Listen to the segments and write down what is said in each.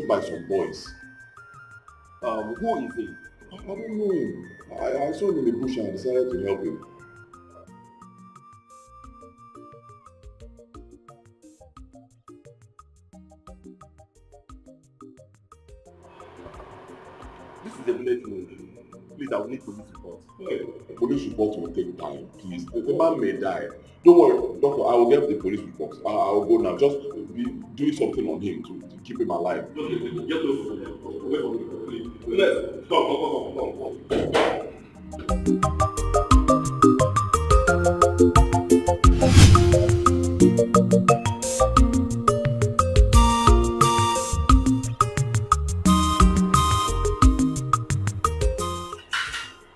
chased by some boys. Who is he? I don't know him. I saw him in the bush and I decided to help him. This is a village road. Please, I will need police report. Hey, police report will take time, please. The man may die. Don't worry, doctor, I will get the police report. I will go now. Just be doing something on him to keep him alive. Just get away from him. Away from him, please. Let's come, come, come, come, come.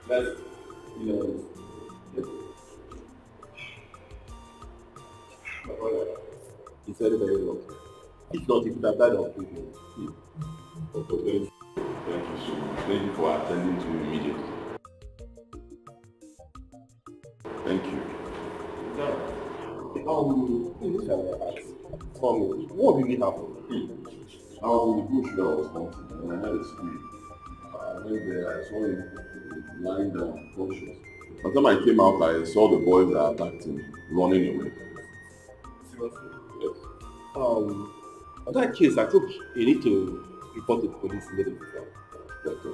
Let's, you know, my brother, he's very, very lucky. If not, he would have died of treatment. Doctor, thank you. Thank you so much. Thank you for attending to me immediately. Thank you. Please, if I may ask, tell me, what really happened? I was in the bush where I was hunting and I had a scream. I went there, I saw him lying down, conscious. By the time I came out, I saw the boys that attacked him running away. Seriously? Yes. In that case, I think you need to report to the police immediately. Doctor,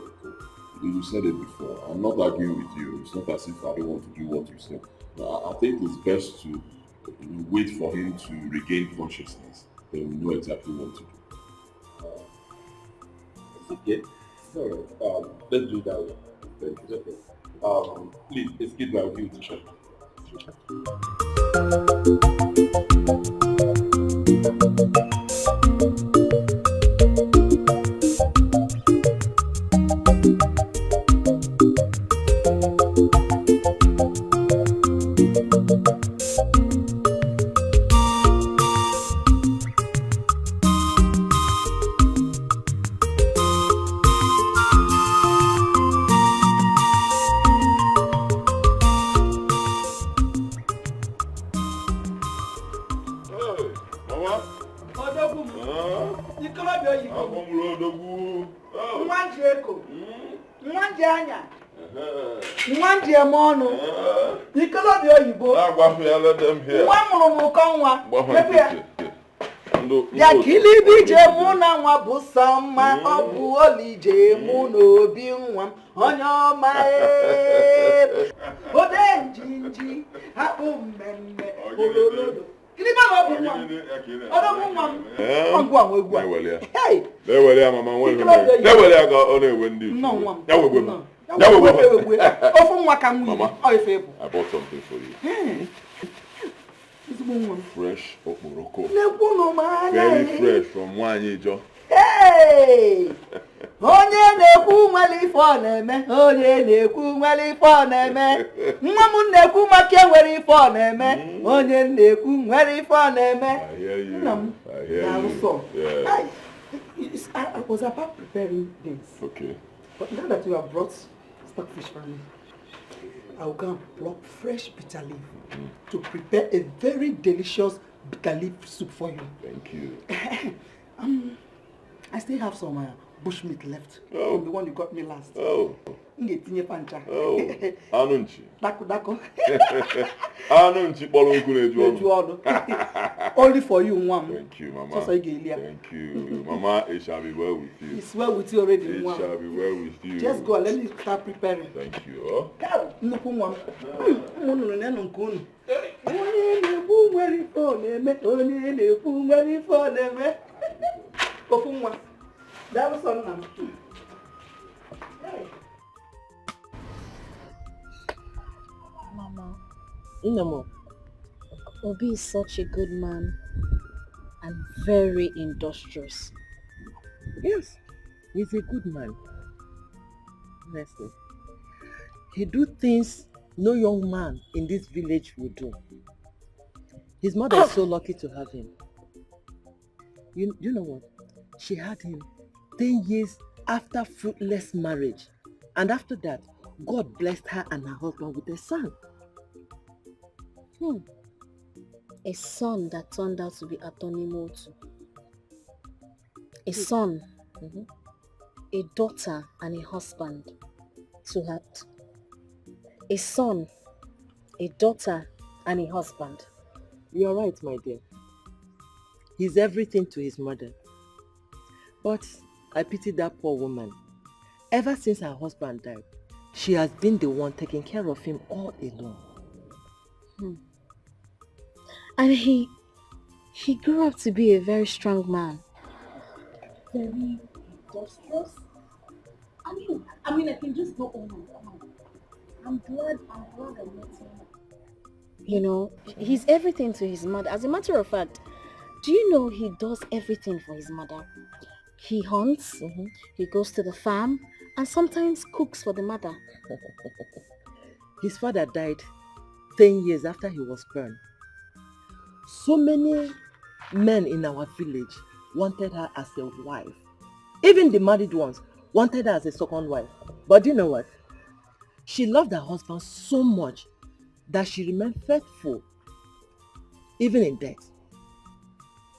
you said it before. I'm not arguing with you. It's not as if I don't want to do what you said. I think it's best to wait for him to regain consciousness. Then we know exactly what to do. It's okay. It's all right. Let's do it that way. Thank you. It's okay. Please, excuse my view to shop. Hey, Mama. Odogwu m. Ikolobịa oyibo. Agbamuru odogwu. Oh. Nwa ji eko, nwa ji anya, nwa ji eme ọnụ. Ikolobịa oyibo. Agbafu ya, let them hear. Nwa mụrụ m ụkọ nwa. Gbahụ Ebe ya. nkịtị. Ndụ- Bịa ndụ- kilibe ije mụ na nwa bụ sọ mma, ọ bụ olije mụ na obi nwa m, onye ọma ee. Ode njinji akpụ mmemme ololodo kilibe na ọ bụ nwa m, odogwu nwa m. Eh? Ọgwụ a nwe egwu a. Na-eweli ya. Hey! Na-eweli ya, mama, nwe ihe Ikolobịa mere. oyibo. Na-eweli ya ka ọ na-ewe ndị Nnọọ nwa m. Ya wegwe m. Nnọọ. Ya wegwe m. Ewegwe. Ofu nwa ka m nwunye Mama. ọ ife bụ I bought something for you. Ezigbo nwa m. Fresh okporoko. Na-ekwu m anya. Very fresh from Nwanyi Ijo. Hey! Onye na-ekwu nwere ife ọ na-eme, onye na-ekwu nwere ife ọ na-eme, nwa m na-ekwu maka enwere ife ọ na-eme, onye na-ekwu nwere ife ọ na-eme. I hear you. Nna m. I hear Daalụ you. sọ. Yeah. I was about preparing this, Okay. but now that you have brought stockfish for me, I will go and pluck fresh bitter leaf to prepare a very delicious bitter leaf soup for you. Thank you. I still have some bush meat left Oh. from the one you got me last. Oh. M ga-etinye pancha. Oh. Anụ nchi. Dako dako. Anụ nchi kpọrọ nkụ na-eju Eju ọnụ. ọnụ. Only for you, nwa m. Thank you, Mama. Sọsọ ị ga-eli ya. Thank you. Mama, it shall be well with you. It's well with you already, It nwa m. shall be well with you. Just go and let me start preparing. Thank you. Oh. Nnukwu nwa m. Ụmụ nnụnụ na-enụ nke unu. Onye na-ekwu nwere ife ọ na-eme. Onye na-ekwu nwere ife ọ na-eme. Ofu nwa. Daalụ sọ, nna m. Hey. Mama, Nnamo. Obi is such a good man and very industrious. Yes, he's a good man. Honestly. He do things no young man in this village would do. His mother is so lucky to have him. You know what? She had him 10 years after fruitless marriage. And after that, God blessed her and her husband with a son. A son that turned out to be Atoni Motu. A son A daughter and a husband to her. A son, a daughter, and a husband. You are right, my dear. He's everything to his mother. But I pity that poor woman. Ever since her husband died, she has been the one taking care of him all alone. And he grew up to be a very strong man. Very industrious. I mean, I can just go on and on. I'm glad I met him. He's everything to his mother. As a matter of fact, do you know he does everything for his mother? He hunts, he goes to the farm, and sometimes cooks for the mother. His father died 10 years after he was born. So many men in our village wanted her as a wife. Even the married ones wanted her as a second wife. But do you know what? She loved her husband so much that she remained faithful even in death.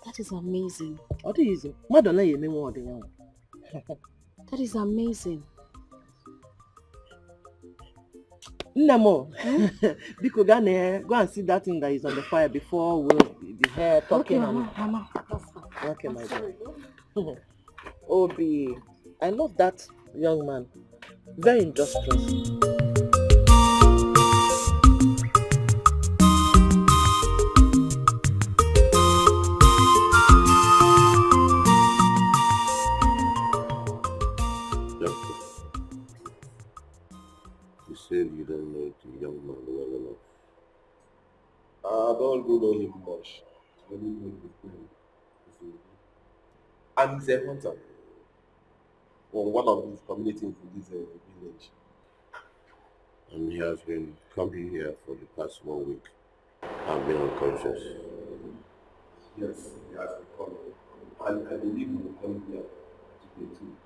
That is amazing. Ọ dịghị izu mmadụ ole ya emenwe ọdị ya nwa. That is amazing. Nne m o, biko gaa na go and see that thing that is on the fire before we'll be here talking. Okay, And Mama, Mama, that's fine. Okay, I'm my dear. sorry. Obi, I love that young man. Very industrious. Doctor, you said you don't know the young man well enough. I don't really know him much. I only know his name. And he's a hunter from one of these communities in this village. And he has been coming here for the past one week and been unconscious. Yes, he has been coming. And I believe he will come here today too.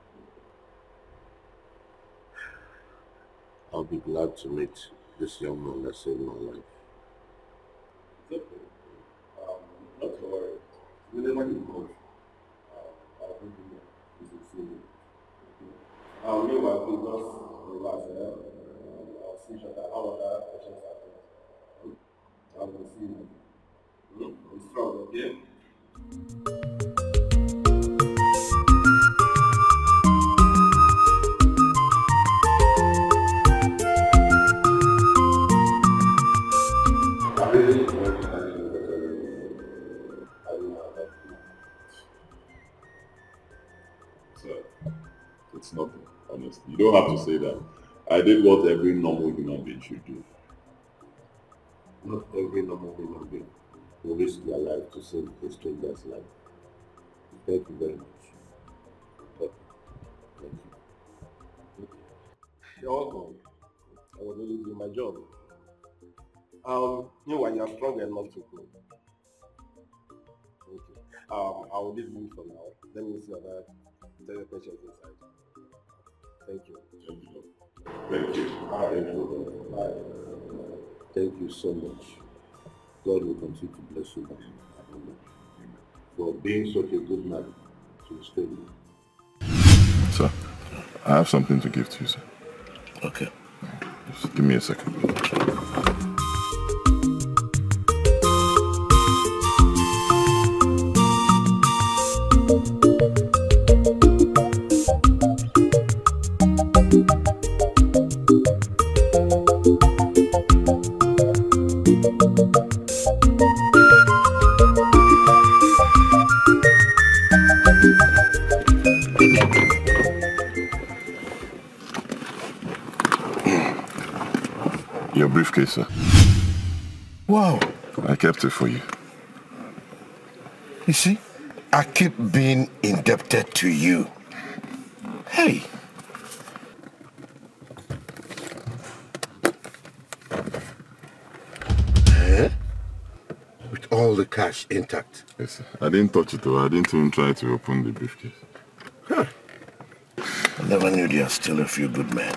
I'll be glad to meet this young man that saved my life. It's okay. Not to worry. Whenever he comes, I'll bring him here. He will see him. Okay. Meanwhile, please just relax. Eh? I'll see each other. How other patients are doing. I will see you. Be strong, okay? I really want to thank you for telling me. I will not Sir, it's nothing, honestly. You don't have to say that. I did what every normal human being should do. Not every normal human being will risk their life to save a stranger's life. Thank you very much. Thank you. Thank you. You're welcome. I was only doing my job. Meanwhile, you are strong enough to go. Okay. I will leave you for now. Let me see other tell your patients inside. Thank you. Thank you. Thank you. Thank you. Bye. Thank you so much. God will continue to bless you for being such a good man to a stranger. Sir, I have something to give to you, sir. Okay. Just give me a second. Your briefcase, sir. Wow. I kept it for you. You see, I keep being indebted to you. Hey. Eh? With all the cash intact. Yes, sir. I didn't touch it though. I didn't even try to open the briefcase. I never knew there are still a few good men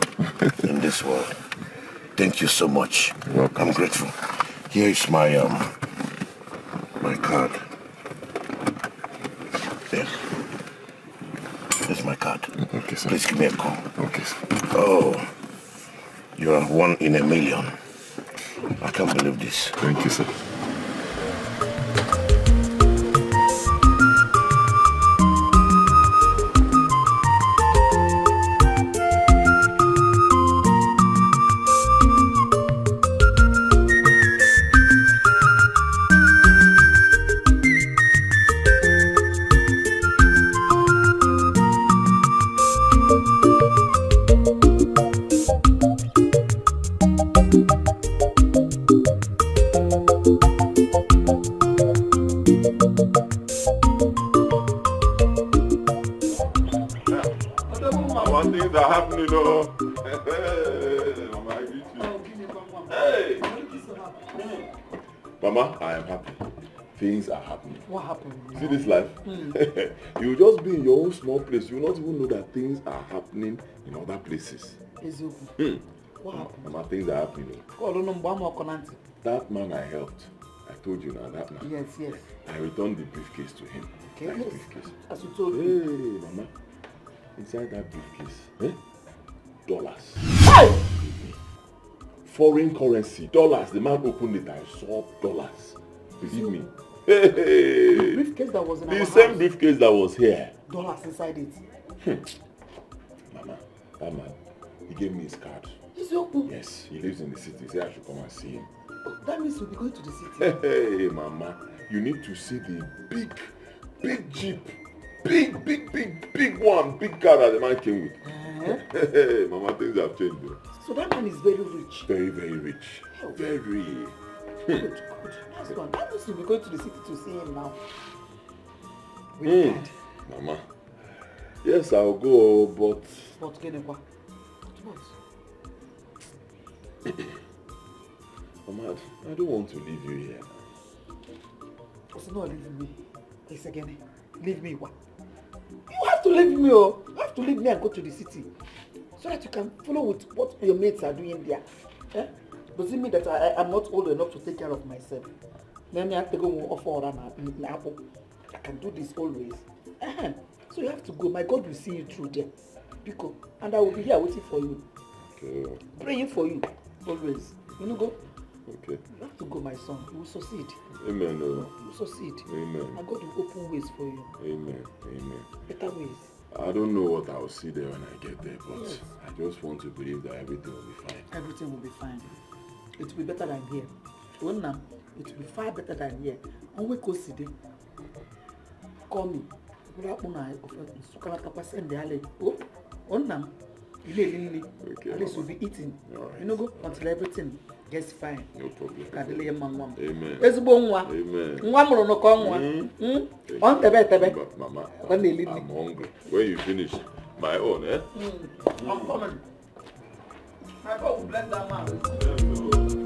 in this world. Thank you so much. Welcome. I'm grateful. Here is my card. Yes. Here's my card. Okay, sir. Please give me a call. Okay, sir. Oh, you are one in a million. I can't believe this. Thank you, sir. One things are happening, oh. Hey, Mama, I greet you. Hey. Mama, I am happy. Things are happening. What happened? See this life? You will just be in your own small place. You will not even know that things are happening in other places. Eziokwu. Hmm. What happened? Mama, things are happening. Oh. Call no mgbe ama ọkọ na ntị. That man I helped, I told you now, that man. Yes, yes. I returned the briefcase to him. Okay, That yes. briefcase. As you told me. Hey, Mama. Inside that briefcase, eh? Dollars. Hey! Foreign currency. Dollars. The man opened it. I saw dollars. Believe me. Hey! The briefcase that was in The our same house. briefcase that was here. Dollars inside it. Mama, that man, he gave me his card. Eziokwu. Yes, he lives in the city. He said I should come and see him. Oh, that means we'll be going to the city. Hey, Mama, you need to see the big, big jeep. Big, big, big, big one. Big car that the man came with. Eh? Hey, Mama, things have changed though. So that man is very rich. Very, very rich. Oh. Very. Good, good. Nice one. That means we'll be going to the city to see him now. With Mm. card. Mama, yes, I'll go, but But gịnịkwa? What? Mama, I don't want to leave you here. It's not leave me. It's again. Leave me what? You have to leave me, oh. You have to leave me and go to the city. So that you can follow with what your mates are doing there. Eh? Does it mean that I'm not old enough to take care of myself? Then I have to go offer na apple. I can do this always. Eh. So you have to go. My God will see you through there. Biko. And I will be here waiting for you. Okay, Praying for you. Always. You know go? okay. You have to go, my son. You will succeed. Amen. Oh. You will succeed. Amen. And God will open ways for you. Amen. Amen. Better ways. I don't know what I'll see there when I get there, but Yes. I just want to believe that everything will be fine. Everything will be fine. It will be better than here. Onna, it will be far better than here. Onwe ka o si dị. Call me. Bụrụ akpụ na ofe nsụkọlatakwa send ale. Oh, onna m. Ile eli nri. Okay, At least Mama. we'll be eating. All right. You know go until everything gets fine. No problem. Ka adịla ya mma nwa m. Amen. Ezigbo nwa. Amen. Nwa mụrụ n'ụkọ nwa. Mm. Mm? Thank Ọ ntebe etebe. But Mama, Ọ na-eli nri. I'm hungry. When you finish, my own, eh? I'm coming. My God will bless that man.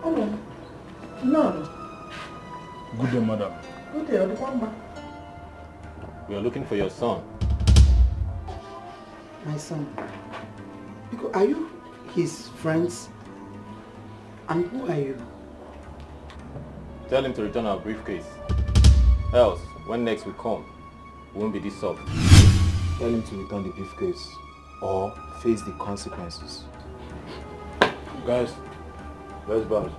Oh, no. Good day, madam. Good day, ọ dịkwa mma. We are looking for your son. My son, Biko, are you his friends? And who are you? Tell him to return our briefcase. Else, when next we come, we won't be this soft. Tell him to return the briefcase or face the consequences. Guys, let's bounce.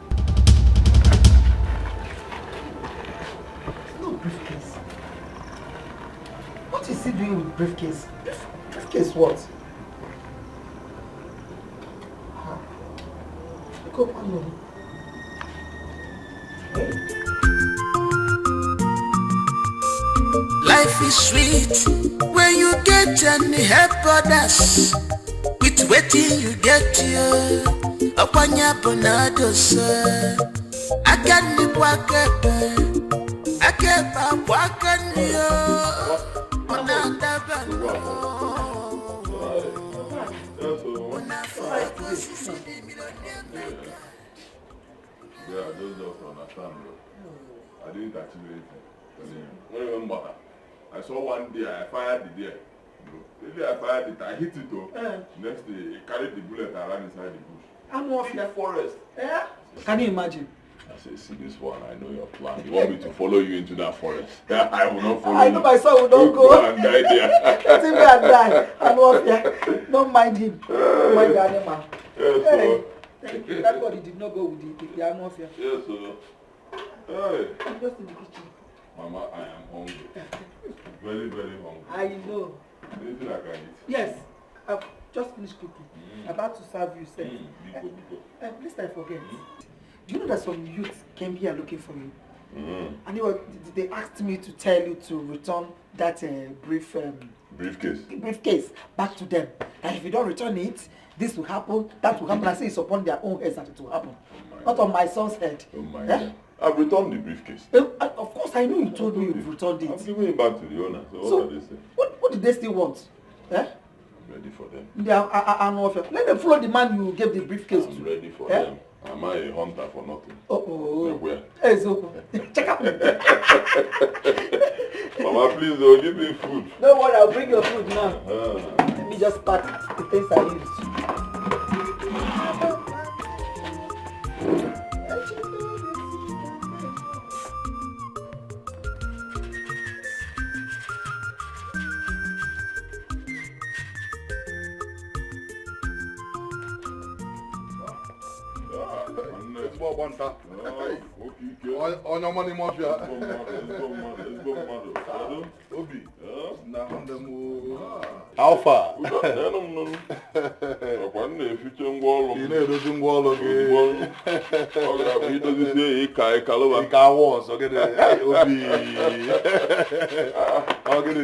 It's not briefcase. What is he doing with briefcase? Briefcase what? Ah. Biko, kwanu. Hey. Life is sweet when you get and help others. With wetin you get you. Ọkwanye bụ na adosa. Aka nri bụ aka ekpe. Aka ekpe abụ aka nri o. Ọ na-adaba nnọọ. son. Yeah. Yeah, I just don't understand, bro. I didn't achieve anything. Not even matter. I saw one day I fired the deer. The day I fired it, I hit it though. Next day, it carried the bullet and ran inside the bush. I'm off here. Forest. Yeah? Can you imagine? I say, see this one, I know your plan. You want me to follow you into that forest? I will not follow I you. know my son will not go. Go and die there. Let him go and die. I'm off here. Don't mind him. Don't mind the animal. Yes, hey, sir. Thank you. That body did not go with the animal here. Yes, sir. Hey. I'm just in the kitchen. Mama, I am hungry. Very, very hungry. I know. Anything I can eat? Yes. I've just finished cooking. About to serve you, sir. Please, I forget. Do you know that some youths came here looking for you? And they asked me to tell you to return that briefcase back to them. That if you don't return it, this will happen, that will happen. I say it's upon their own heads that it will happen. Oh, not on my son's head. Oh my God. I've returned the briefcase. Of course, I know you told me you've returned it. I've given it back to the owner. So what do they say? What did they still want? Eh? I'm ready for them. They are let them follow the man you gave the briefcase to. I'm ready for them. Am I a hunter for nothing? Oh, where? Hey, so, check out. Mama, please don't give me food. No worry, I'll bring your food now. Let me just pack the things I used. Onye ọma n'ime ọfịa. Obi. Alpha. Ọkwa m na-efiche ngwa ọrụ m. Ị na-edozi ngwa ọrụ gị. Ọ ga-abụ idozisie ya ịka ịkalụba. Ịka awa ọzọ gịnị? Obi. Ọ gịnị?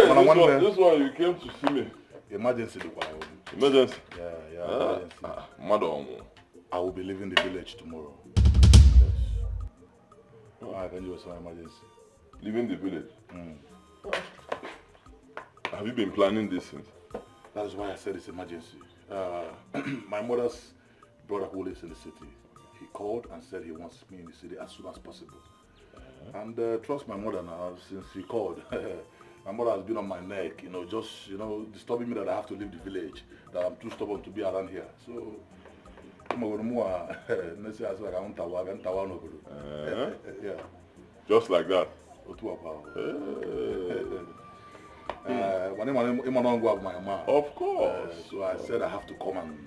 Mana nwanne. This one you came to see me. Emergency dịkwa. Emergency? Yeah, yeah, emergency. Mmadụ ọnwụ. I will be leaving the village tomorrow. I can do some emergency. Leaving the village? Have you been planning this since? That is why I said it's emergency. My mother's brother who lives in the city, he called and said he wants me in the city as soon as possible. And trust my mother now, since he called, my mother has been on my neck, you know, just, you know, disturbing me that I have to leave the village, that I'm too stubborn to be around here. So, yeah. Just like that. Of course. So I said I have to come and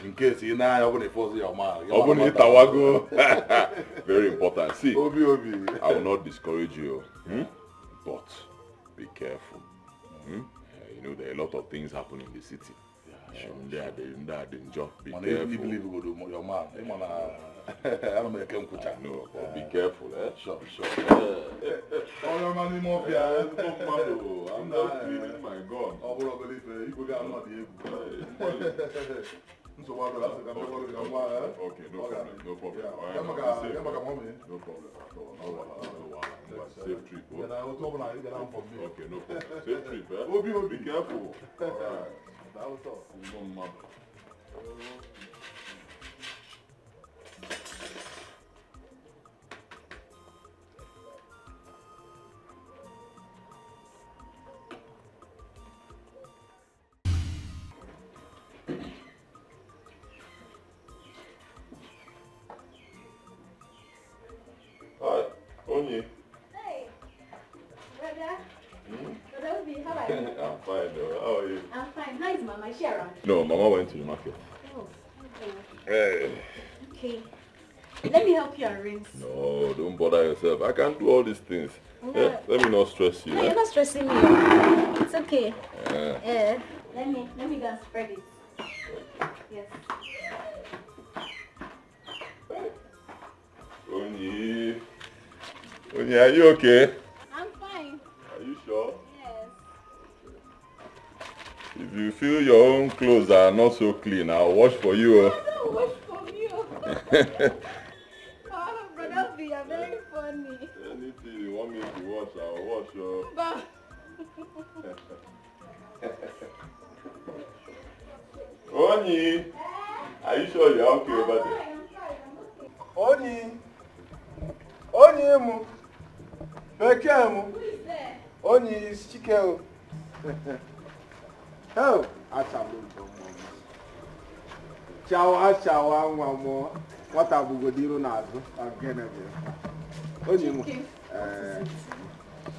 in case you know Very important. See, Obi, Obi. I will not discourage you, but be careful. You know, there are a lot of things happening in the city. Yeah, sure. They are the job. Be man, careful. You believe you go to your man. I don't know, but be careful, eh? Sure, sure. I'm not cleaning my gun. Okay, no problem. No problem. No problem. Safe trip. Okay, no problem. Safe trip, eh? Obi, be careful. All right. Hi, Onye. Hey, brother. Brother Obi, how are you? I'm fine, though. How are you? I'm fine. How is Mama? Is she around? No, Mama went to the market. Oh, okay. Hey. Okay. Let me help you arrange. No, don't bother yourself. I can't do all these things. No. Eh? Let me not stress you. No, eh? You're not stressing me. It's okay. Yeah. Let me go and spread it. Yes. Onye. Onye, are you okay? I'm fine. Are you sure? Yes. If you feel your own clothes are not so clean, I'll wash for you. I don't wash for you. Oh, Brother Obi, you're very funny. Anything you want me to wash, I'll wash. But... Onyi, are you sure you're okay over there? Onyi, Onyi mu, Bekee mu. Onyi is Chike o. Oh, achalu mbọ. Chawa chawa nwa m nwata bugodi iru n'azụ ogene bụ Onyi mu. Chike, what is it?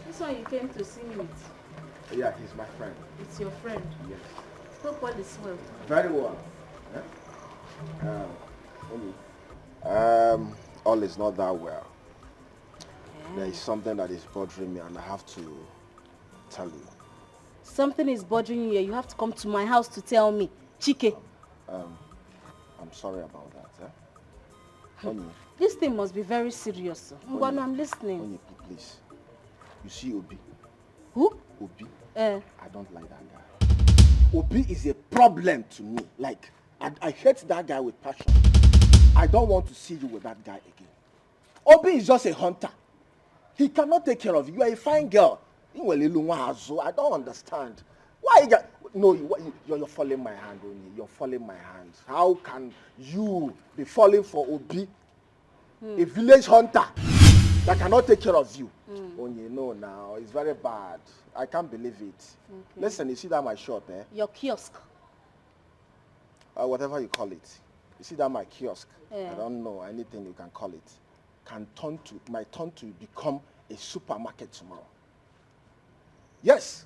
This one you came to see me with. Yeah, he's my friend. It's your friend. Yes. Hope all is well. Very well. Eh? Onyi. All is not that well. There is something that is bothering me and I have to tell you. Something is bothering you. You have to come to my house to tell me. Chike. I'm sorry about that. Eh? Onyi, This thing must be very serious. Ngwanu, I'm listening. Onyi, please. You see Obi? Who? Obi. Eh. I don't like that guy. Obi is a problem to me. Like, I hate that guy with passion. I don't want to see you with that guy again. Obi is just a hunter. He cannot take care of you. You are a fine girl. I don't understand. Why you got... No, you're falling my hand, Onyi. You're falling my hand. How can you be falling for Obi, a village hunter that cannot take care of you? Onyi, no, now. It's very bad. I can't believe it. Okay. Listen, you see that my shop, eh? Your kiosk. Whatever you call it. You see that my kiosk? Yeah. I don't know anything you can call it. Can turn to, might turn to become a supermarket tomorrow. Yes,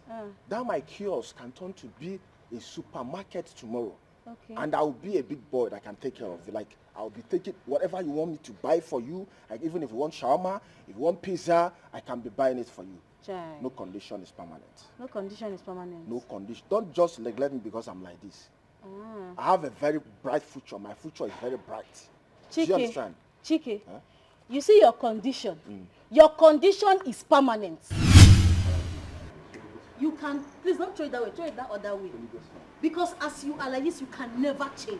that my kiosk can turn to be a supermarket tomorrow. Okay. And I will be a big boy that can take care of you. Like, I'll be taking whatever you want me to buy for you. Like, even if you want shawarma, if you want pizza, I can be buying it for you. Chai. No condition is permanent. No condition is permanent. No condition. Don't just neglect me because I'm like this. Ah. I have a very bright future. My future is very bright. Chike, Do you understand? Chike, Huh? you see your condition. Your condition is permanent. You can, please don't throw it that way, throw it that other way. Because as you are like this, you can never change.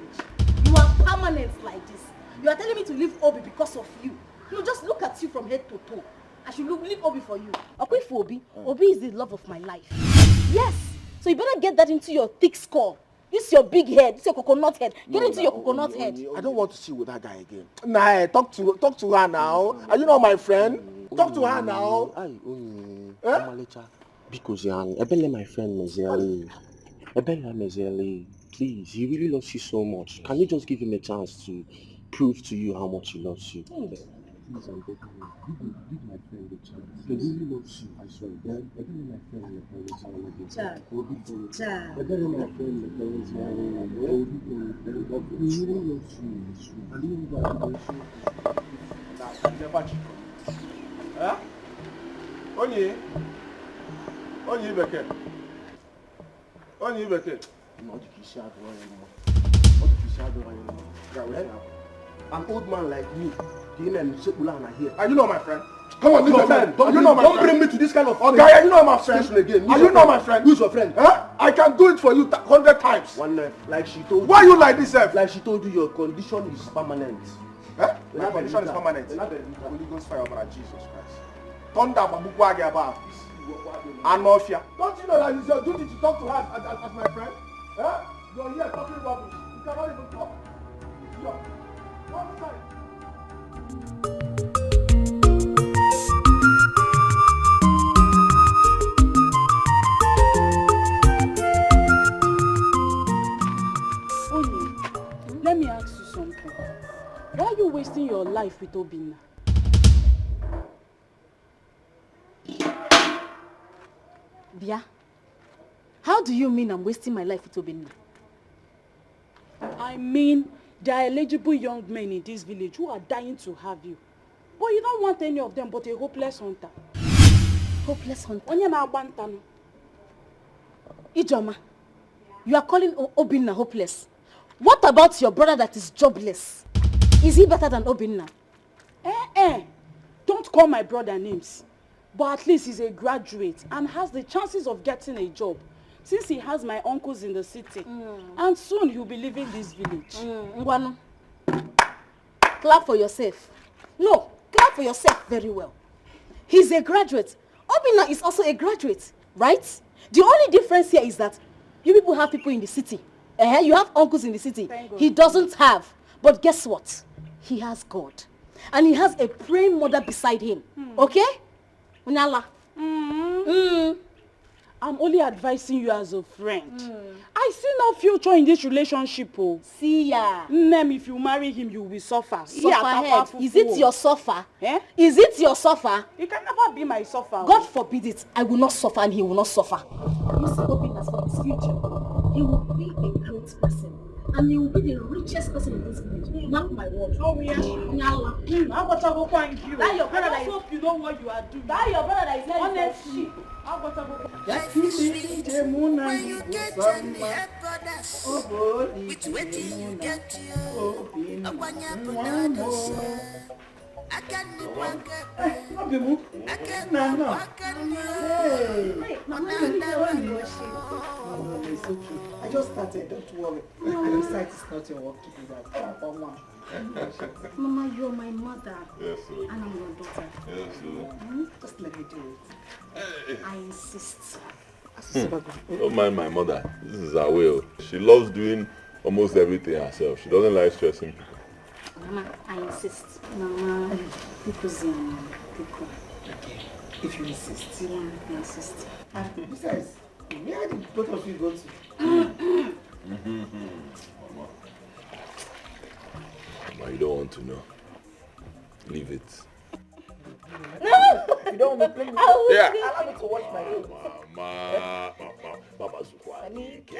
You are permanent like this. You are telling me to leave Obi because of you. No, just look at you from head to toe. I should leave Obi for you. Okay, for Obi. Obi is the love of my life. Yes. So you better get that into your thick skull. This is your big head. This is your coconut head. Get into your coconut head. I don't want to see you with that guy again. Nah, talk to her now. Are you not my friend? Talk to her now. Aye, Eh? Omalicha. Because Ebele, my friend Mezeli. Ebele Mezeli, please, he really loves you so much. Can you just give him a chance to prove to you how much he loves you? Please, I'm begging you. Give my friend a chance. He really loves you, I swear. Ebele, my friend Child. Child. Ebele, my friend He really loves you, I swear. And even though I also... Nah, I never cheat on you. Huh? Onyi? Onyi Bekee. Onyi Bekee. An old man like me, here. Are you not my friend? Come on, leave Your the man. friend. Don't Are you not my don't friend? bring me to this kind of Guy, are you not my friend? situation again. Are you not my friend? Who's your friend? Huh? I can do it for you 100 times. One, like she told Why you like this, sir? Like she told you, your condition is permanent. Huh? My condition is permanent. Holy Ghost fire over Jesus Christ. Thunder gbagbukwaa gị ebe ahụ. Anụ ọfịa. Don't you know that it's your duty to talk to her as my friend? Huh? You're here talking rubbish. You cannot even talk. You're nonsense. Onyi, let me ask you something. Why are you wasting your life with Obinna? Bia, how do you mean I'm wasting my life with Obinna? I mean, there are eligible young men in this village who are dying to have you. But you don't want any of them but a hopeless hunter. Hopeless hunter? Onye na-agba nta nụ. Ijoma, you are calling Obinna hopeless. What about your brother that is jobless? Is he better than Obinna? Eh. Don't call my brother names. But at least he's a graduate and has the chances of getting a job, since he has my uncles in the city. And soon he'll be leaving this village. Ngwanu, clap for yourself. No, clap for yourself very well. He's a graduate. Obinna is also a graduate, right? The only difference here is that you people have people in the city. You have uncles in the city. He doesn't have. But guess what? He has God. And he has a praying mother beside him. Okay? Unyala. I'm only advising you as a friend. I see no future in this relationship. Oh. See ya. Nem, if you marry him, you will suffer. Suffer head. Is it your suffer? Eh? Is it your suffer? It can never be my suffer. God forbid it. I will not suffer and he will not suffer. You see, hoping as for his future, he will be a great person. And he will be the richest person in this village. Mark my word. Oh, yeah. Nyala. That your brother I that just hope you know what you are doing. That your brother that is here. Honestly. Life is sweet when you get and help others. With wetin you get, yo. Ọgbanya bụ na odosa. Aka nri bụ aka ekpe. Aka ekpe bụ aka nri. Ọ na-adaba No, no, it's okay. I just started, don't worry. And besides, it's not your work to do that. Oh, mama. Mama, you're my mother. Yes, sir. And I'm your daughter. Yes, sir. Just let me do it. I insist. Don't mind my mother. This is her way. She loves doing almost everything herself. She doesn't like stressing people. Mama, I insist. Mama, because people. Okay, if you insist. Yeah, I insist. And besides, where did both of you go to? Mama. Mama, you don't want to know. Leave it. No! You don't want me playing with you? Yeah. Allow me to watch my own. Mama, mama, mama, Zukwanike.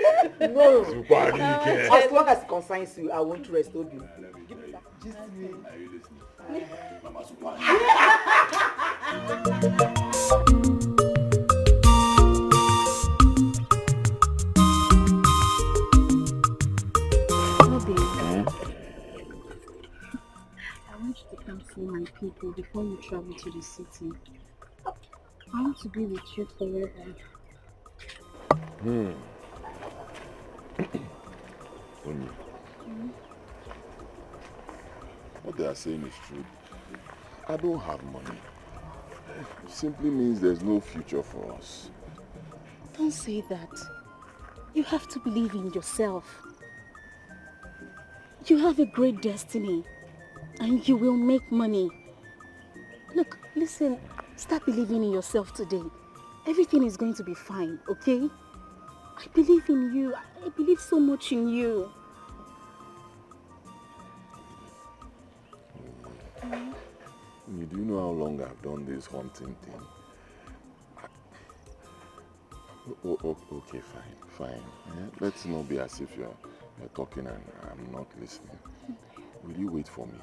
No. Zukwanike. As long as it concerns you, I won't rest, Obi. Let me tell you. Just me. Are you listening? Mama Zukwanike. Obi, I want you to come see my people before you travel to the city. I want to be with you forever. Onyi, what they are saying is true. I don't have money. It simply means there's no future for us. Don't say that. You have to believe in yourself. You have a great destiny and you will make money. Look, listen, start believing in yourself today. Everything is going to be fine, okay? I believe in you. I believe so much in you. Onyi, do you know how long I've done this hunting thing? Okay, fine. Yeah? Let's not be as if you're talking and I'm not listening. Will you wait for me?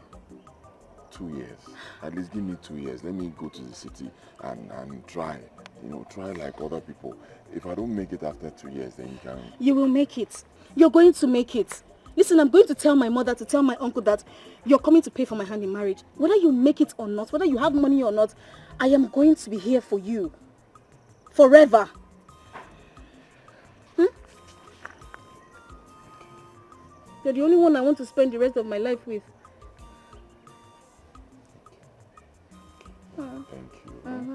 2 years. At least give me 2 years. Let me go to the city and try. You know, try like other people. If I don't make it after 2 years, then you can... You will make it. You're going to make it. Listen, I'm going to tell my mother to tell my uncle that you're coming to pay for my hand in marriage. Whether you make it or not, whether you have money or not, I am going to be here for you. Forever. You're the only one I want to spend the rest of my life with. Thank you. Thank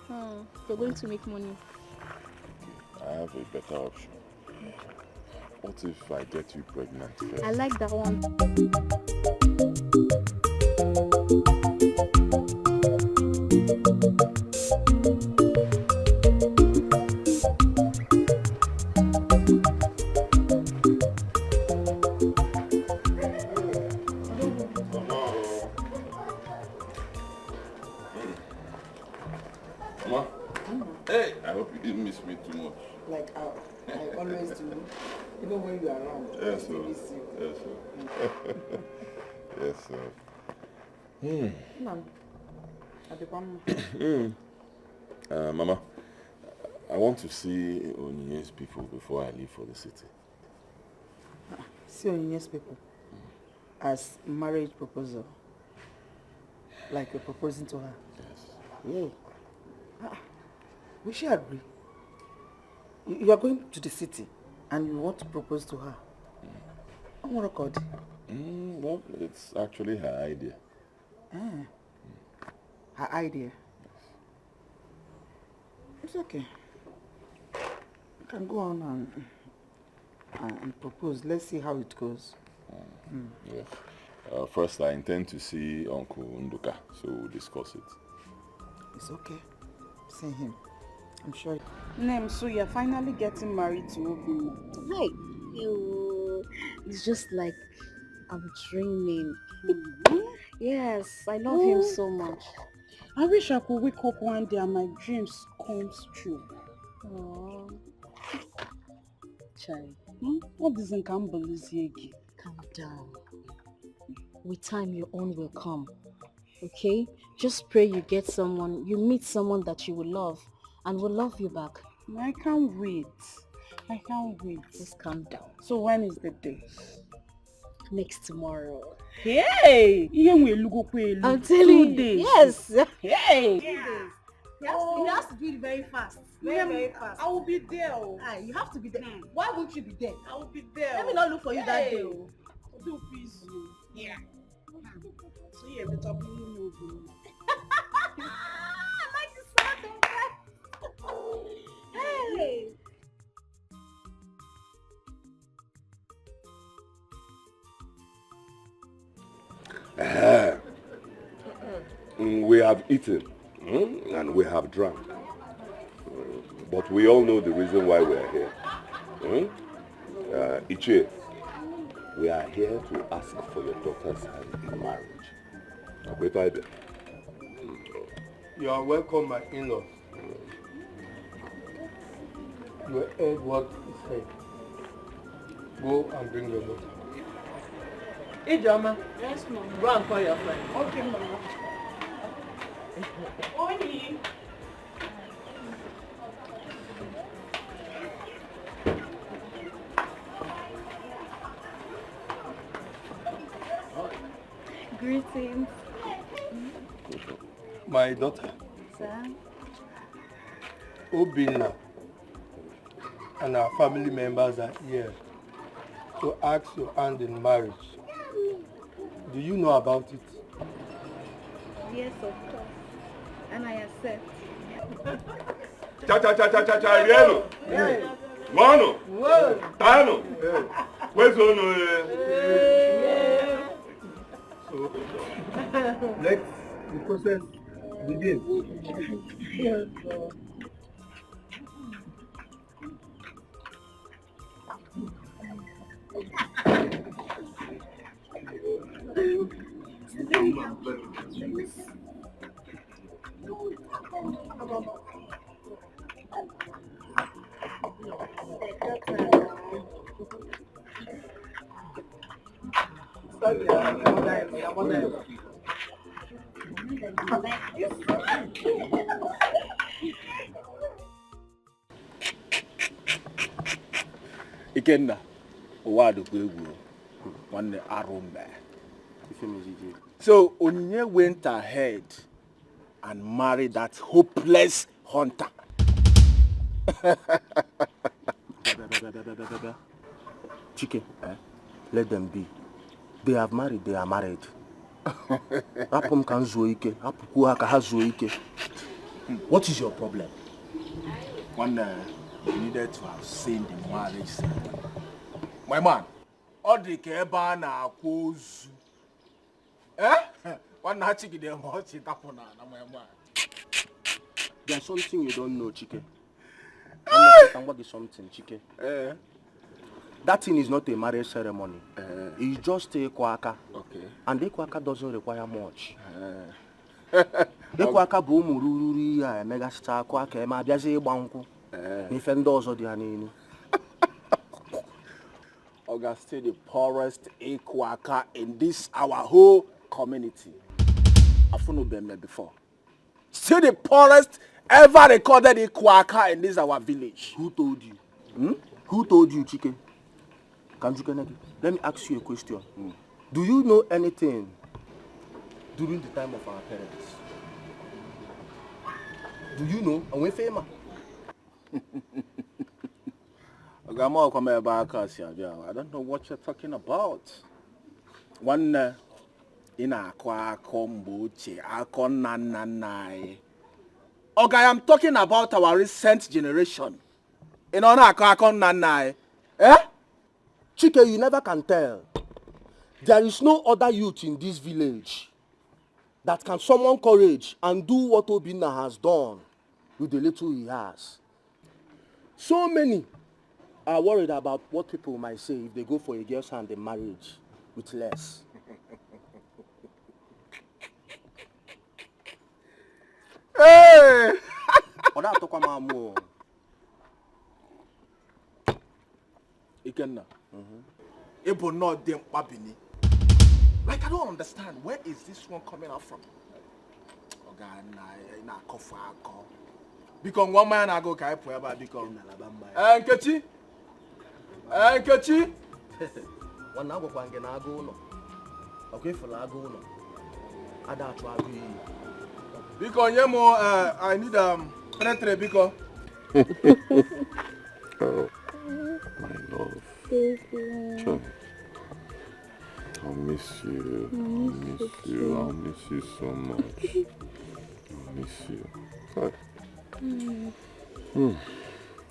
you. You're going to make money. Okay. I have a better option. What if I get you pregnant first? I like that one. Mama. Hey, I hope you didn't miss me too much. Like I always do, even when you are around. Yes, I sir. miss you. Yes, sir. Yes, sir. Mama, I want to see Onyinye's people before I leave for the city. See Onyinye's people as marriage proposal, like you're proposing to her. Yes. Yeah. Will she agree? You are going to the city and you want to propose to her. Oh, record. Well, it's actually her idea. Her idea? It's okay. You can go on and and propose. Let's see how it goes. Yeah. First, I intend to see Uncle Nduka, so we'll discuss it. It's okay. See him. I'm sure. Nem, so you're finally getting married to Obinna. Hi. Ew. It's just like I'm dreaming. Yes, I love him so much. I wish I could wake up one day and my dreams comes true. Aww. Chai. What is in Kamboluziegi? Calm down. With time, your own will come. Okay? Just pray you get someone, you meet someone that you will love and will love you back. I can't wait. I can't wait. Just calm down. So when is the day? Next tomorrow. Hey! I'm telling you. Yes! Hey! 2 days. He has to do it very fast. Very, very fast. I will be there. You have to be there. Why won't you be there? I will be there. Let me not look for you that day. Do please you. Yeah. So yeah, better be you. I like the sound of that. Hey. We have eaten and we have drunk, but we all know the reason why we are here. Ichie, we are here to ask for your daughter's hand in marriage. You are welcome, my in-laws. You heard what he said. Go and bring your daughter. Ijoma. Yes, Mama. Go and call your friend. Okay, Mama. Oni. Greetings. My daughter. Sir? Obinna and our family members are here to ask your hand in marriage. Do you know about it? Yes, of course. And I accept. Cha cha cha cha cha cha rieno. Mano. Tano. Kwezono. So let the process begin. Yes. Ikenna, ụwa dịkwa egwu nwanne arụ mme. So Onyinye went ahead and married that hopeless hunter. Chike, let them be. They have married, they are married. What is your problem? One, you needed to have seen the marriage ceremony. My man, ọ dị ka ebe a na-akwa ozu. Eh? Nwanne achịgide m ọchị dapụ n'ala, my man. There's something you don't know, Chike. I'm going to something, Chike. That thing is not a marriage ceremony. It's just a kwaka. Okay. And the kwaka doesn't require much. Kwaka bụ ụmụ ruru ya emegasịcha akwa ka eme abịazi ịgba nkwụ. N'ife ndị ọzọ dị ya n'elu. Oga, still the poorest Ikwaka in this our whole community. Afunubeme before. Still the poorest ever recorded Ikwaka in this our village. Who told you? Hmm? Who told you, Chike? Let me ask you a question. Do you know anything during the time of our parents? Do you know? And when Fema? I don't know what you're talking about. One in akwa komboche akon. Okay, I'm talking about our recent generation. In ona akwa akon nanai. Eh? Chike, you never can tell. There is no other youth in this village that can summon courage and do what Obinna has done with the little he has. So many are worried about what people might say if they go for a girl's hand in marriage with less. Hey! Ọ na-atọkwa m amụ o. Ikenna, ị bụ nnọọ dimkpa Bini. Like, I don't understand. Where is this one coming out from? Oga, na-akọfu akọ. Biko, nwa mmanya na-agụ ka anyị pụọ ebe a, biko. Nkechi! Nkechi! Nwanne, agwakwa gị na agụ ụlọ. Ọkwa ịfụla agụ ụlọ. Ada achụ agụ iyi. Biko, nye m, I need 3-3, biko. Oh, my love. Baby. I'll miss you. I'll miss you. I'll miss you so much. I'll miss you. But,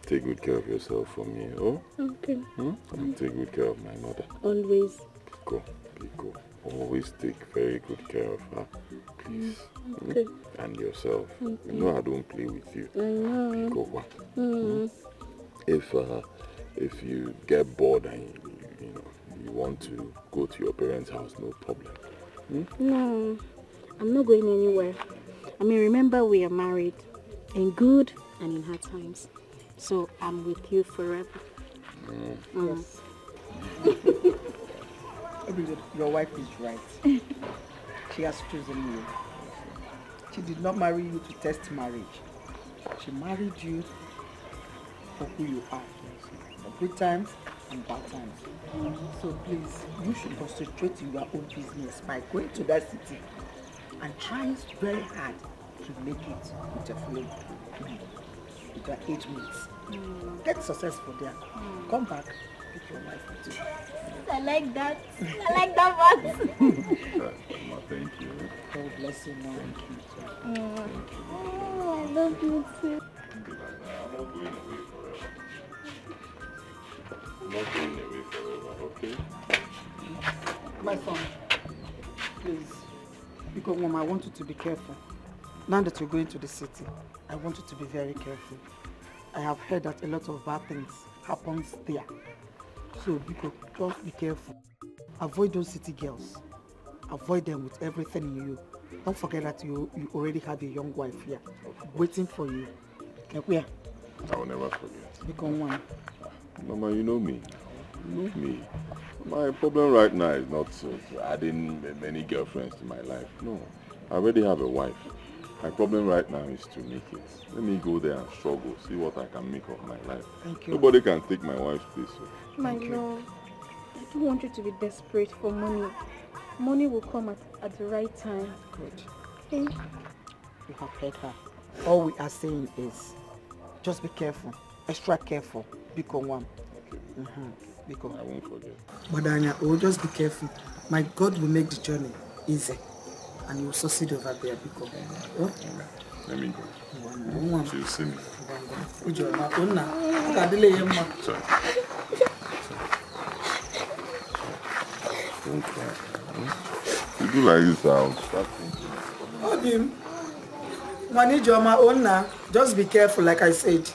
Take good care of yourself for me, oh? Okay. And take good care of my mother. Always. Biko, Biko. Always take very good care of her, please. Okay. And yourself. Okay. You know I don't play with you. I know. Biko, what? If you get bored and you know you want to go to your parents' house, no problem. No, I'm not going anywhere. I mean, remember we are married in good and in hard times. So I'm with you forever. Yes. Your wife is right. She has chosen you. She did not marry you to test marriage. She married you for who you are. For good times and bad times. So please, you should concentrate in your own business by going to that city and trying very hard to make it with your fellow, with your age mates. Get successful there. Come back, pick your wife with you. I like that. I like that part. Mama, thank you. God bless you, Mom. Thank you. Thank you. Oh, I love you too. I'm not going away forever. I'm not going away forever, okay? My son, please. Because, Mom, I want you to be careful. Now that you're going to the city, I want you to be very careful. I have heard that a lot of bad things happens there. So, Biko, just be careful. Avoid those city girls. Avoid them with everything in you. Don't forget that you already have a young wife here, waiting for you. Where? I will never forget. Biko, one. Mama, you know me. You know me. My problem right now is not adding many girlfriends to my life. No, I already have a wife. My problem right now is to make it. Let me go there and struggle, see what I can make of my life. Thank you. Nobody can take my wife's place. So. My love, I don't want you to be desperate for money. Money will come at the right time. Good. Okay. You have heard her. All we are saying is, just be careful. Extra careful. Biko one. Okay. Biko. I won't forget. Badanya, oh, just be careful. My God will make the journey easy. And you will succeed over there, Biko. Oh? Let me go. She'll see me. Sorry. Don't cry. You do like this, I'll start thinking. Obim. Just be careful, like I said.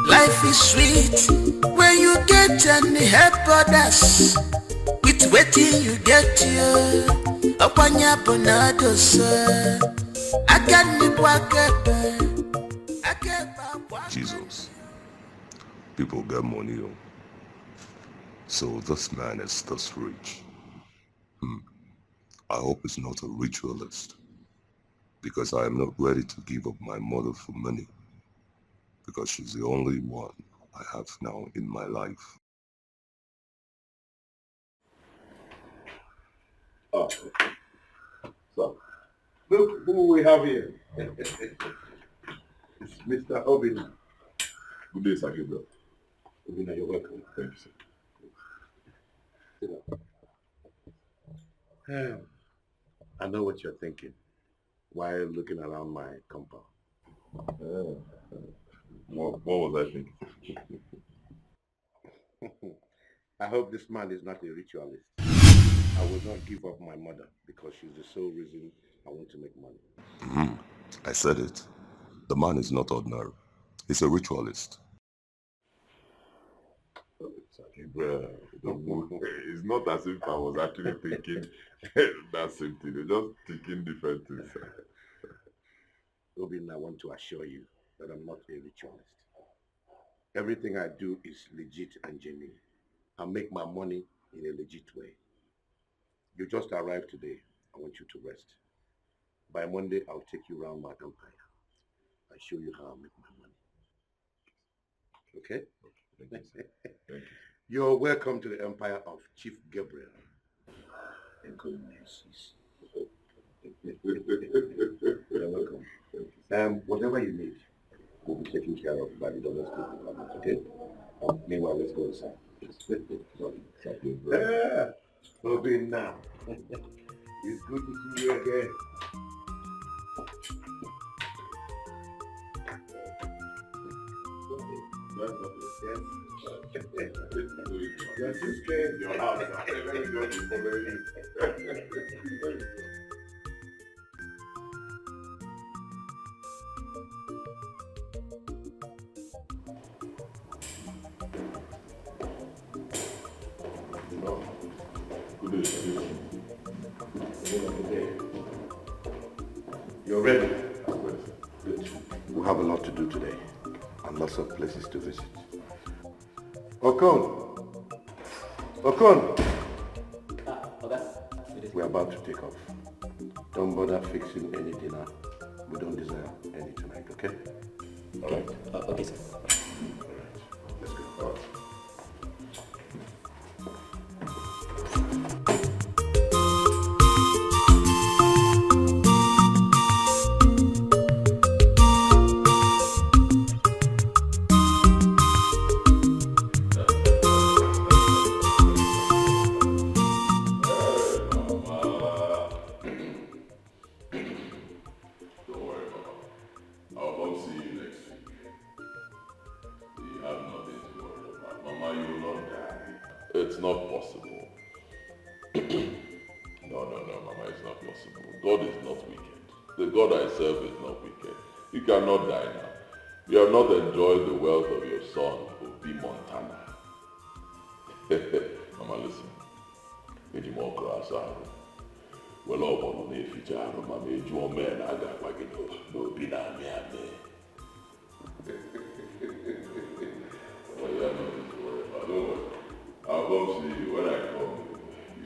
Life is sweet when you get and help others. With waiting you get you. Okwanya bonadosa. Jesus, people get money. So this man is this rich. I hope he's not a ritualist, because I am not ready to give up my mother for money, because she's the only one I have now in my life. Oh, so look who we have here. It's Mr. Obinna. Good day, Sir Gabriel. Obinna, you're welcome. Thank you, sir. Sit down. I know what you're thinking while looking around my compound. What was I thinking? I hope this man is not a ritualist. I will not give up my mother because she's the sole reason I want to make money. Mm-hmm. I said it. The man is not ordinary. He's a ritualist. It's not as if I was actually thinking that same thing. They're just thinking different things. Obinna, I want to assure you that I'm not a ritualist. Everything I do is legit and genuine. I make my money in a legit way. You just arrived today. I want you to rest. By Monday, I'll take you round my empire and show you how I make my money. Okay? Okay. Thank you, sir. Thank you. You're welcome to the empire of Chief Gabriel. And good mercies. You're welcome. Whatever you need will be taken care of by the domestic department, okay? Meanwhile, let's go inside. Yeah. Obinna. It's good to see you again. Yes. You're too scared. Your house. Let me just be following you. Good day. You're ready? Good. We have a lot to do today and lots of places to visit. Okon! Okon! Okay. We're about to take off. Don't bother fixing any dinner. We don't desire any tonight, okay? All right? Okay, sir. All right. Let's go. All right. It's not possible. No, Mama, it's not possible. God is not wicked. The God I serve is not wicked. You cannot die now. You have not enjoyed the wealth of your son, Obi Montana. Mama, listen. Well, don't worry. I'll come see you. When I come,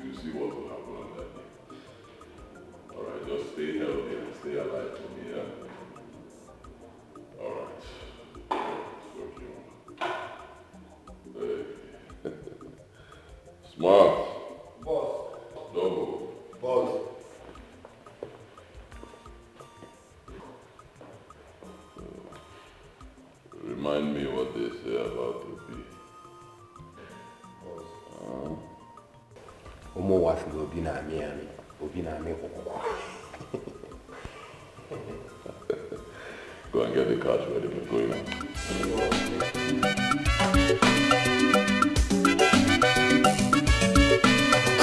you see what will happen on that day. Alright, just stay healthy and stay alive for me, yeah? Alright. Okay. Hey. Smart. Boss. Double. Boss. Remind me what they say about Obi. Go and get the cash ready, we're going now.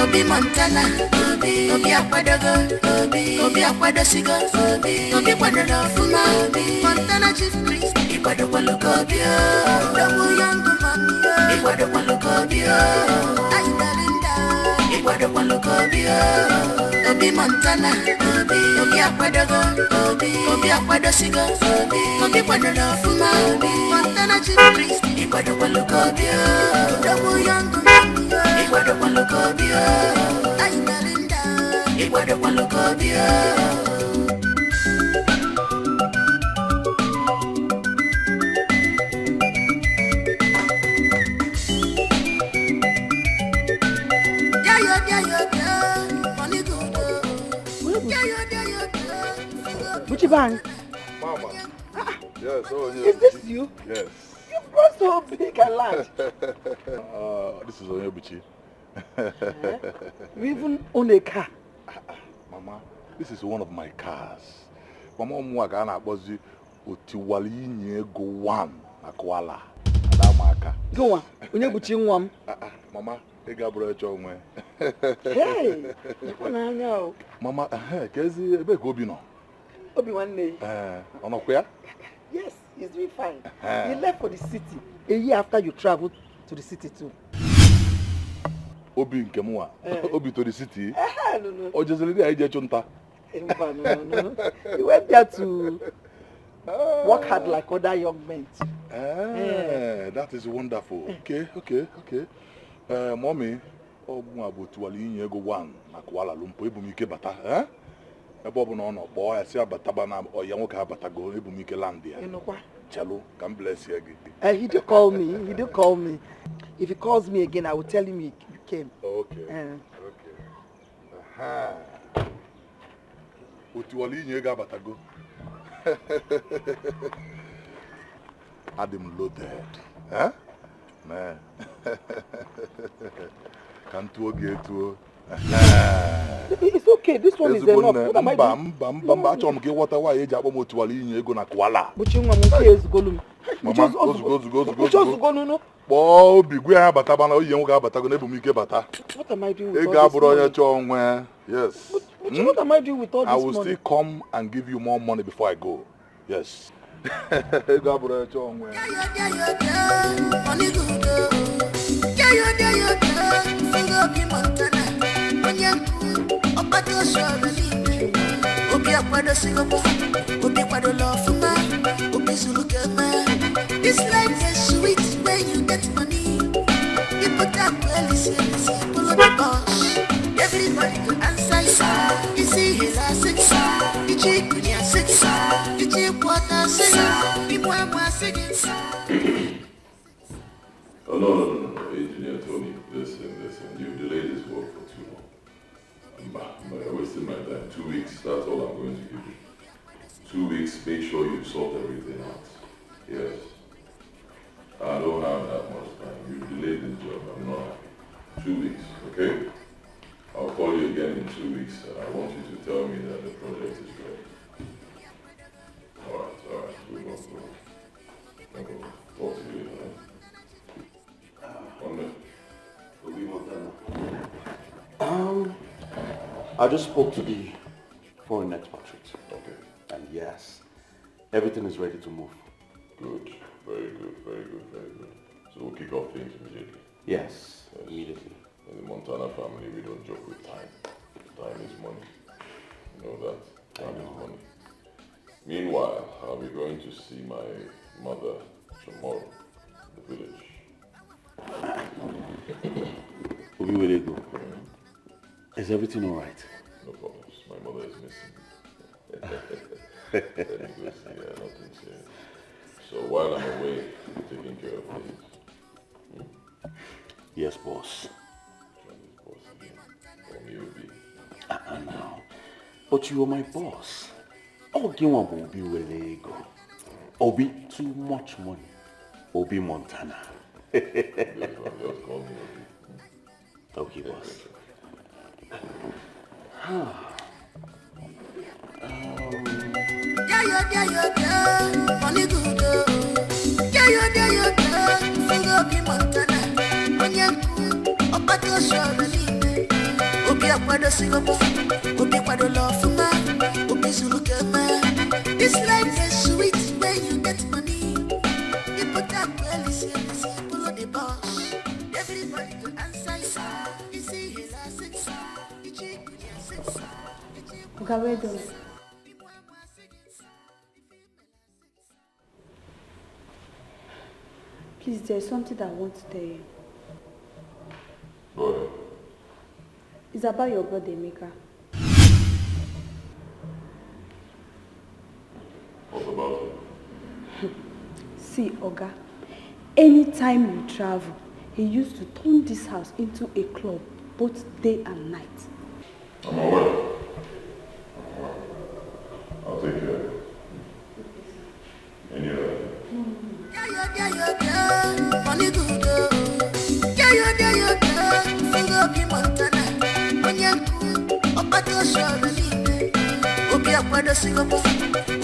Obi Montana, Obi, Obi Akwadogo, Obi, Obi Akwadosigo, Obi, Obi Kwadolo Fuma, Obi, Montana Chief Priest, Ikwadokwalogo Obi, Double Young Man, Ikwadokwalogo Obi, Aitalinda, Ikwadokwalogo Obi, Obi Montana, Obi, Obi Akwadogo, Obi, Obi Akwadosigo, Obi, Obi Kwadolo Fuma, Obi, Montana Chief Priest, Ikwadokwalogo Obi, Double Young Man, Ikwadokwalogo Obi, Aitalinda, Ikwadokwalogo Obi. Buchiban. Mama. Yes, oh, yes. Is this you? Yes. You grow so big and large. This is Onyebuchi. We even own a car. Mama, this is one of my cars. Mama, I'm going to Otiwali Nyego 1 Na Kuala. Adamaka. Gịnwa, onye bụ chi nwa m? Mama, ị ga-abụrụ ịchọ onwe. Hey, ịhụnanya o. Mama, ka ezi ebe ka Obi nọ? Obi nwanne ya. Ee, ọ nọkwa ya? Yes, he's doing fine. He left for the city a year after you traveled to the city too. Obi nke mụnwa, Obi to the city. No, no. O jeziri dị anyị je chụ nta. Mba, no. He went there to work hard like other young men too. Eh, that is wonderful. Okay. Mommy, ọ mụnwa bụ Otuwala inye ego 1 na Kuala Lumpur, ebu m ike bata. Eh? Ebe ọ bụ na ọ nọ kpọọ ya si abataba na ọya nwoke abatago, ebu m ike land ya. Ịnụkwa? Chelụ ka m bless ya gị. He do call me. He do call me. If he calls me again, I will tell him you came. Okay. Okay. Aha. Otuwala inye ego abatago. Adị m loaded. Eh? Man. Ka m tụọ gị etuo. It's okay. This one is Ezigbo enough. nne, What am I mba doing? Mba mba mba, achọrọ m ka ịghọta nwaanyị eji akpọ m Otuwala inye ego na Kuala. Buchi nwa m nke ezugolu m. Mama, ozugbo ozugbo ozugbo Buchi ozugbo. ozugbo nunu. Kpọọ Obi gwa ya bataba na oyi nwoke abatago na ebu m ike bata. What am I doing with Ego all this abụrụ onye money? chọọ onwe. Yes. Buchi, what am I doing with all I this will money? still come and give you more money before I go. Yes. Ego abụrụ onye chọọ onwe. Money good oh. Yeah, yeah, yeah, yeah. Fugo Obi Montana. Onye nkwu, ọkpata osu ọrụ niile. Obi akwadosigo, Obi kwadola ọfụma, Obi zuru ka eme. This life is sweet when you get money. You put up well, you see, you see, pull up the boss. Everybody go answer you. You see, he's a six. Ichi kunya six. Ichi water six. Imu amu six. Oh, no, Engineer Tony, listen, listen. You've delayed this work for too long. Mba, mba, you're wasting my time. 2 weeks, that's all I'm going to give you. 2 weeks, make sure you sort everything out. Yes. I don't have that much time. You've delayed this job. I'm not happy. 2 weeks, okay? I'll call you again in 2 weeks and I want you to tell me that the project is ready. All right. We'll go. We'll go. Talk to you later. Huh? 1 minute. Obi Montana. I just spoke to the foreign expatriate. Okay. And yes, everything is ready to move. Good. Very good, very good, very good. So we'll kick off things immediately. Yes, immediately. In the Montana family, we don't joke with time. Time is money. You know that. Time is money. Meanwhile, I'll be going to see my mother tomorrow in the village. Obi Welego, is everything all right? No problems. My mother is missing me. Let me go see her, nothing serious. So while I'm away, you're taking care of things. Yes, boss. Boss again. Call me Obi. Now. But you are my boss. Oh, give one Obi Welego. Obi, too much money. Obi Montana. Just call me Obi. Okay, boss. Yeah, yeah, yeah, yeah. Money good oh. Yeah, yeah, yeah, yeah. Fugo Obi Montana. Onye nkwu, ọkpata osu ọrụ niile. Obi akwadosigo, Obi kwadola ọfụma, Obi zuru ka eme. This life is sweet when you get money. You put up well, you see, you see, pull up the boss. Everybody go answer you. You see, he's a six. Ichi kunya six. Oga, well done. Please, there's something that I want to tell you. Go ahead. It's about your brother, Emeka. What about him? See, Oga, anytime you travel, he used to turn this house into a club, both day and night. I'm aware. I'll take care of it. Any other thing? Yeah, yeah, yeah, yeah. Money good oh. Yeah, yeah, yeah, yeah. Fugo Obi Montana. Onye nkwu, ọkpata osu ọrụ niile. Obi akwadosigo,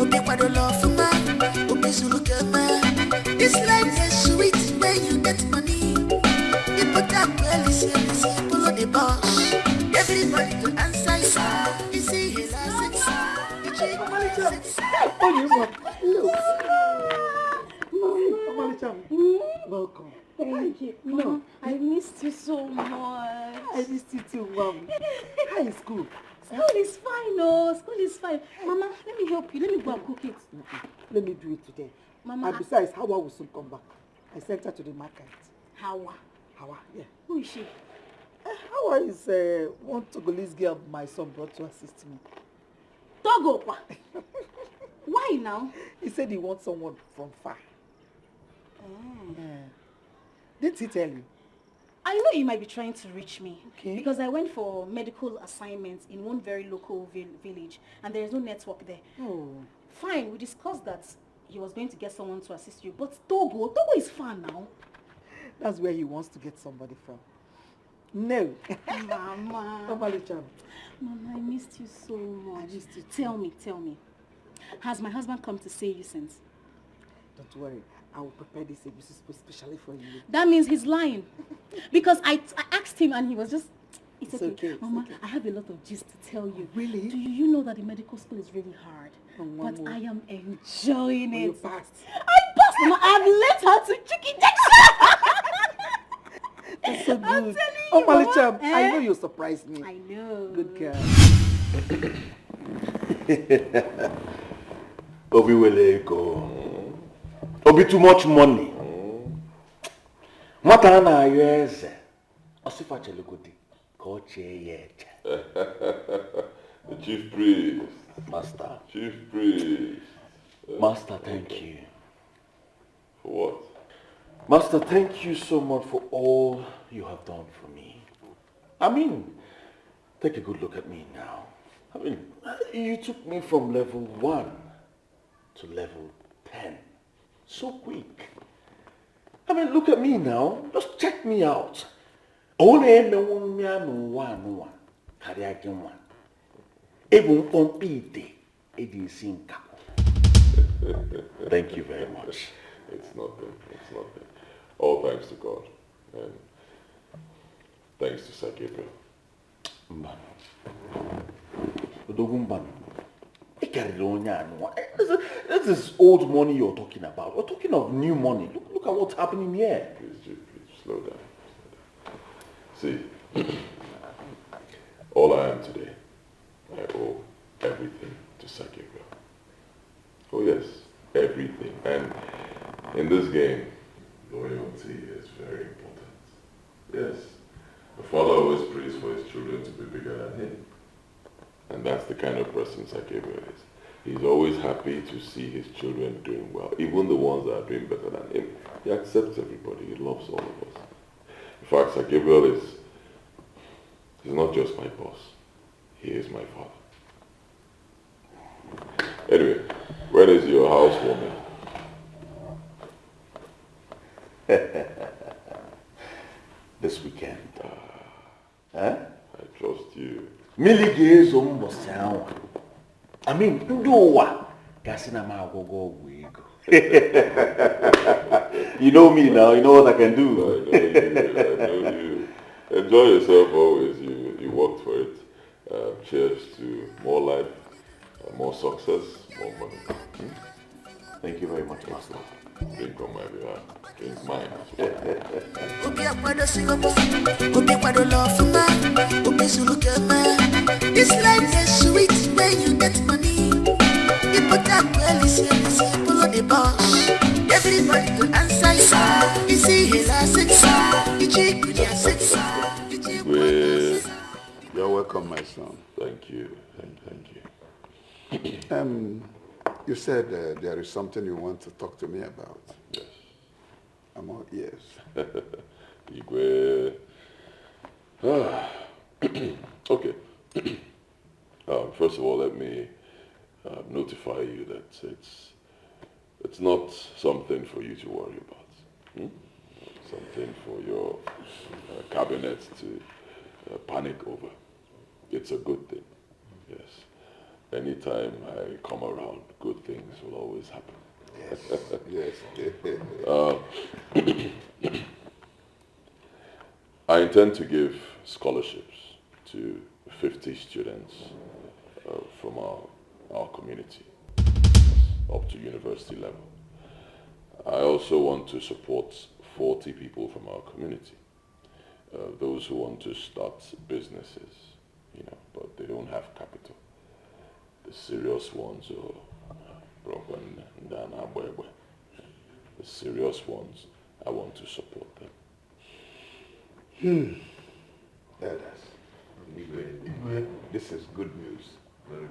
Obi kwadola ọfụma, Obi zuru ka eme. This This life is sweet when you get money. You put up well, you see, follow the boss. Everybody to answer, you see, he last Welcome. Thank you. No, I missed you so much. I missed you too, Mom. How is school? School is fine, oh. School is fine. Mama, let me help you. Let me go and cook it. Let me do it today. Mama, and besides, Hawa will soon come back. I sent her to the market. Hawa? Hawa, yeah. Who is she? Hawa is one Togolese girl my son brought to assist me. Togo? Why now? He said he wants someone from far. Oh. Yeah. Didn't he tell you? I know he might be trying to reach me. Okay. Because I went for medical assignments in one very local village and there is no network there. Oh. Fine, we discussed that he was going to get someone to assist you. But Togo is far now. That's where he wants to get somebody from. No. Mama. Mama, I missed you so much. I missed you too. Tell me. Has my husband come to see you since? Don't worry. I will prepare this egusi specially for you. That means he's lying. Because I asked him and he was just... It's okay. Mama, okay. I have a lot of gist to tell you. Really? Do you know that the medical school is really hard? Oh, but I am enjoying it. You passed. I passed, Mama. I've learned how to trick injection. That's so good. I'm telling you, oh, Malicham, Mama. I know you surprised me. I know. Good girl. Obi welego. Obi too much money. Nwata na-ayọ eze. Osifa chelugodi ka o chee ya eche. The chief priest. Master. Chief priest. Master, thank you. For what? Master, thank you so much for all you have done for me. I mean, take a good look at me now. I mean, you took me from level 1 to level 10. So quick. I mean, look at me now. Just check me out. Thank you very much. It's nothing. It's nothing. All thanks to God. And thanks to Sir Gabriel. This is old money you're talking about. We're talking of new money. Look at what's happening here. Please, please, slow down. Slow down. See, all I am today, I owe everything to Sir Gabriel. Oh yes, everything. And in this game, loyalty is very important. Yes, a father always prays for his children to be bigger than him. And that's the kind of person Sir Gabriel is. He's always happy to see his children doing well, even the ones that are doing better than him. He accepts everybody. He loves all of us. In fact, Sir Gabriel is, he's not just my boss. He is my father. Anyway, where is your housewarming? This weekend. Huh? I trust you. I mean, you know me now, you know what I can do. I know you. Enjoy yourself always. You worked for it. Cheers to more life, more success, more money. Hmm? Thank you very much, Master. Drink on my behalf. Drink mine. This life is sweet when you get money. You put up well, you see, follow the boss. Everybody to answer, you see, he last six. You're welcome, my son. Thank you. Thank you. You said there is something you want to talk to me about. Yes. I'm all ears. Igwe. Okay. First of all, let me notify you that it's not something for you to worry about. Hmm? Something for your cabinet to panic over. It's a good thing. Yes. Anytime I come around, good things will always happen. Yes, yes. I intend to give scholarships to 50 students from our community up to university level. I also want to support 40 people from our community, those who want to start businesses, you know, but they don't have capital. The serious ones are broken down. The serious ones, I want to support them. Elders, this is good news. Very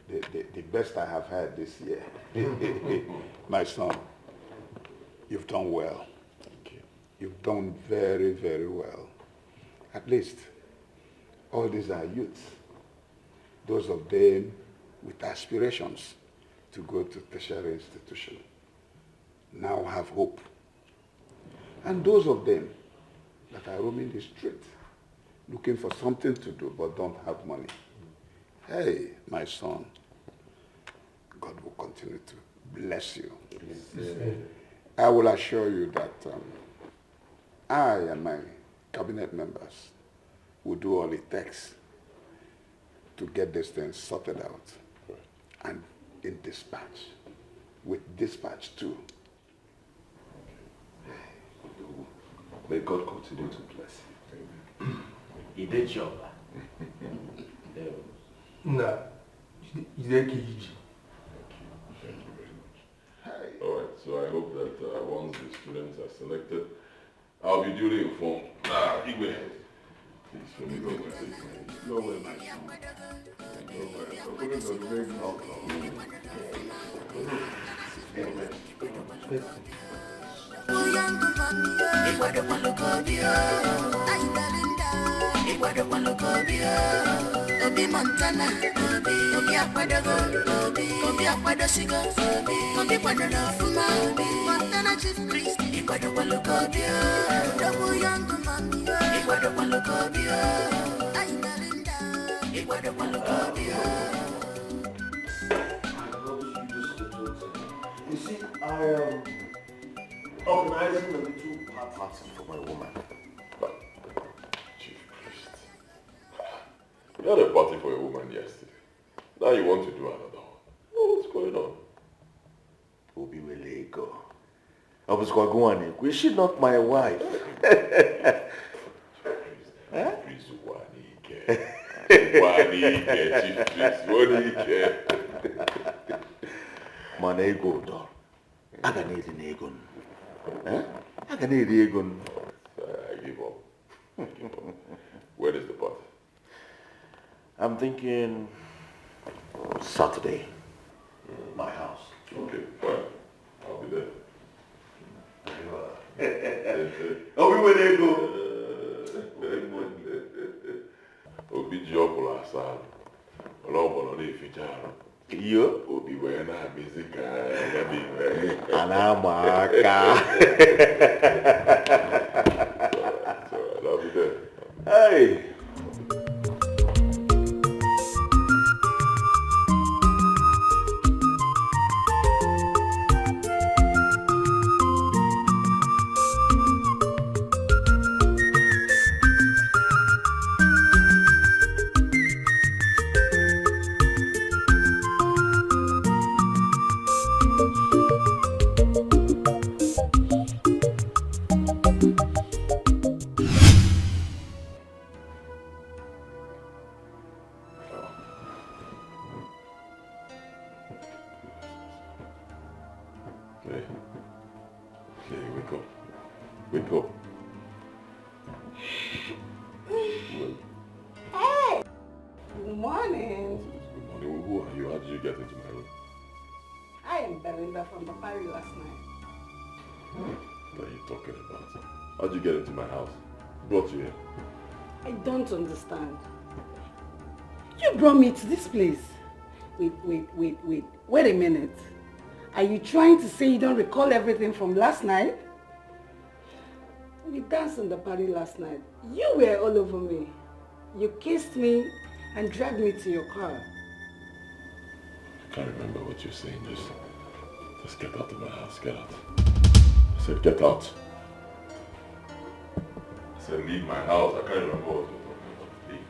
good. The best I have had this year. My son, you've done well. Thank you. You've done very, very well. At least, all these are youths. Those of them with aspirations to go to tertiary institution now have hope. And those of them that are roaming the street looking for something to do but don't have money. Hey, my son, God will continue to bless you. Yes. I will assure you that I and my cabinet members will do all it takes to get this thing sorted out. Right. And in dispatch, with dispatch too. Okay. May God continue to bless you. He did job. Nah, Thank you. Thank you very much. All right, so I hope that once the students are selected, I'll be duly informed. Igwe, please, let me go with this. Go well, my son. Go well. Obi Montana, Obi, Obi Akwadogo, Obi, Obi Akwadosigo, Obi, Obi Kwadoro Ofuma, Obi, Montana Chief Priest, Ikwadokwalogo Obi, Double Young Mami, Ikwadokwalogo Obi, Ainalinda, Ikwadokwalogo Obi. I promise you this little thing. You see, I am organizing a little party for my woman. You had a party for a woman yesterday. Now you want to do another one. Oh, what's going on? Obi Welego. I was going to. Is she not my wife? Please, Wanike. Wanike, Chief Priest. Wanike. Mana ego do. Aga na-eri na ego. Aga na-eri ego. I give up. I give up. Where is the party? I'm thinking Saturday, my house. Okay, fine. I'll be there. Obi wele ego. Obi ji ọkwụrụ asa arụ. Ọlọ ọgbọnọ na-eficha arụ. Iyo. Obi wee na-amịzi ka ya bụ iwe. A na-ama aka. So I'll be there. Hey. Hey, wake up. Wake up. Well, hey! Good morning. Good morning. Who are you? How did you get into my room? I am Belinda from the party last night. What are you talking about? How did you get into my house? Who brought you here? I don't understand. You brought me to this place. Wait. Wait a minute. Are you trying to say you don't recall everything from last night? We danced in the party last night. You were all over me. You kissed me and dragged me to your car. I can't remember what you're saying. Just Just get out of my house. Get out. I said get out. I said leave my house. I can't remember what we're talking about. Leave.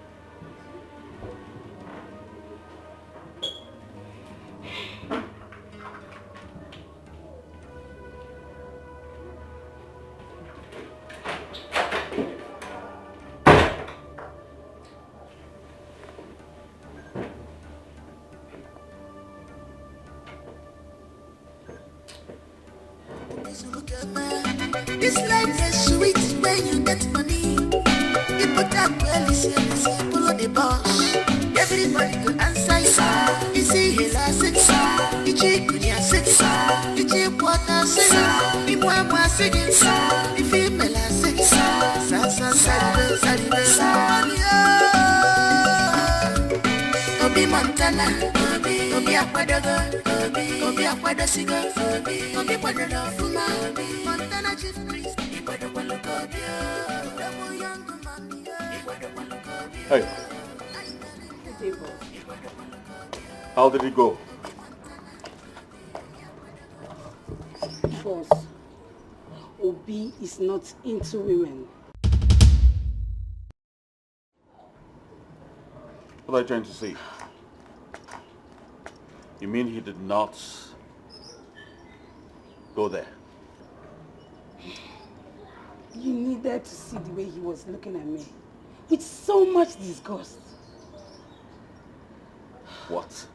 This life is sweet when you get money. You put that well, you see, follow the boss. Everybody go answer you. You see, he last six. You check with your six. You check water six. You want more six. You female six. Sa sa sa sa sa. Obi Montana, Obi Obi Akwadogo, Obi Obi Akwadosigo, Obi Obi Kwadodo Fuma, Obi Montana Chief Priest, Hey. How did it go? Boss, Obi is not into women. What are you trying to say? You mean he did not go there? You needed to see the way he was looking at me with so much disgust. What?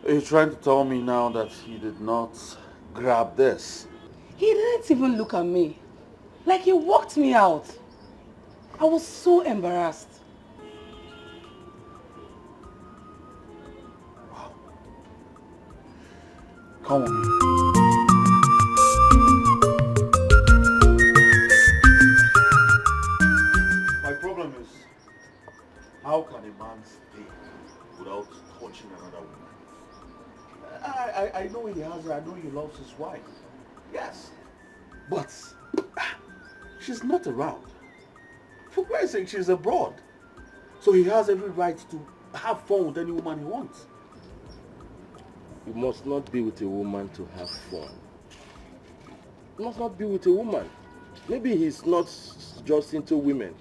Are you trying to tell me now that he did not grab this? He didn't even look at me. Like he walked me out. I was so embarrassed. Wow. Come on. My problem is, how can a man stay without touching another woman? I know he has her, I know he loves his wife. Yes. But she's not around. For Christ's sake, she's abroad. So he has every right to have fun with any woman he wants. You must not be with a woman to have fun. You must not be with a woman. Maybe he's not just into women.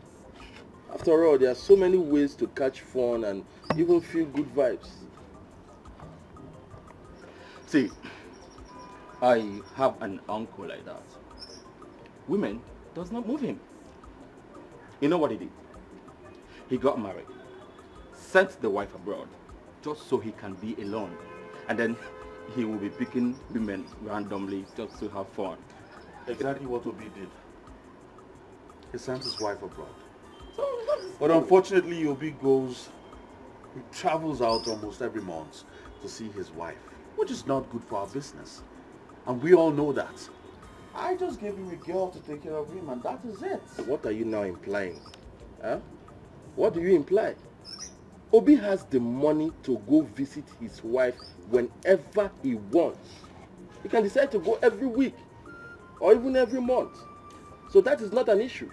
After all, there are so many ways to catch fun and even feel good vibes. See, I have an uncle like that. Women does not move him. You know what he did? He got married, sent the wife abroad, just so he can be alone. And then he will be picking women randomly just to have fun. Exactly what Obi did. He sent his wife abroad. But unfortunately, Obi goes, he travels out almost every month to see his wife, which is not good for our business. And we all know that. I just gave him a girl to take care of him, and that is it. What are you now implying? Huh? What do you imply? Obi has the money to go visit his wife whenever he wants. He can decide to go every week or even every month. So that is not an issue.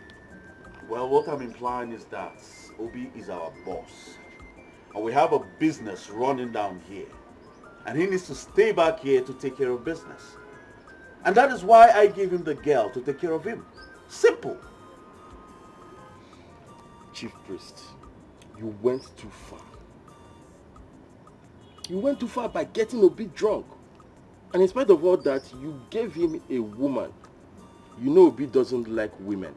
Well, what I'm implying is that Obi is our boss. And we have a business running down here. And he needs to stay back here to take care of business. And that is why I gave him the girl to take care of him. Simple. Chief Priest, you went too far. You went too far by getting Obi drunk. And in spite of all that, you gave him a woman. You know Obi doesn't like women.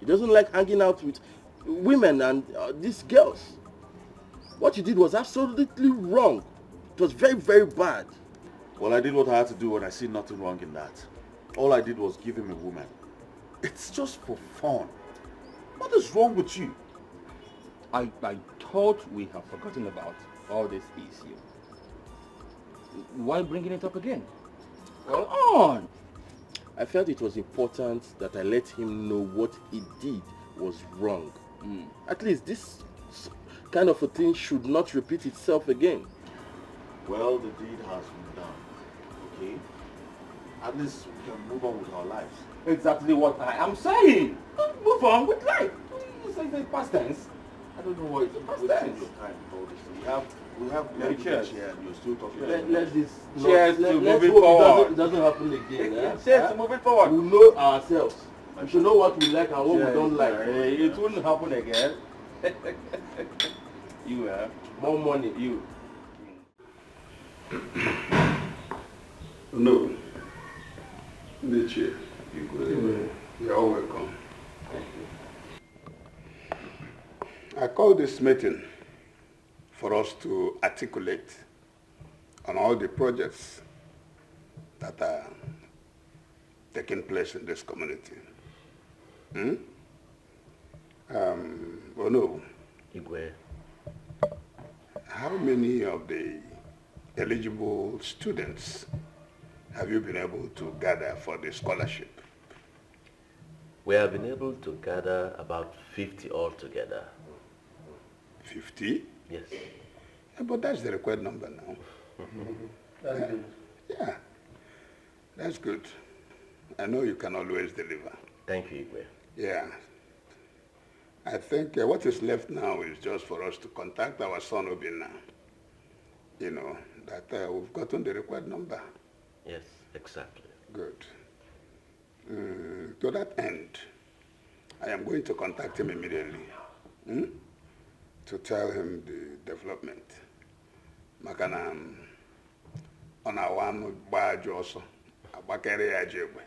He doesn't like hanging out with women and these girls. What you did was absolutely wrong. It was very, very bad. Well, I did what I had to do and I see nothing wrong in that. All I did was give him a woman. It's just for fun. What is wrong with you? I thought we have forgotten about all this issue. Why bringing it up again? Come on! I felt it was important that I let him know what he did was wrong. At least this kind of a thing should not repeat itself again. Well, the deed has been done, okay? At least we can move on with our lives. Exactly what I am saying. Move on with life. You say the past tense. I don't know why it's wasting your time with all this. We have We have Yeah, cheers. here and you're still talking. Let this not, Cheers let, to let's moving hope forward. it doesn't happen again. Eh? Cheers Eh? to moving forward. We know ourselves. We should know what we like and what Cheers. we don't like. It wouldn't happen again. You have more money. You. No. Ndichie. You're all welcome. I called this meeting for us to articulate on all the projects that are taking place in this community. Hmm? Oh no. Igwe. How many of the eligible students have you been able to gather for the scholarship? We have been able to gather about 50 altogether. 50? Yes. Yeah, but that's the required number now. That's good. Yeah, that's good. I know you can always deliver. Thank you, Igwe. Yeah. I think what is left now is just for us to contact our son Obinna. You know, that we've gotten the required number. Yes, exactly. Good. To that end, I am going to contact him immediately to tell him the development. Maka na ọ na-awa anụ gbaa ajọ ọsọ agbakere ya ajọ egbe.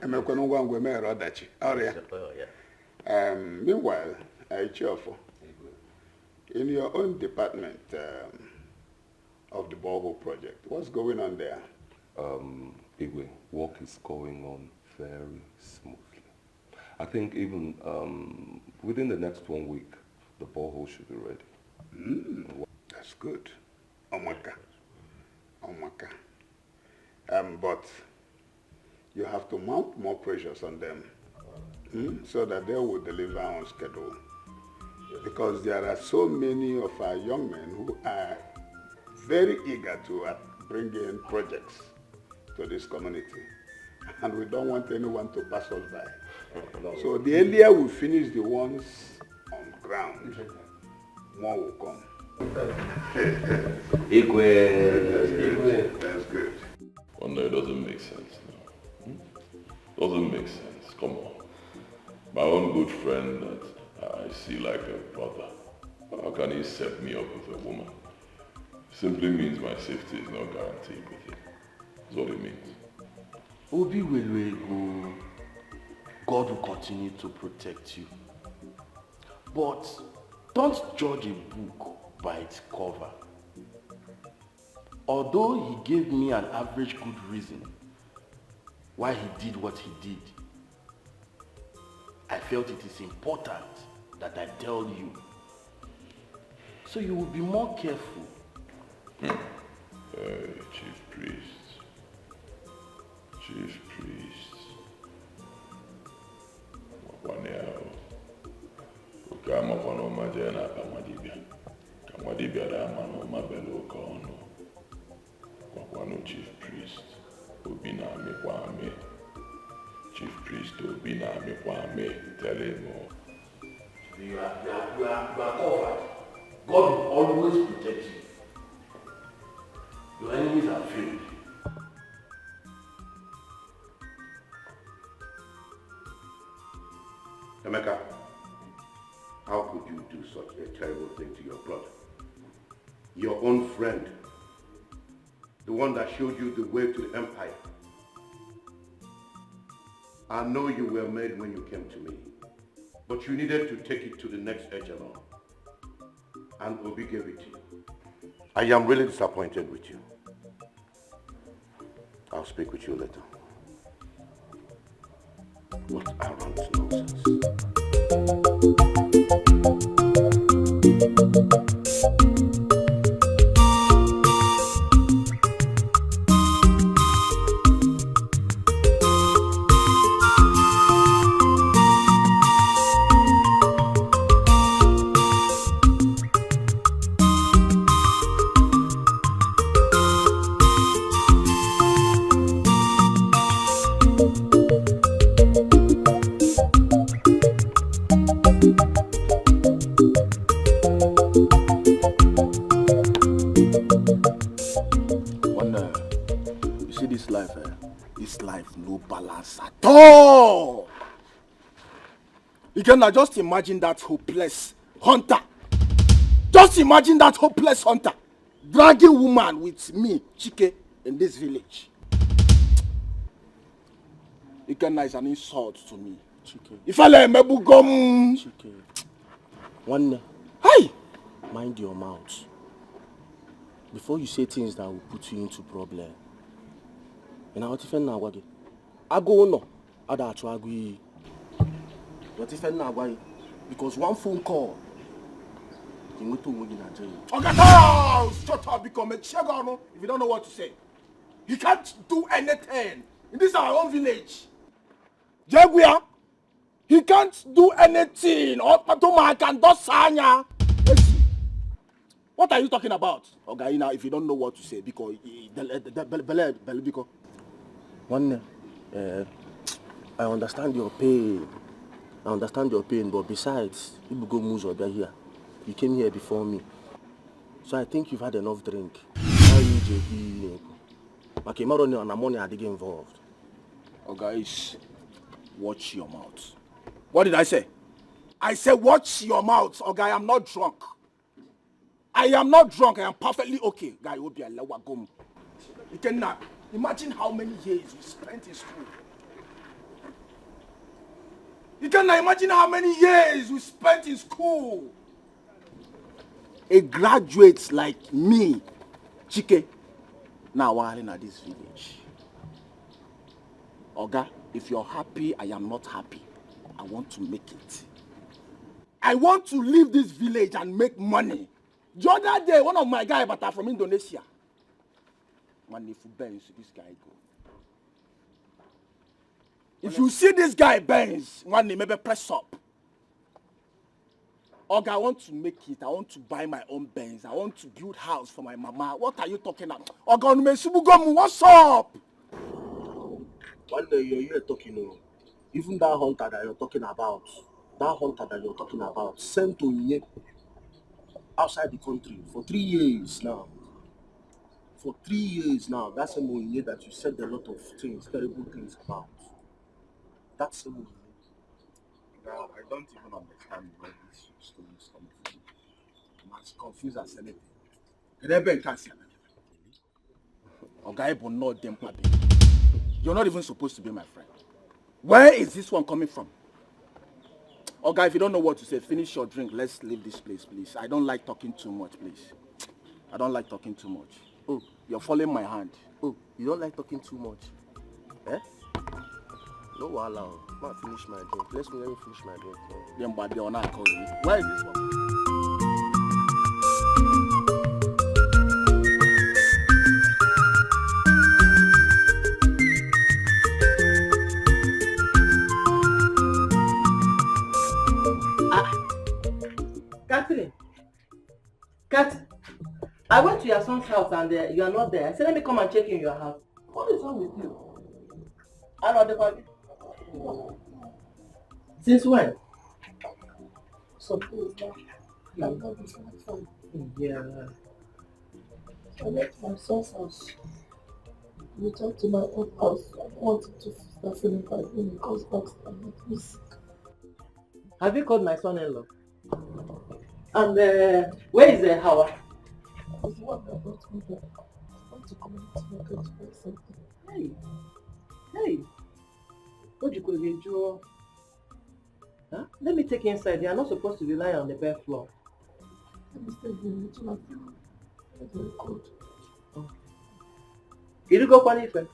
Emekwana ngwa ngwa emeghere ọdachi ọrịa. Oh, yeah. Meanwhile, Ichiofo, in your own department of the borehole project, what's going on there? Igwe, work is going on very smoothly. I think even within the next 1 week, the borehole should be ready. That's good. Omaka. Omaka. But you have to mount more pressures on them so that they will deliver on schedule. Because there are so many of our young men who are very eager to bring in projects to this community. And we don't want anyone to pass us by. So the earlier we finish the ones on ground, more will come. Igwe. That's good. That's good. Well, no, it doesn't make sense now. Doesn't make sense. Come on. My own good friend that I see like a brother, how can he set me up with a woman? Simply means my safety is not guaranteed with him. That's what it means. Obi Welwego, God will continue to protect you. But don't judge a book by its cover. Although he gave me an average good reason why he did what he did, I felt it is important that I tell you, so you will be more careful. Hey, Chief Priest. Chief Priest. Chief Priest. Obi na-amịkwa amị. Chief Priest Obi na-amịkwa amị. Tell him. You are covered. God will always protect you. Your enemies are failed. Emeka, how could you do such a terrible thing to your brother? Your own friend. The one that showed you the way to the empire. I know you were made when you came to me, but you needed to take it to the next echelon. And Obi gave it to you. I am really disappointed with you. I'll speak with you later. What arrant nonsense. See this life, eh? This life no balance at all. You can just imagine that hopeless hunter. Just imagine that hopeless hunter dragging woman with me, Chike, in this village. Ikenna is an insult to me. Chike. Ifele emegbugo m. Chike. Nwanne. Hey! Mind your mouth. Before you say things that will put you into problem. Ị na-aghọta ife m na-agwa gị? Agụ ụlọ ada achụ agụ iyi. Ghọta ife m na-agwa gị? Because one phone call, ị nweta onwe gị na jail. Ogata! Shut up, biko mechie gị ọnụ if you don't know what to say. He can't do anything. This is our own village. Jegwia, he can't do anything. Ọkpatụmaka ndọsa anya. Ezi. What are you talking about? Oga, now if you don't know what to say, biko, bele, bele, biko. Nwanne, I understand your pain. I understand your pain, but besides, ibugo m ụzọ bịa here. You came here before me. So I think you've had enough drink. Now you ji ekwu ihe ị na-ekwu. Maka ị marọ na money adịghị involved. Oga, is watch your mouth. What did I say? I said watch your mouth. Oga, I am not drunk. I am not drunk. I am perfectly okay. Guy, obi alawago m. Ikenna, imagine how many years we spent in school. Ikenna, imagine how many years we spent in school. A graduate like me, Chike, now while in this village. Oga, if you're happy, I am not happy. I want to make it. I want to leave this village and make money. The other day, one of my guys, but from Indonesia. Man, if you Benz, this guy go. If you see this guy Benz, one name maybe press up. Oga, I want to make it. I want to buy my own Benz. I want to build house for my mama. What are you talking about? Oga, onumesubugomu, what's up? One day you're here talking, oh, even that hunter that you're talking about, that hunter that you're talking about, sent to Onyinye outside the country for 3 years now. For 3 years now, that same Onyinye that you said a lot of things, terrible things about. That same Onyinye. Now, I don't even understand where this story is coming from. I'm as confused as anything. Oga, Ibo not them happy. You're not even supposed to be my friend. Where is this one coming from? Oga, if you don't know what to say, finish your drink. Let's leave this place, please. I don't like talking too much, please. I don't like talking too much. Oh, you're following my hand. Oh, you don't like talking too much? Eh? No wahala. I'll finish my drink. Let me finish my drink. Where is this one? Catherine, Kat, I went to your son's house and you are not there. I said, let me come and check in your house. What is wrong with you? I know the body. Since when? Some days now. My body is not fine. Yeah. I left my son's house. Returned to my own house. I don't want him to start feeling bad when he comes back and make me sick. Have you called my son-in-law? And where is Hawa? He's the one that brought me here. I want to community market to buy something. Hey, hey, what you could do? Huh? Let me take you inside. You are not supposed to be lying on the bed floor. Let me stay here. I feel very cold. Okay. Did you go Kwanife?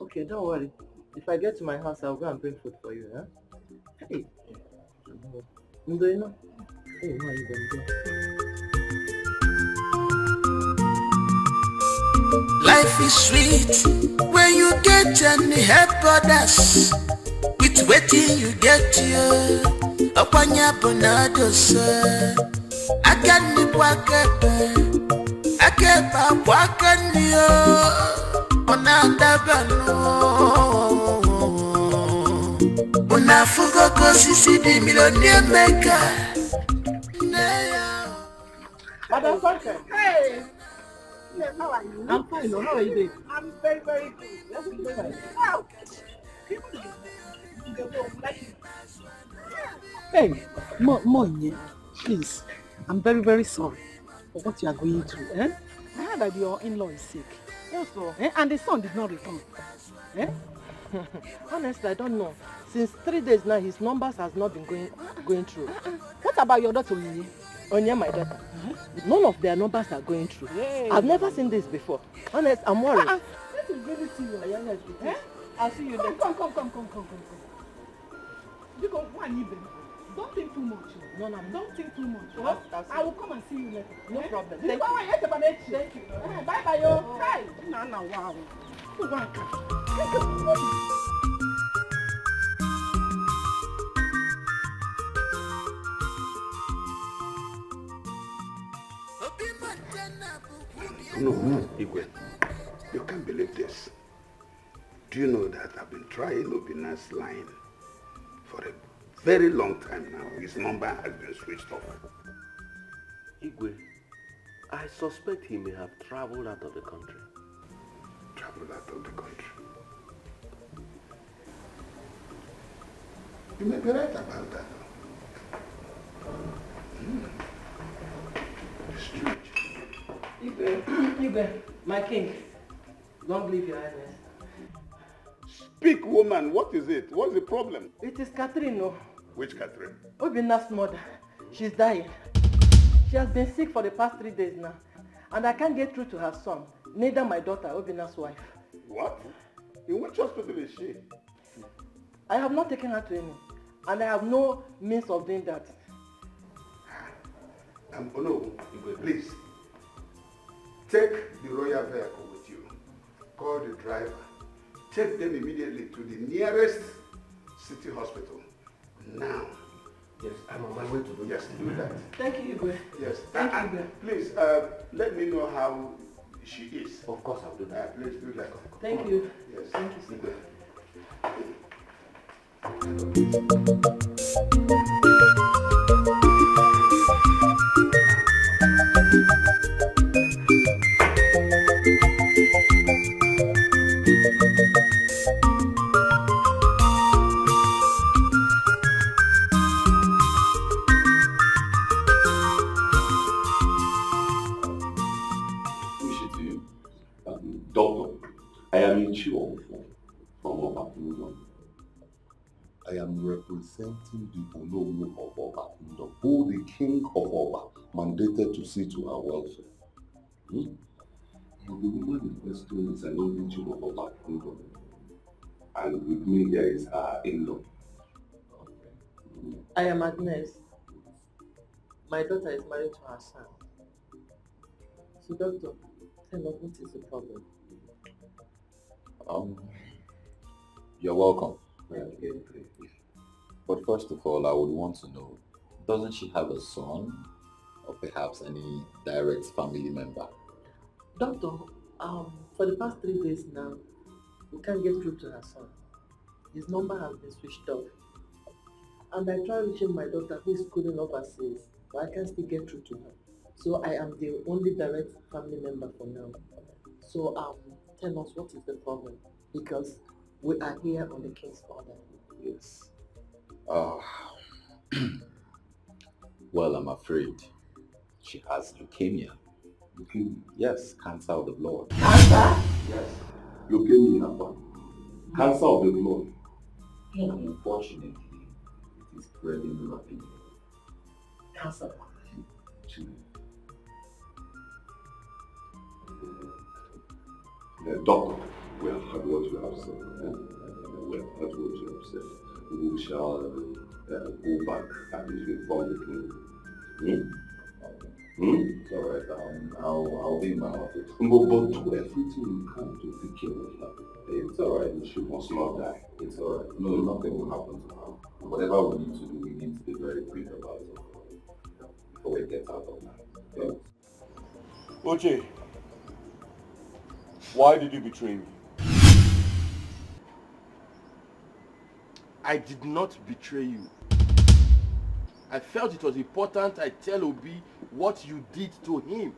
Okay, don't worry. If I get to my house, I'll go and bring food for you. Huh? Hey. Hey, where are you going to go? Life is sweet when you get and help others. With waiting you get you. Okwanya bonadosa. Aka ni bwakebe. Akeba bwakani yo. Onadabano. Unafugo kosisi di millionaire maker. Madam Sunshine. Hey. Yes, how are you? I'm fine. How are you doing? I'm very, very good. You're looking fine. Wow. Hey, Monye, please. I'm very, very sorry for what you are going through. Eh? I heard that your in-law is sick. Yes, sir. Eh? And the son did not return. Eh? Honestly, I don't know. Since 3 days now, his numbers has not been going through. What about your daughter, Onye? Onye, my daughter. None of their numbers are going through. Hey. I've never seen this before. Honest, I'm worried. This is really serious. Yeah, yes, it is. Eh? I'll see you later. Come. Because one even. Don't think too much. No, no, don't think too much. Oh? I will come and see you later. No eh? problem. Thank you. Thank you. Bye bye, yo. Hi. Nana, wow. No, Igwe, you can't believe this. Do you know that I've been trying Obinna's line for a very long time now? His number has been switched off. Igwe, I suspect he may have traveled out of the country. Traveled out of the country? You may be right about that. It's strange. Igwe, my king, long live your highness. Speak, woman. What is it? What's the problem? It is Catherine, no. Which Catherine? Obinna's mother. She's dying. She has been sick for the past 3 days now. And I can't get through to her son, neither my daughter, Obinna's wife. What? In which hospital is she? I have not taken her to any. And I have no means of doing that. No, please. Take the royal vehicle with you. Call the driver. Take them immediately to the nearest city hospital. Now. Yes, I'm on my way to do that. Yes, do that. Thank you, Igwe. Yes. Thank you, Igwe. Please, let me know how she is. Of course, I'll do that. Please do that. Thank you. Yes. Thank you, sir. Igwe. Doctor, I am Ichiro from Oba Kingdom. I am representing the Onowu of Oba Kingdom, who the King of Oba mandated to see to our welfare. The woman in question is an individual of Oba Kingdom, and with me here is her in-law. Okay. I am Agnes. My daughter is married to her son. So, doctor, tell us, what is the problem? You're welcome. Thank you. But first of all, I would want to know, doesn't she have a son or perhaps any direct family member? Doctor, for the past 3 days now, we can't get through to her son. His number has been switched off. And I tried reaching my daughter who is schooling overseas, but I can't still get through to her. So I am the only direct family member for now. So tell us, what is the problem? Because we are here on the king's order. Yes. Well, I'm afraid she has leukemia. Leukemia? Yes, cancer of the blood. Cancer? Yes. Leukemia. Cancer of the blood. Unfortunately, it is spreading rapidly. Cancer. Doctor, we have heard what you have said. Eh? We have heard what you have said. We shall go back and inform the king. It's all right. I'll be in my office. But do everything you can to take care of her. It's all right. She must not die. It's all right. No, nothing will happen to her. Whatever we need to do, we need to be very quick about it before we get out of hand. Okay? Oche, why did you betray me? I did not betray you. I felt it was important I tell Obi what you did to him.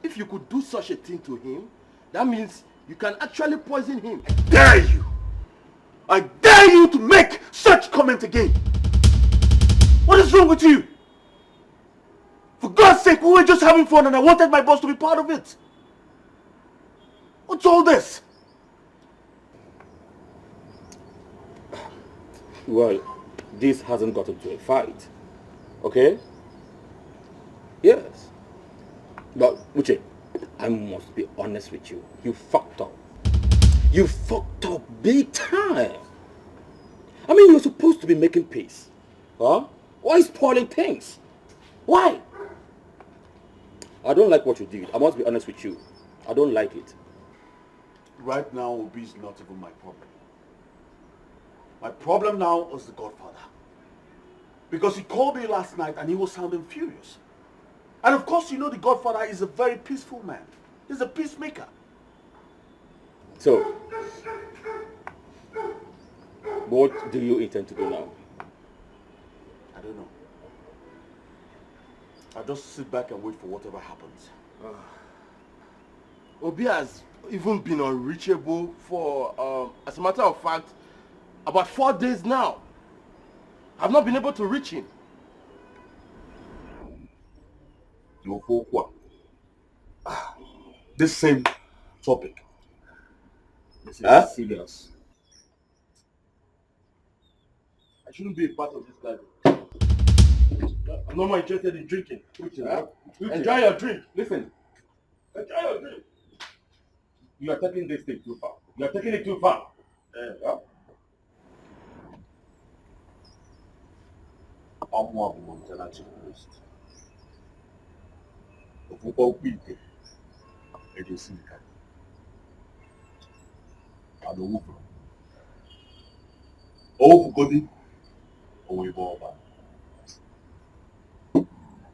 If you could do such a thing to him, That means you can actually poison him. I dare you! I dare you to make such comment again! What is wrong with you? For God's sake, we were just having fun and I wanted my boss to be part of it. What's all this? Well, this hasn't gotten to a fight. Okay? Yes. But, Uche, I must be honest with you. You fucked up. You fucked up big time. I mean, you're supposed to be making peace. Huh? Why spoiling things? Why? I don't like what you did. I must be honest with you. I don't like it. Right now, Obi is not even my problem. My problem now is the Godfather. Because he called me last night and he was sounding furious. And of course, you know the Godfather is a very peaceful man. He's a peacemaker. So, what do you intend to do now? I don't know. I'll just sit back and wait for whatever happens. Obi has even been unreachable for, as a matter of fact, about 4 days now. I've not been able to reach him. This same topic. This is serious. I shouldn't be a part of this gathering. I'm not more interested in drinking. Huh? Enjoy your drink. Listen. Enjoy your drink. You are taking this thing too far. You are taking it too far. I'm one of Montana Chief Priest. My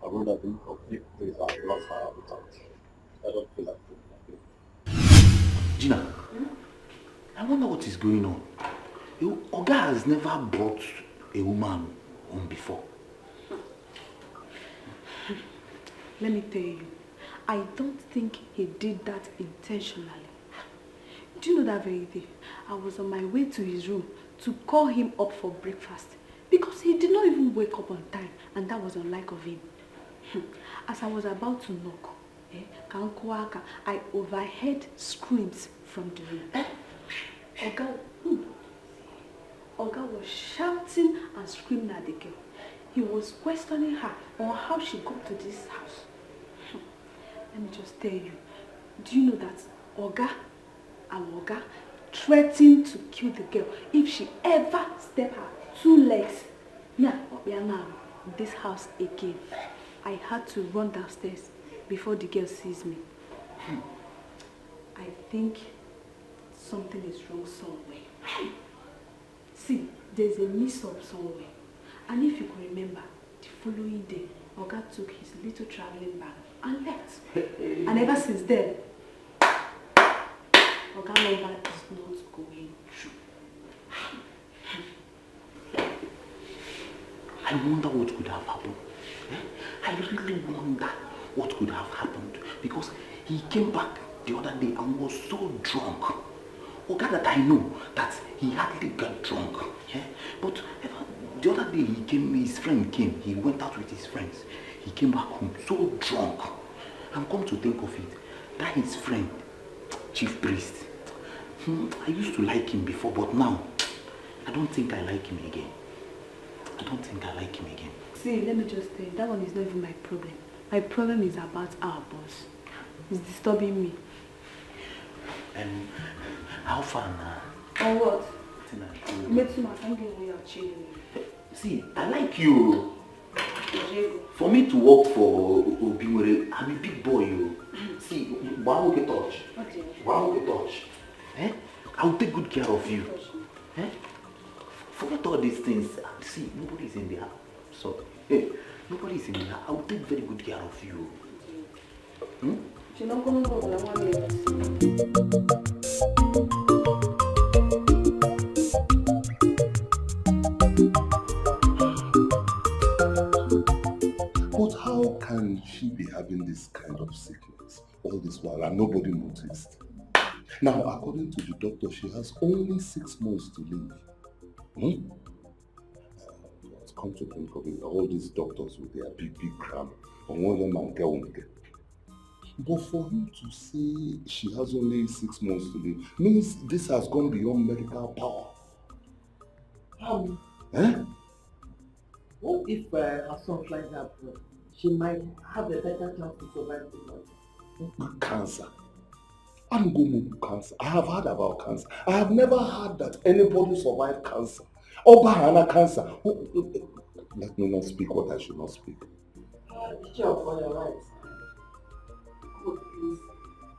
brother, drink up. Please, I've lost my appetite. I don't feel like drinking. Gina, I wonder what is going on. Oga has never brought a woman home before. Let me tell you, I don't think he did that intentionally. Do you know that very day, I was on my way to his room to call him up for breakfast because he did not even wake up on time, and that was unlike of him. As I was about to knock, I overheard screams from the room. Oga was shouting and screaming at the girl. He was questioning her on how she got to this house. Let me just tell you, do you know that Oga, our Oga, threatened to kill the girl if she ever stepped her two legs this house again? I had to run downstairs before the girl sees me. I think something is wrong somewhere. See, there's a mix-up somewhere. And if you could remember, the following day, Oga took his little traveling bag and left. And ever since then, Oga number is not going through. I wonder what could have happened. I really wonder what could have happened, because he came back the other day and was so drunk. Oga that I know that he hardly got drunk. Yeah? But the other day he came, his friend came, he went out with his friends. He came back home so drunk. And come to think of it, that his friend, Chief Priest, I used to like him before, but now I don't think I like him again. I don't think I like him again. See, let me just tell you, that one is not even my problem. My problem is about our boss. It's disturbing me. How far now? On what? See, I like you. For me to work for Obinwere, I'm a big boy. See, one touch. One touch. Eh? I will take good care of you. Eh? Forget all these things. See, nobody's in the house. So, hey, nobody's in the house. I will take very good care of you. Hmm? But how can she be having this kind of sickness all this while and nobody noticed? Now, according to the doctor, she has only 6 months to live. Hmm? Come to think of it, all these doctors with their big, big grammar, and one of them and girl. But for him to say she has only 6 months to live means this has gone beyond medical power. Eh? What if her son flies abroad? She might have a better chance to survive the life. Cancer. I'm going to cancer. I have heard about cancer. I have never heard that anybody survived cancer. Obahana cancer. Let me not speak what I should not speak. Sure, for your right. God, please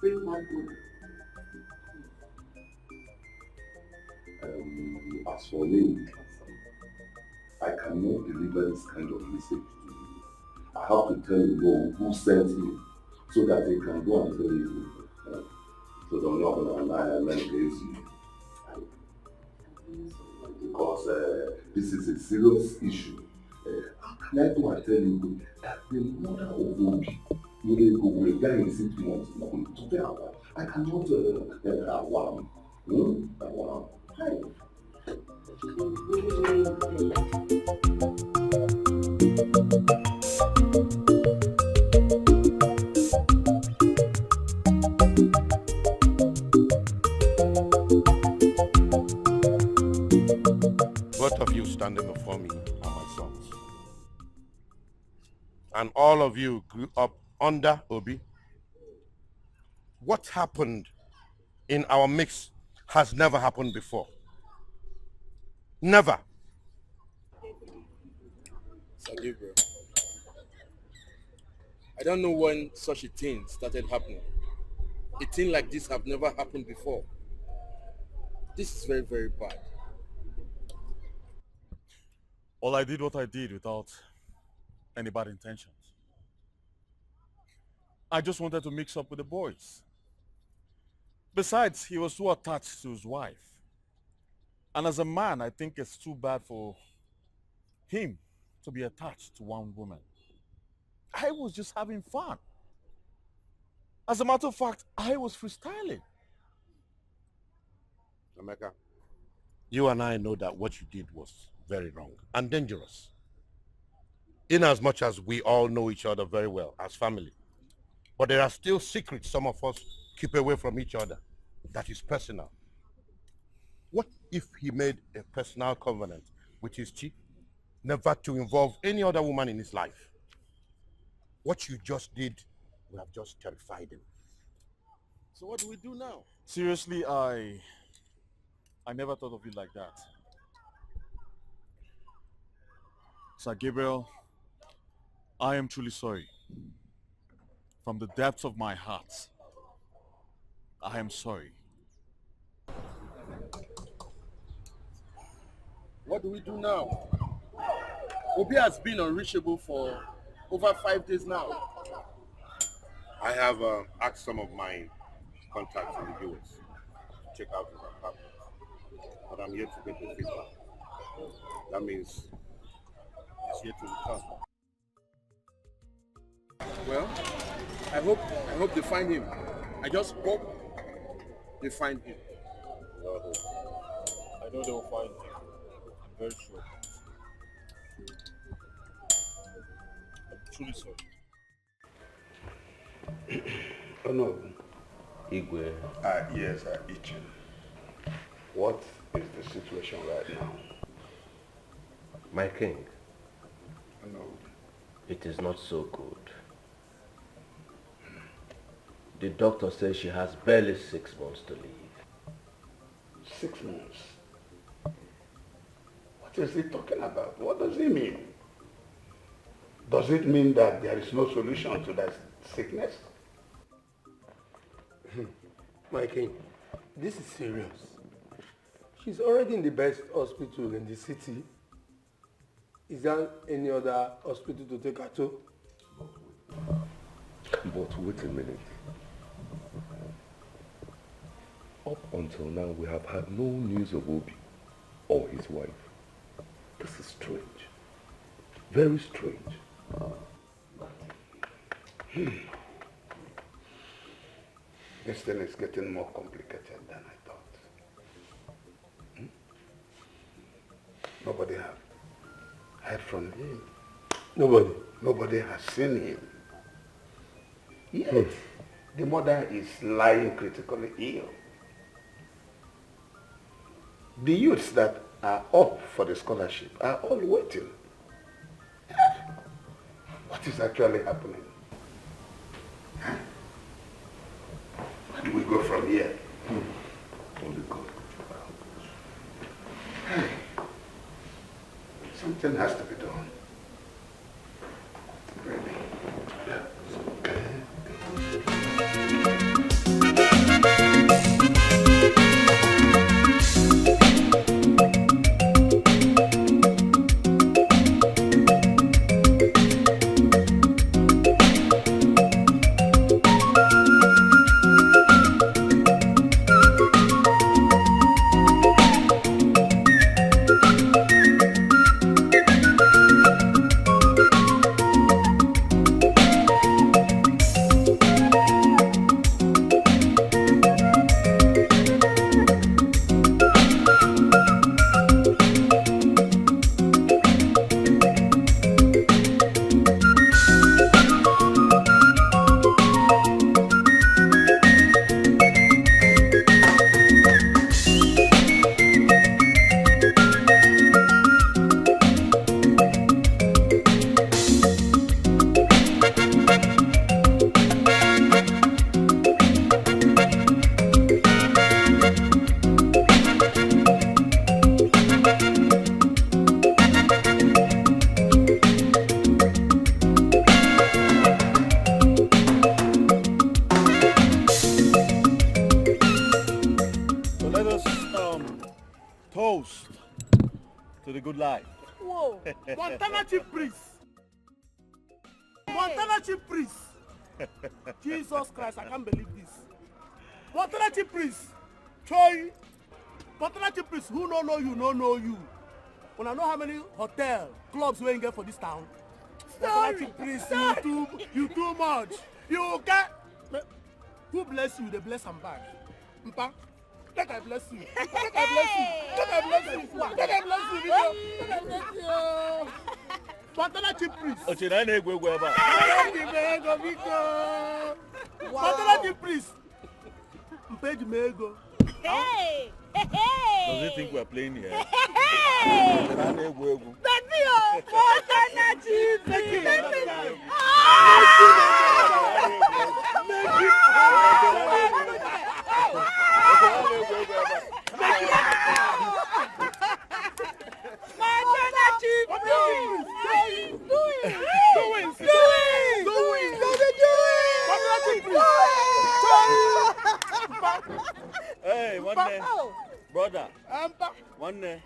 bring back good. As for me, I cannot deliver this kind of message to you. I have to tell you who sent me so that they can go and tell you. So they're not going to lie and let you. Because this is a serious issue. How can I go and tell you that the mother of Obi will die in 6 months? I cannot. Both of you standing before me are my sons. And all of you grew up under Obi. What happened in our mix has never happened before. Never. Sir Gabriel, I don't know when such a thing started happening. A thing like this have never happened before. This is very, very bad. Well, I did what I did without any bad intentions. I just wanted to mix up with the boys. Besides, he was too attached to his wife. And as a man, I think it's too bad for him to be attached to one woman. I was just having fun. As a matter of fact, I was freestyling. Emeka, you and I know that what you did was very wrong and dangerous. In as much as we all know each other very well as family, but there are still secrets some of us keep away from each other that is personal. What if he made a personal covenant with his chief never to involve any other woman in his life? What you just did would have just terrified him. So what do we do now? Seriously, I never thought of it like that. Sir Gabriel, I am truly sorry. From the depths of my heart, I am sorry. What do we do now? Obi has been unreachable for over 5 days now. I have asked some of my contacts in the US to check out his apartment, but I'm yet to get the feedback. That means he's yet to return. Well, I hope they find him. I just hope they find him. I know they will find him. I'm very sure. I'm truly sorry. Oh no. Igwe. Yes, Ichin. What is the situation right now? My king. No. It is not so good. The doctor says she has barely 6 months to live. 6 months? What is he talking about? What does he mean? Does it mean that there is no solution to that sickness? My king, this is serious. She's already in the best hospital in the city. Is there any other hospital to take her to? But wait a minute. Up until now, we have had no news of Obi or his wife. This is strange. Very strange. This thing is getting more complicated than I thought. Nobody has heard from him. Nobody? Nobody has seen him. Yet, the mother is lying critically ill. The youths that are up for the scholarship are all waiting. What is actually happening? Huh? Where do we go from here? Only God could help us. Hey, something has to be done. Really. Yeah. Okay. Whoa. Montana Chief Priest. Montana Chief Priest. Jesus Christ, I can't believe this. Montana Chief Priest. Choi. Montana Chief Priest, who no know you, no know you. When I know how many hotel clubs we get for this town. Montana Chief Priest, you too much. You can't. Who bless you? They bless and back. Mpa. Let I bless you. Let I bless you. Let I bless you. Let I bless you. Let I bless you. Montana Chief Priest. Montana Chief Priest. Hey! Hey! Does he think we're playing here? Hey! Baby, oh, Montana Chief Priest. Montana Chief Priest! Do it! Do it! Do it! Do it! Hey, one day, brother. One day,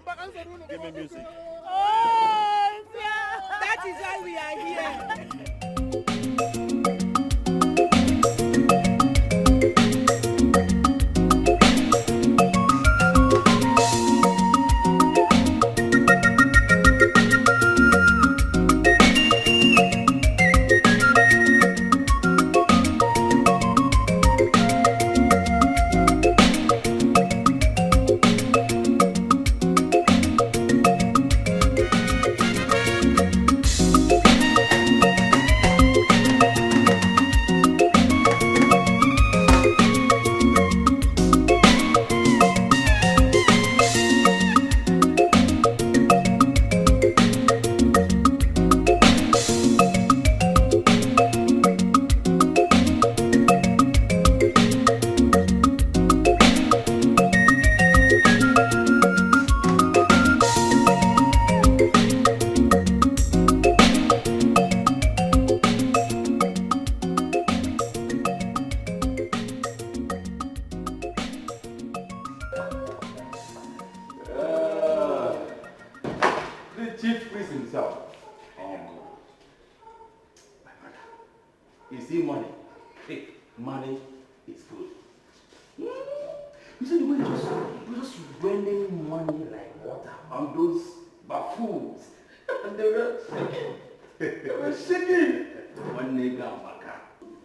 give me music. Oh, that is why we are here.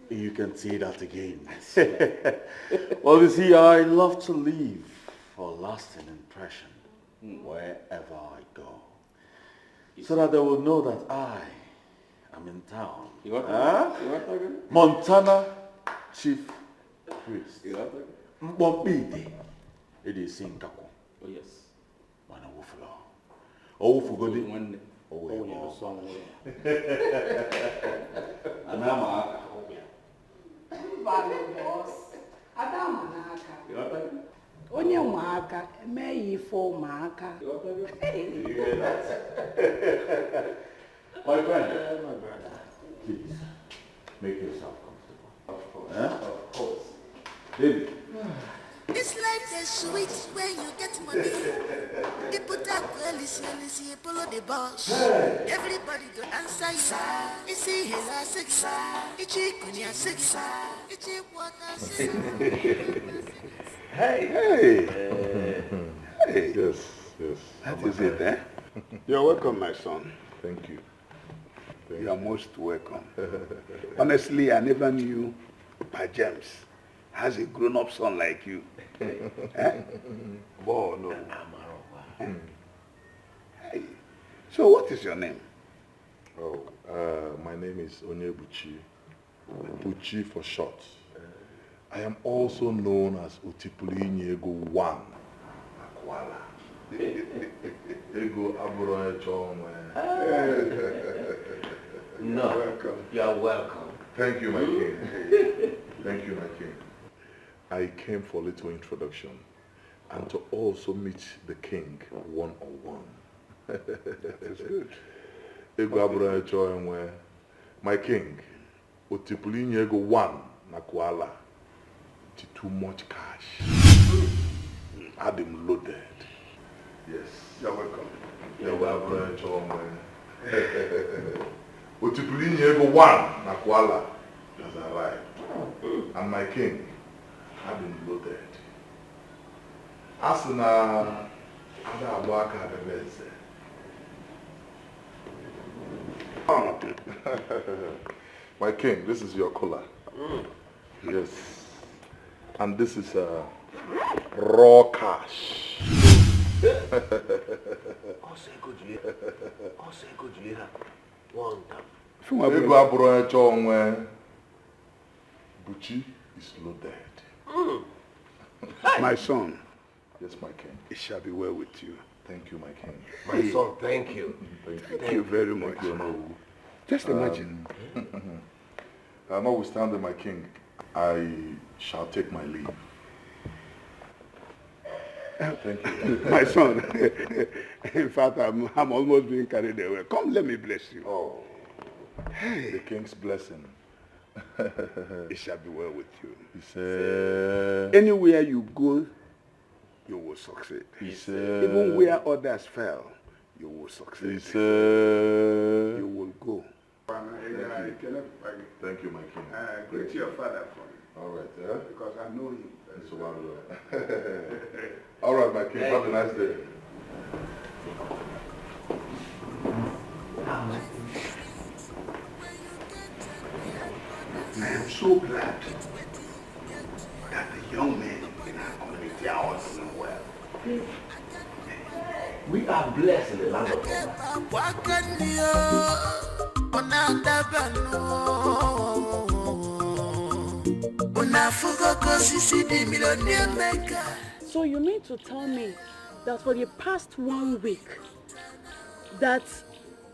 You can say that again. Well, you see, I love to leave a lasting impression wherever I go, so that they will know that I am in town. Huh? Montana Chief Priest. Mkpọmkpọ ite e esi nkakwu. Oh, yes. Mana wụfụla. O wụfugodi. Nwanne. O wee O nwere gbọọ. ọsọ nwụrụ. Ana ama aka. Mbanụ bọs, ada ma n'aka. Onye nwe aka, eme ya ife ụmụaka. You hear that? My friend, my brother, please make yourself comfortable. Of course. Eh? Of course. David. This life is sweet when you get money. You put up well, you follow the boss. Everybody go answer you. Isi hela six, ichi kunya six, ichi water six. Hey. Hey. Hey. Yes, yes. That is it, eh? You're welcome, my son. Thank you. You are most welcome. Honestly, I never knew Pa James has a grown-up son like you. Eh? Boy, no. Eh? Hey. So what is your name? Oh, my name is Onyebuchi. Buchi for short. I am also known as Otipulu Ego 1. Akwala. Ego abụrụ onye chọọ onwe. No, welcome. You are welcome. Thank you, my king. Thank you, my king. I came for a little introduction and to also meet the king one-on-one. That is good. Ego abụrụ onye chọọ onwe. My king, Otipulu Ego 1 na Kuala. Too much cash. Had him loaded. Yes. You're welcome. Ego abụrụ onye chọọ onwe. Otipulu Ego 1 na Kuala has arrived. And my king had him loaded. A sị na ada agba aka abịa eze. My king, this is your kola. Yes. And this is raw cash. Ọsọ ego jiri ha. One time. Ego abụrụ onye chọọ onwe. Buchi is loaded. My son. Yes, my king. It shall be well with you. Thank you, my king. My son, thank you. Thank you. Thank you very much. Thank you, Onowu. Just imagine. Notwithstanding, my king, I shall take my leave. Thank you. My son, in fact, I'm almost being carried away. Come, let me bless you. Oh, hey. The king's blessing. It shall be well with you. He said, anywhere you go, you will succeed. He said, even where others fail, you will succeed. He said, you will go. Thank you. Thank you, my king. Greet your father for me. All right, yeah? Because I know him. All right, my king. Have a nice day. I am so glad that the young men in our community are all doing well. We are blessed in the land of God. So you mean to tell me that for the past 1 week that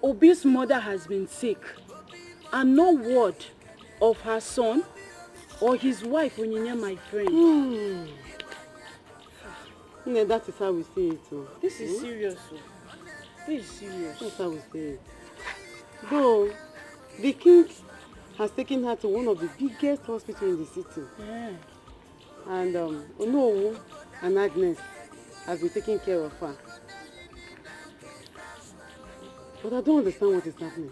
Obi's mother has been sick and no word of her son or his wife, Onyinye, my friend? Yeah, that is how we see it. Oh. This is serious. Oh. This is serious. That's how we see it. Though, the king has taken her to one of the biggest hospitals in the city. Yeah. And Onowu and Agnes has been taking care of her. But I don't understand what is happening.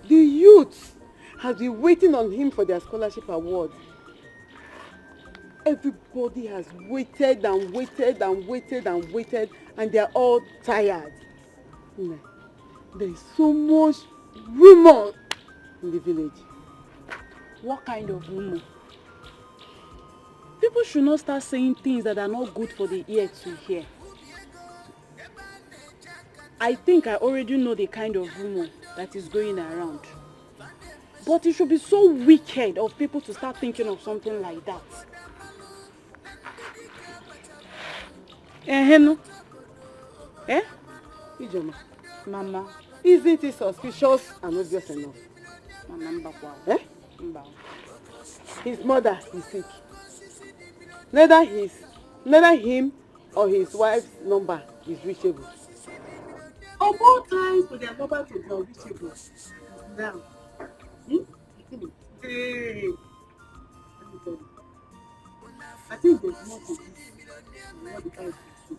The youth has been waiting on him for their scholarship award. Everybody has waited and waited and waited and waited, and they are all tired. There is so much rumor in the village. What kind of rumor? People should not start saying things that are not good for the ear to hear. I think I already know the kind of rumor that is going around. But it should be so wicked of people to start thinking of something like that. Eh, no. Eh? Ijeoma. Mama. Isn't it suspicious and obvious enough? Mama, mba. Eh? Mba. His mother is sick. Neither him or his wife's number is reachable. Of all times for their number to be unreachable, now. Hmm? Hey. Let me tell you. I think there's more to this than what the guys do.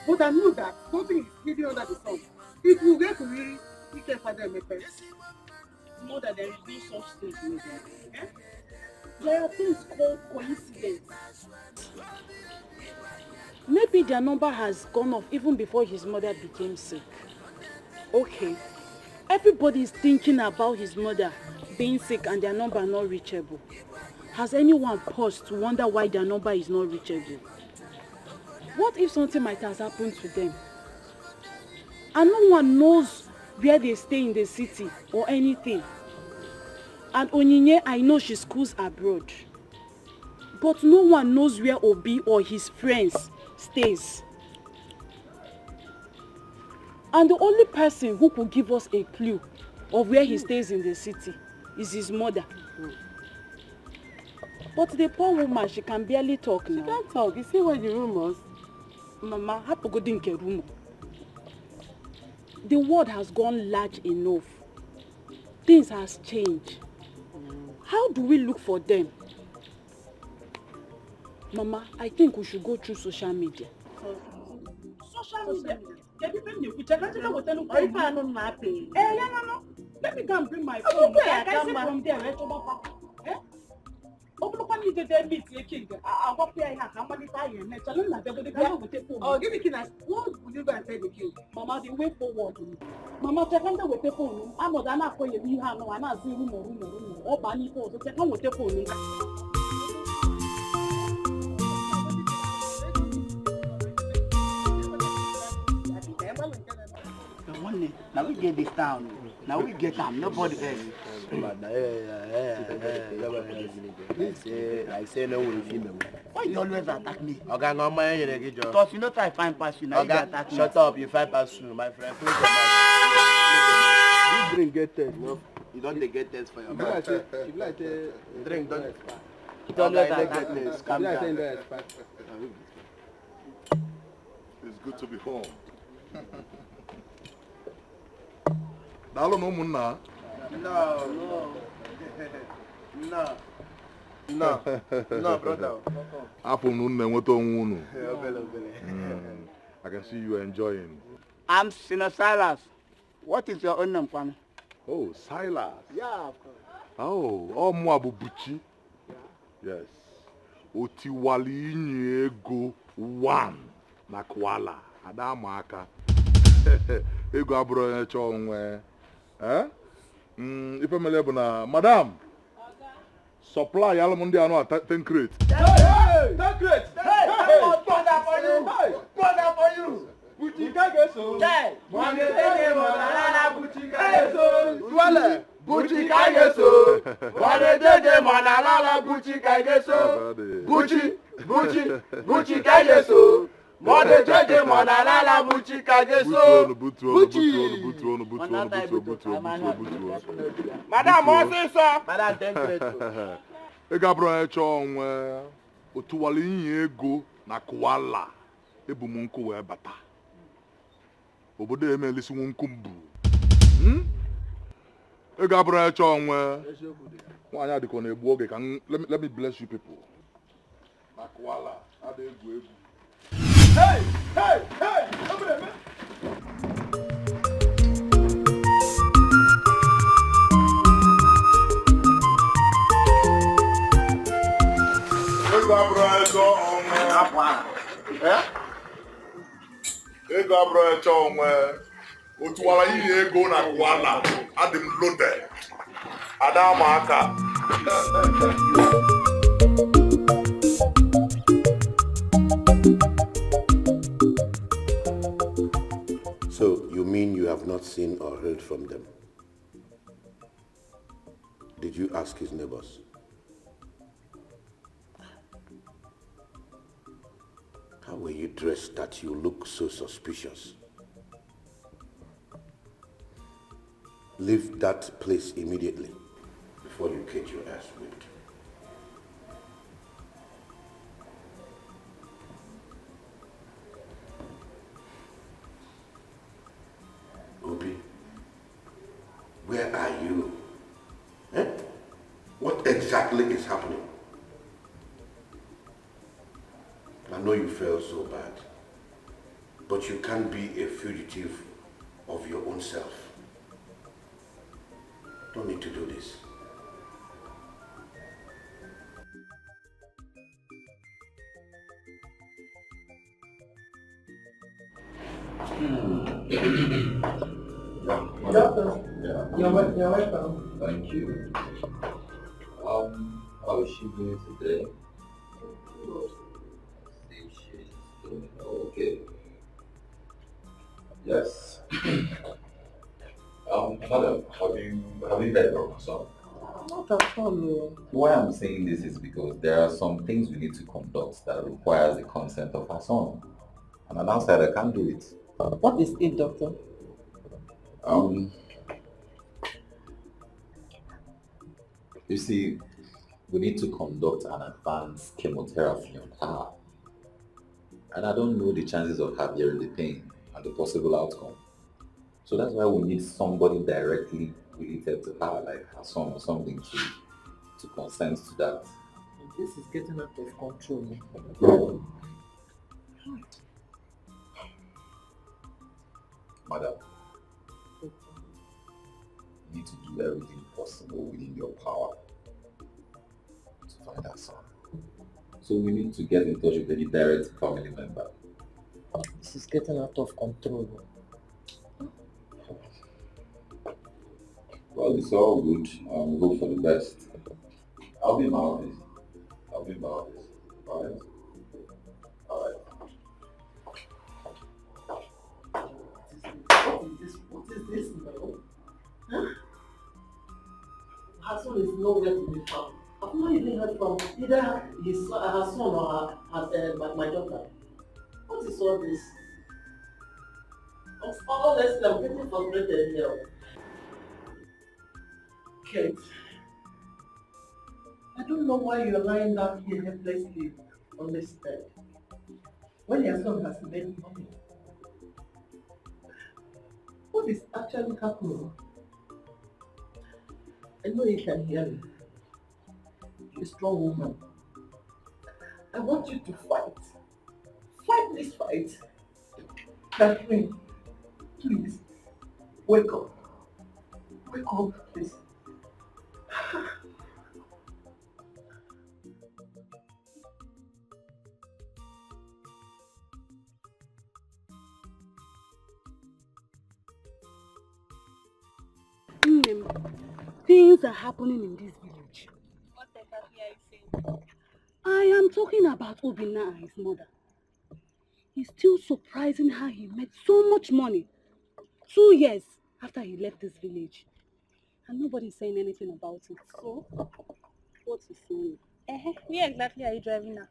But I know that something is hidden under the sun. It will get to really Ike Father Emepe. Mother, there is no such thing. Eh? There are things called coincidence. Maybe their number has gone off even before his mother became sick. Okay. Everybody is thinking about his mother being sick and their number not reachable. Has anyone paused to wonder why their number is not reachable? What if something might have happened to them? And no one knows where they stay in the city or anything. And Onyinye, I know she schools abroad. But no one knows where Obi or his friends stays. And the only person who could give us a clue of where he stays in the city is his mother. But the poor woman, she can barely talk now. She can't talk. You see what the rumors? Mama, hapụgodi nke rumor. The world has gone large enough. Things has changed. How do we look for them? Mama, I think we should go through social media. Social media? Let me go and bring my phone. I can see from there. Oh, give me king. What will you go and tell the king? Mama, the way forward. Mama, check on the phone. I'm not gonna call you. You have no, I'm not seeing rumor. Oh, Bani, check on the phone. Now we get this town. Now we get them. Nobody else. I say no will female. Why you always attack me? Oga, no man, you Because you know try find pass you. Now you attack me. Shut up! You find pass you, my friend. Close your mouth. This drink get test, no? You don't get test for your mouth. Drink don't expire. You always attack me. Calm down. It's good to be home. Daalụ na ụmụnna. No, no. No. No, brother. Afọ m na unu na-enweta onwe unu. I can see you enjoying. I'm Sina Silas. What is your own name, Kwame? Oh, Silas. Yeah, of course. Oh, mụ bụ Buchi. Yes. Otiwali inye ego 1 na Kuala. Ada ama aka. Ego abụrụ onye chọọ nwe. Eh? Ife mele bụ na madam supply alụ m ndị anụ a 10 crate. Hey, 10 crate. Hey, brother for you. Brother for you. Buchi kageso. Buchi kageso. Tuale. Buchi kageso. Mwane manalala Buchi kageso. Buchi, Buchi, Buchi kageso. Mwane jeje manalala Buchi kageso. Buchi. Madam, ọsịsọ. Madam, 10 crate. Ego abụrụ onye chọọ onwe otuwala inye ego na Kuala ebu m nkụ wee bata. Obodo emelisiwo nkụ mbụ. Ego abụrụ onye chọọ onwe nwaanyị adịkọ na-egbu oge ka let me bless you people. Na Kuala ada egwu egwu. Hey, hey, hey! Ego abụrụ onye chọọ onwe. Ego abụrụ onye chọọ onwe. Otuwara inye ego na Kuala. Adị m loaded. Ada ama aka. So you mean you have not seen or heard from them? Did you ask his neighbors? How were you dressed that you look so suspicious? Leave that place immediately before you get your ass whipped. Obi, where are you? Eh? What exactly is happening? I know you feel so bad, but you can't be a fugitive of your own self. Don't need to do this. Doctor, Yeah. you're welcome. Thank you. How is she doing today? See, she's doing okay. Yes. Madam, have you heard from her son? Not at all. No. Why I'm saying this is because there are some things we need to conduct that requires the consent of her son. And an outsider can't do it. What is it, doctor? You see, we need to conduct an advanced chemotherapy on her. And I don't know the chances of her bearing the pain and the possible outcome. So that's why we need somebody directly related to her, like her son or something, to consent to that. This is getting out of control. Madam, you need to do everything possible within your power to find her son. So we need to get in touch with any direct family member. This is getting out of control. Well, it's all good. We hope for the best. I'll be in my office. I'll be in my office. All right? All right. What is this now? Huh? Her son is nowhere to be found. I've not even heard from either her son or my daughter. What is all this? Honestly, I'm getting frustrated here. Kate, I don't know why you're lying down here helplessly on this bed when your son has made money. What is actually happening? I know you can hear me. You're a strong woman. I want you to fight. Fight this fight. Catherine, please, wake up. Wake up, please. Things are happening in this village. What exactly are you saying? I am talking about Obinna and his mother. It's still surprising how he made so much money 2 years after he left this village. And nobody's saying anything about it. So, what is money? Where exactly are you driving at?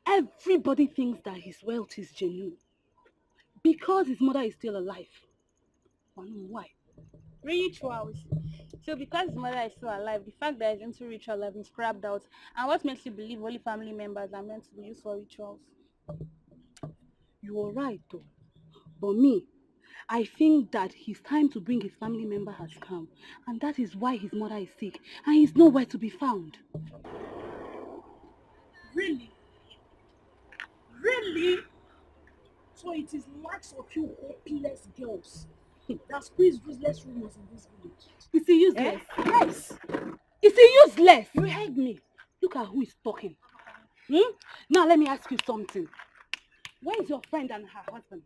Everybody thinks that his wealth is genuine because his mother is still alive. Why? Rituals. So because his mother is still alive, the fact that he's into rituals have been scrapped out. And what makes you believe only family members are meant to be used for rituals? You are right though. But me, I think that his time to bring his family member has come. And that is why his mother is sick and he's nowhere to be found. Really? Really? So it is likes of you hopeless girls that squeeze useless rumors in this village. Is he useless? Eh? Yes. Is he useless? You heard me. Look at who is talking. Hmm? Now let me ask you something. Where is your friend and her husband?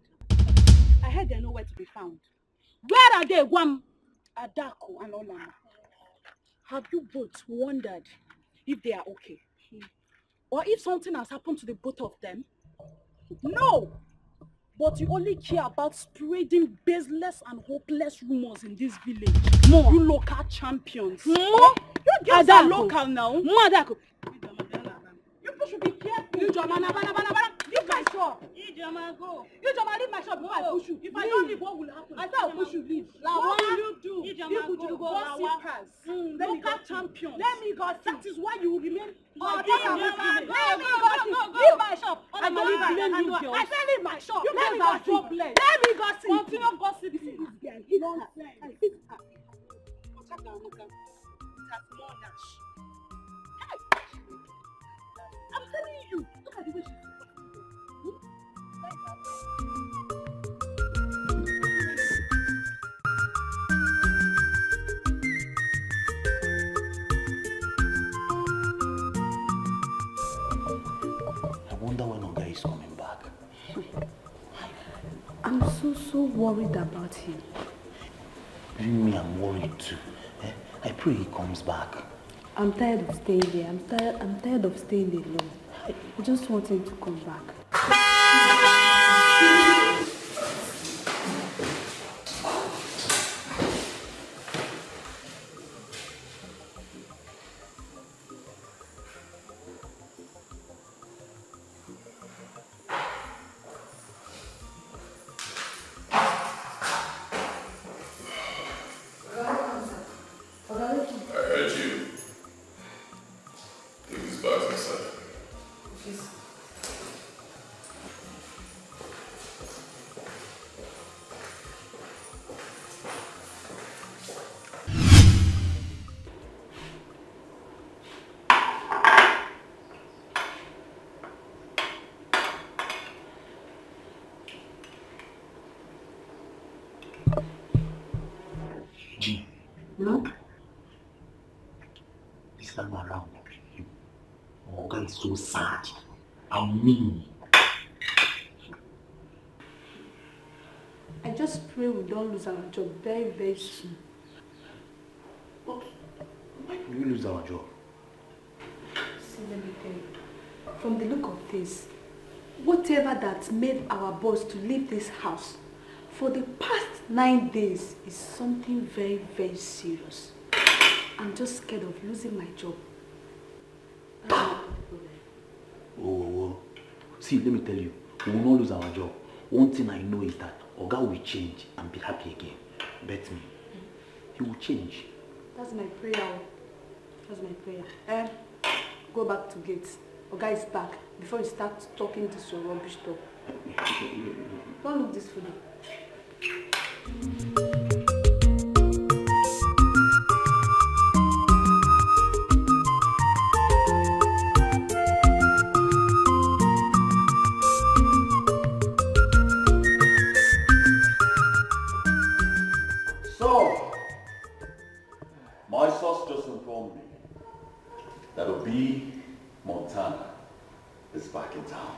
I heard they're nowhere to be found. Where are they, Gwam? Adako and Olama. Have you both wondered if they are okay? Or if something has happened to the both of them? No! But you only care about spreading baseless and hopeless rumors in this village. More. You local champions. More? You girls are local now. More, Adako. You people should be careful. Leave my shop. Go. Ijoma, leave my shop before I push you. If I don't leave, what will happen? I thought I push you, leave. What will you do? Ijoma, go. Gossipers. Local champions. Let me gossip. That is why you will remain. Let me gossip. Leave my shop. I don't blame you girls. I said leave my shop. You guys are jobless. Let me gossip. Continue gossiping. This girl. Nonsense. It has more dash. I'm telling you. Look at the way she's. I wonder when Oga is coming back. I'm so worried about him. Me, I'm worried too. I pray he comes back. I'm tired of staying there. I'm tired of staying alone. I just want him to come back. I heard you. Take these bags inside. G. No? This time around, Oga is so sad and mean. I just pray we don't lose our job very, very soon. But why do we lose our job? See, let me tell you, from the look of things, whatever that made our boss to leave this house for the past 9 days is something very, very serious. I'm just scared of losing my job. Oh. See, let me tell you, we will not lose our job. One thing I know is that Oga will change and be happy again. Bet me. He will change. That's my prayer. That's my prayer. Go back to gate. Oga is back. Before you start talking this your rubbish talk. Don't look this food. So, my source just informed me that Obi Montana is back in town.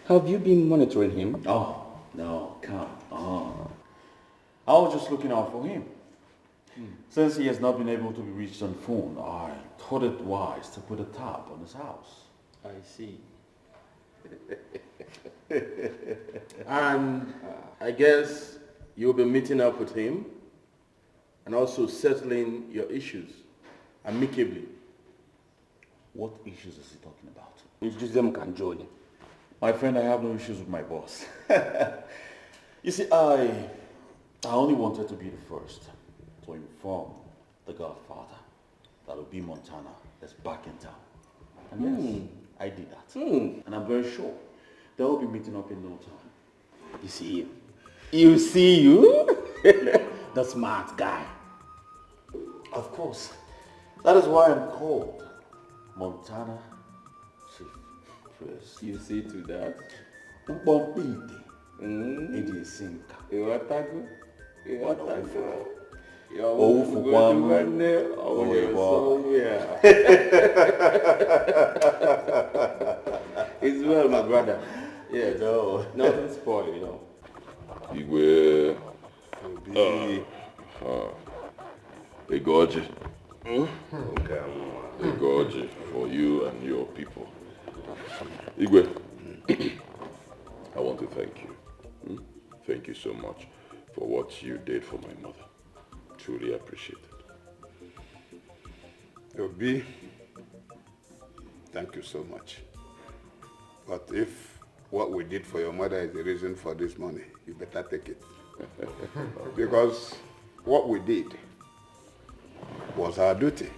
Have you been monitoring him? Oh, no, come on. I was just looking out for him. Since he has not been able to be reached on phone, I thought it wise to put a tab on his house. I see. And I guess you'll be meeting up with him and also settling your issues amicably. What issues is he talking about? Introduce them can join. My friend, I have no issues with my boss. You see, I only wanted to be the first to inform the Godfather that Obi Montana is back in town. And yes, I did that. And I'm very sure they'll be meeting up in no time. You see him? You see you? The smart guy. Of course. That is why I'm called Montana Chief Priest. You see to that? Owufukwa m. Somewhere. It's well, my brother. Yes. No. Nothing spoiled. Igwe. Egoji. Egoji for you and your people. Igwe, I want to thank you. Thank you so much for what you did for my mother. Truly appreciate it. Obi, thank you so much. But if what we did for your mother is the reason for this money, you better take it. Because what we did was our duty.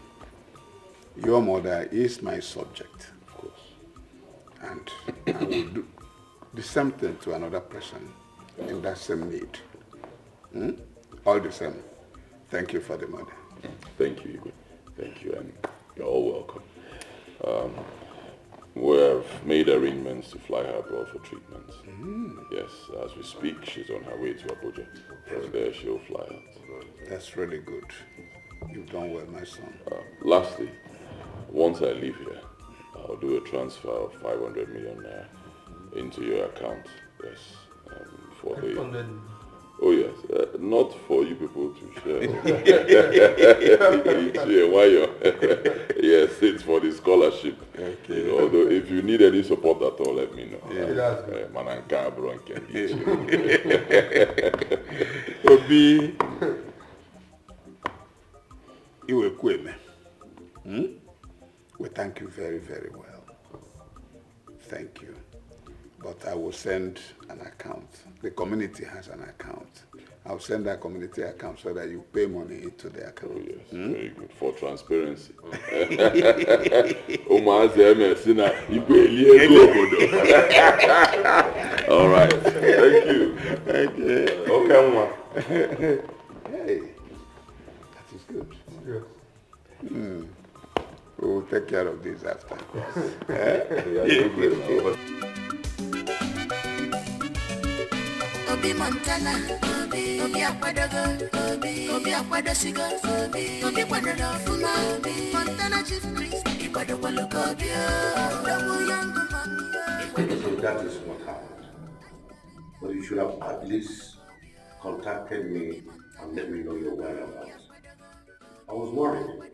Your mother is my subject. Of course. And I will do the same thing to another person in that same need. All the same, thank you for the money. Thank you, Igwe. Thank you, and you're all welcome. We have made arrangements to fly her abroad for treatment. Yes, as we speak, she's on her way to Abuja. From there, she'll fly out. That's really good. You've done well, my son. Lastly, once I leave here, I'll do a transfer of 500 million naira into your account. Yes, for the... 500. Oh yes, not for you people to share. Yes, it's for the scholarship. Okay. You know, although if you need any support at all, let me know. Yeah, that's good. Obi, Iwekweme, we thank you very, very well. Thank you. But I will send an account. The community has an account. I'll send that community account so that you pay money into the account. Oh yes, very good. For transparency. All right. Thank you. Thank you. Okay. Hey, that is good. Yes. We'll take care of this after. Obi Montana, Obi, Obi Akwadogo, Obi, Obi Akwadosigo, Obi, Obi Kwadoro Ofuma, Obi, Montana Chief Priest, Ikwadokwaluka Obi, Odogu Young Man. So that is what happened. But you should have at least contacted me and let me know your whereabouts. I was worried.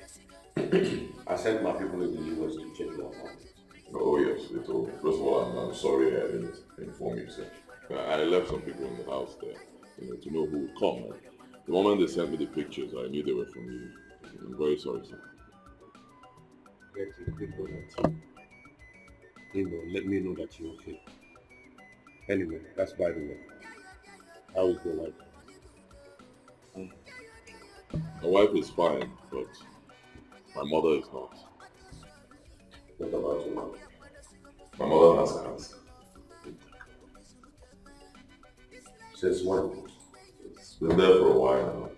I sent my people in the US to check your apartment. Oh yes, it all. First of all, I'm sorry I didn't inform you, sir. I left some people in the house there, you know, to know who would come. And the moment they sent me the pictures, I knew they were from you. I'm very sorry, sir. Get a people that, you know, let me know that you're okay. Anyway, that's by the way. How is your wife? My wife is fine, but my mother is not. What about your mother? My mother has cancer. Since when? It's been there for a while now.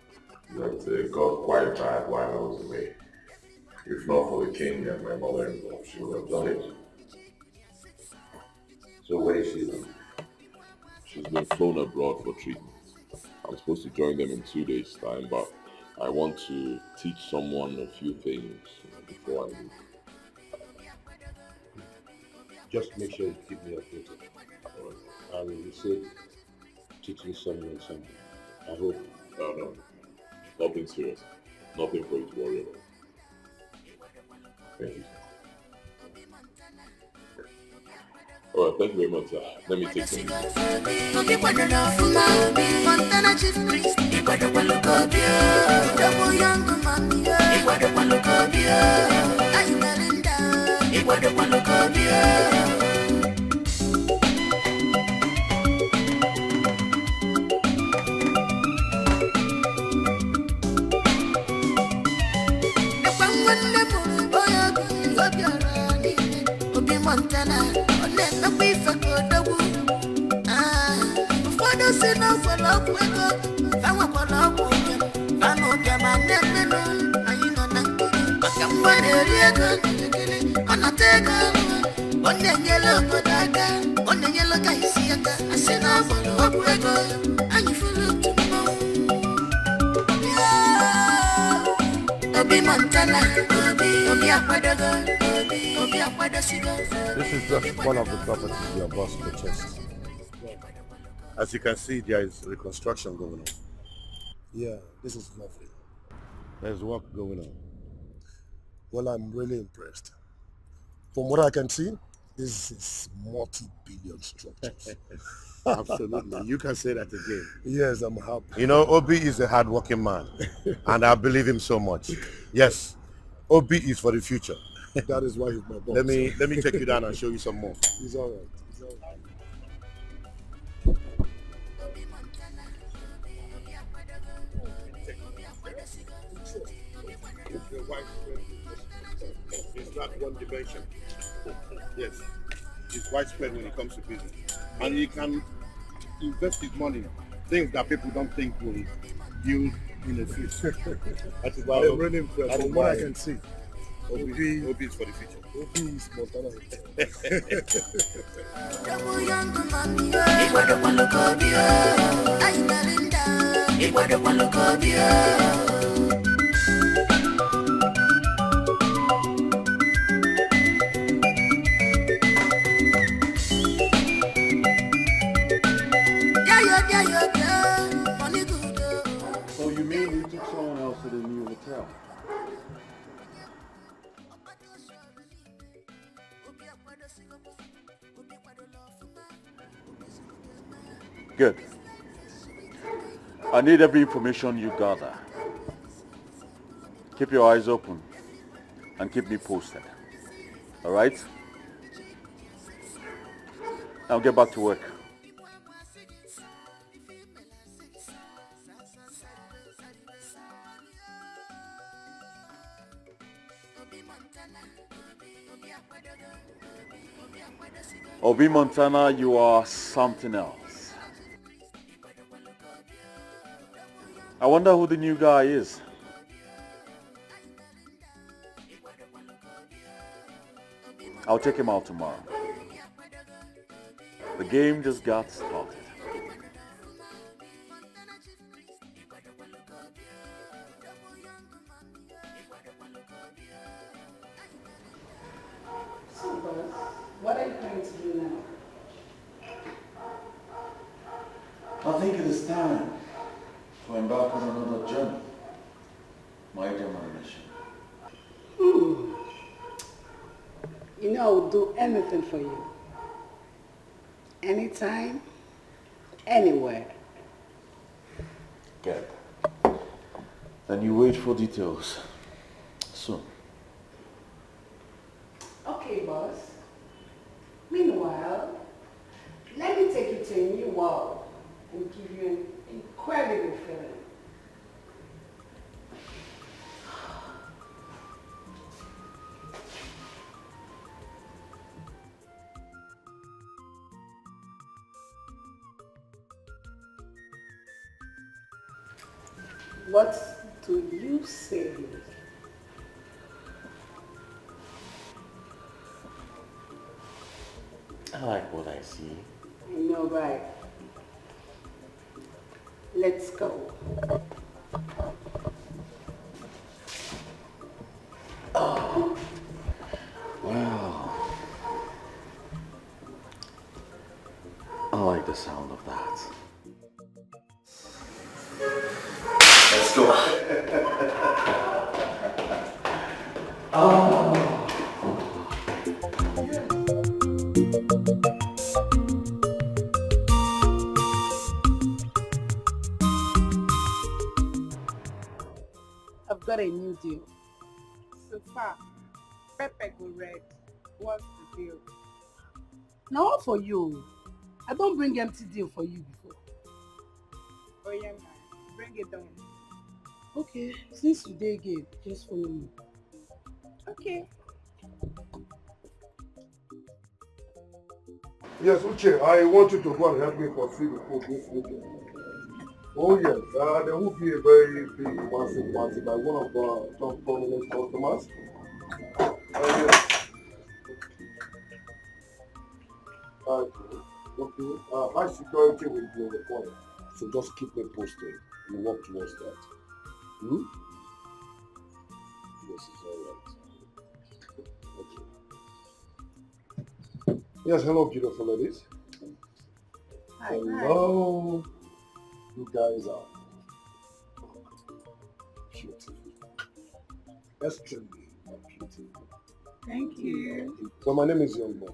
But it got quite bad while I was away. If not for the king and my mother-in-law, she would have died. So where is she now? She's been flown abroad for treatment. I'm supposed to join them in 2 days' time, but I want to teach someone a few things before I leave. Just make sure you keep me updated. All right. I will say teaching someone something. I hope. No, no. Nothing serious. Nothing for you to worry about. Thank you. All right, thank you very much, sir. Let me take some. Montana, Obi Montana, Obi Akwadogo, Obi Akwadosigo. This is just one of the properties your boss purchased. As you can see, there is reconstruction going on. Yeah, this is lovely. There's work going on. Well, I'm really impressed. From what I can see, this is multi-billion structures. Absolutely. You can say that again. Yes, I'm happy. You know, Obi is a hardworking man, and I believe him so much. Yes, Obi is for the future. That is why he's my boss. Let me take you down and show you some more. He's all right. He's all right. It's not one dimension. Yes, it's widespread when it comes to business. And he can invest his money, things that people don't think will yield in the future. That is why I'm really impressed. From what I can see, Obi is for the future. Obi is Montana. So you mean you took someone else to the new hotel? Good. I need every information you gather. Keep your eyes open and keep me posted. All right? Now get back to work. Obi Montana, you are something else. I wonder who the new guy is. I'll take him out tomorrow. The game just got started. So, boss, what are you going to do now? I think it is time to embark on another journey, my dear Marination. You know, I would do anything for you. Anytime, anywhere. Good. Then you wait for details soon. Okay, boss. Meanwhile, let me take you to a new world and give you an incredible feeling. What do you say? I like what I see. I know, right? Let's go. Oh. Wow. I like the sound of that. Let's go. Oh. I've got a new deal. So far, Pepe go red. What's the deal? Now what for you? I don't bring empty deal for you before. Oh yeah, man. Bring it on. Okay, since today again, just follow me. Okay. Yes, Uche, I want you to go and help me pursue the code this weekend. Oh yes, there will be a very big massive party by one of our top prominent customers. Yes. Okay, high security will be required, so just keep me posted. We'll work towards that. Hmm? Yes, it's all right. Okay. Yes, hello, beautiful ladies. Hi. Hello. Hi. You guys are beautiful. Extremely beautiful. Thank you. So my name is Young Money.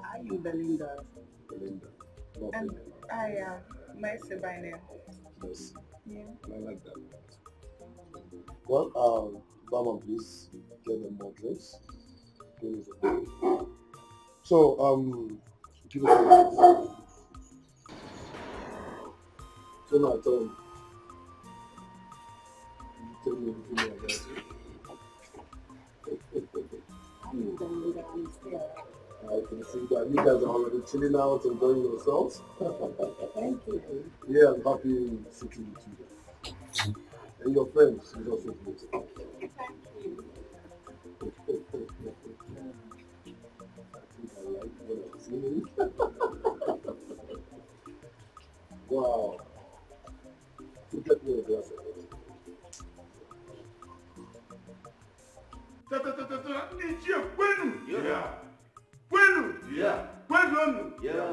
I am Belinda. Belinda. Lovely. And I am Mercy by name. Mercy. Yeah. I like that. Well, Barman, please get them more drinks. So, beautiful. So now tell me. Tell me anything about it. I'm Belinda. I'm still. I can see that you guys are already chilling out, enjoying yourselves. Thank you. Yeah, I'm happy sitting with you guys. And your friends is also beautiful. Thank you. I think I like what I'm seeing. Wow. To get me a glass of water. Yeah. Kwenu! Yeah. Kwenu! Yeah.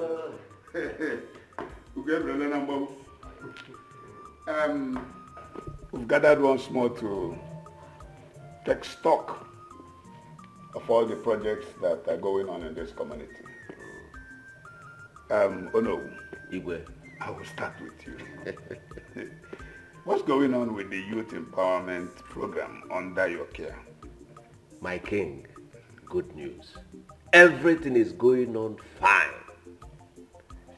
We've gathered once more to take stock of all the projects that are going on in this community. Ono, Igwe, I will start with you. What's going on with the youth empowerment program under your care? My king, good news. Everything is going on fine.